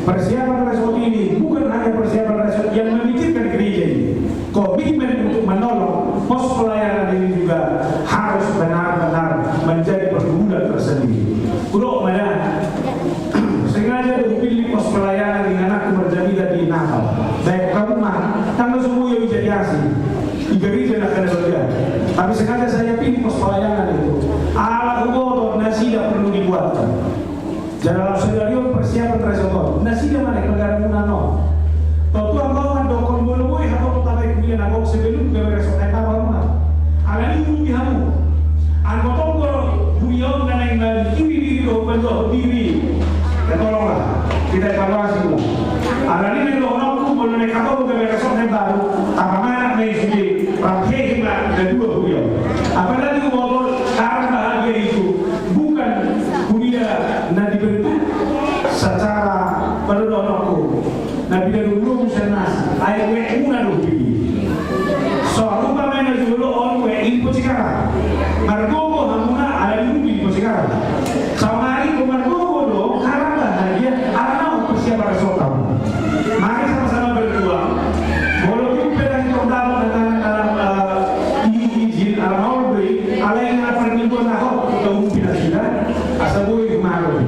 persiapan resort ini bukan hanya persiapan resort yang memikirkan gereja ini. Komitmen untuk menolong pos pelayanan ini juga harus benar-benar menjadi pergumulan tersendiri. Kulo mana sengaja do hupilih pos pelayanan di anakku berjamita di Natal. Baik kamu mah tanggal semua yang jadi asing di gereja nak kena kerja. Tapi sengaja saya pilih pos pelayanan itu. Ala huboto nasida perlu dikuatkan. Jala laos sadari on persiapan resort on. Nasida ma na i pagaramuna no. Tontu anggo mandokkon molo boi hatop tabai kuliah na gok sebelum gabe resort na i pagaramuna. Alani urupi hamu. Anggo tong molo huria on na naeng mamikiri diri dohot pandohot diri. Ya tolonglah kita evaluasi ulang. Alani na i dohononku molo na i hatop gabe resort na i baru. Tapamanat na i sude. Rap hehe ma na dua huria on. Apalagi umur Karang Bahagia itu. Bukan huria na dibentuk secara, pala dohononku, na pinadulu sian nasi, ai wekmuna do hupilih. So, umpamana jolo on wek Limpo Cikarang. Margogo hamuna ala di Limpo Cikarang. Saonari do margogo do, Karang Bahagia, ala naung persiapan resort hamuna. Mari sama-sama berjuang. Molo tung pe na i tong dapot na tangan dalam, eh, i-, izin, ala maol do i, alai na parmingguan na hot, tahu pinasida, asa boi mago.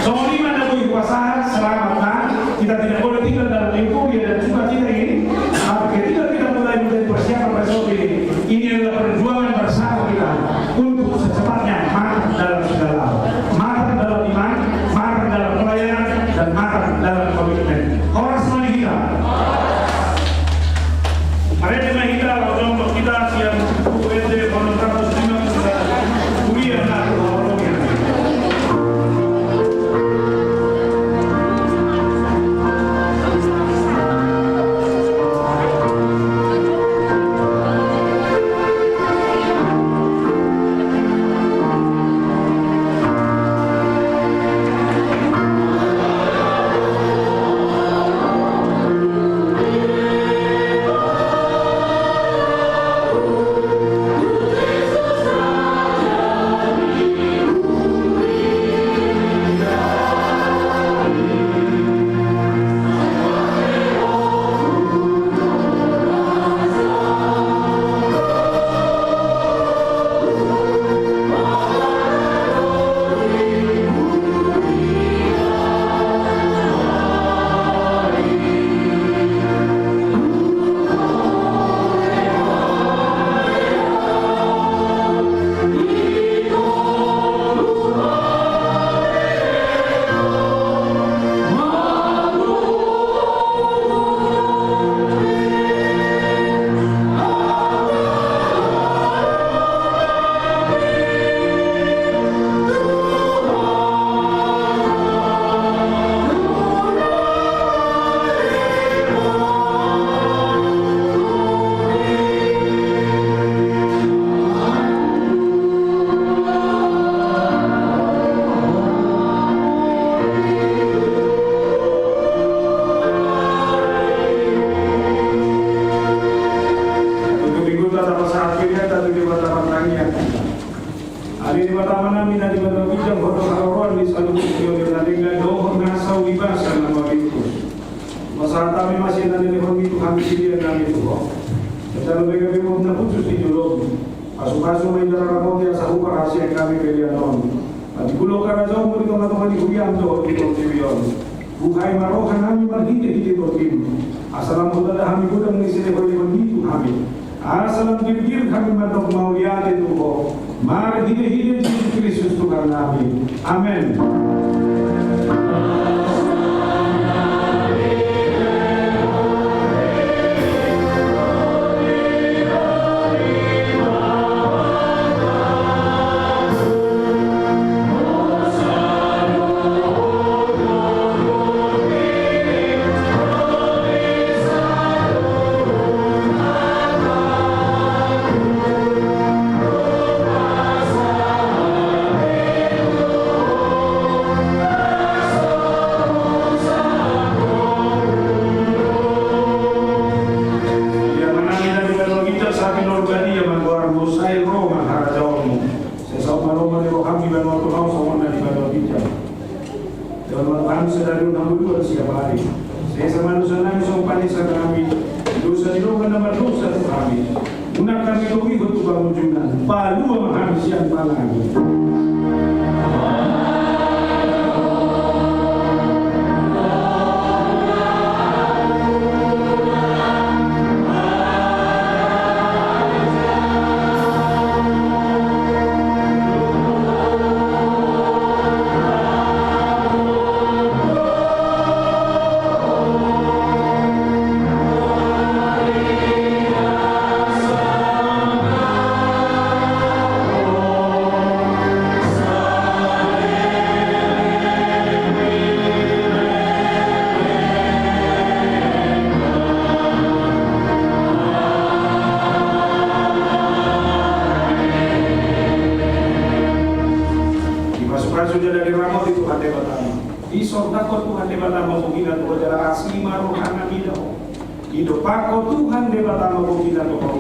Songon i ma na boi hupasahat, selamat ma. Kita tidak boleh tinggal dalam euforia dan sukacita ini. Tapi ketika kita mulai menjadi persiapan resort ini, ini adalah perjuangan bersama Debata Amanami na di banua ginjang, Ho do haroroan ni saluhut sitiotio na denggan dohot na saur matua na maringkus. Pasahat hami ma sian na nilehon Ho tu hami silean nami tu Ho. Sai jalo ma gabe uap na hushus di joloM. Pasupasu ma inna ramoM i asa huparhaseang hami pelean on. Patibulhon harajaonMu di tongatonga ni huriaM dohot di portibi on. Buhai ma roha nami marhitehite TondiM, asa lam hutanda hami godang ni silehonlehonMi tu hami, asa lam girgir hami mandok mauliate tu Ho marhitehite Jesus Kristus Tuhan nami. Amen. Ia manami na di banua ginjang, sai pinarbadia ma goarMu, sai ro ma harajaonMu. Sai saut ma lomo ni rohaM di banua tonga on songon na di banua ginjang. Jalo ma tu hami sadari on hangoluan siapari. Sesa ma dosa nami songon panesanami dosa ni dongan na mardosa tu hami. Unang hami togihon tu pangunjunan. Palua ma hami sian pangago. Dipasupasu jala diramoti Tuhan Debatama. Disornahon Tuhan Debatama bogina tu ho jala asi ma rohana mida ho. Didompakhon Tuhan Debatama bogina tu ho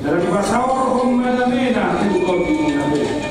jala dipasaorhon ma damena tu ho di muna be.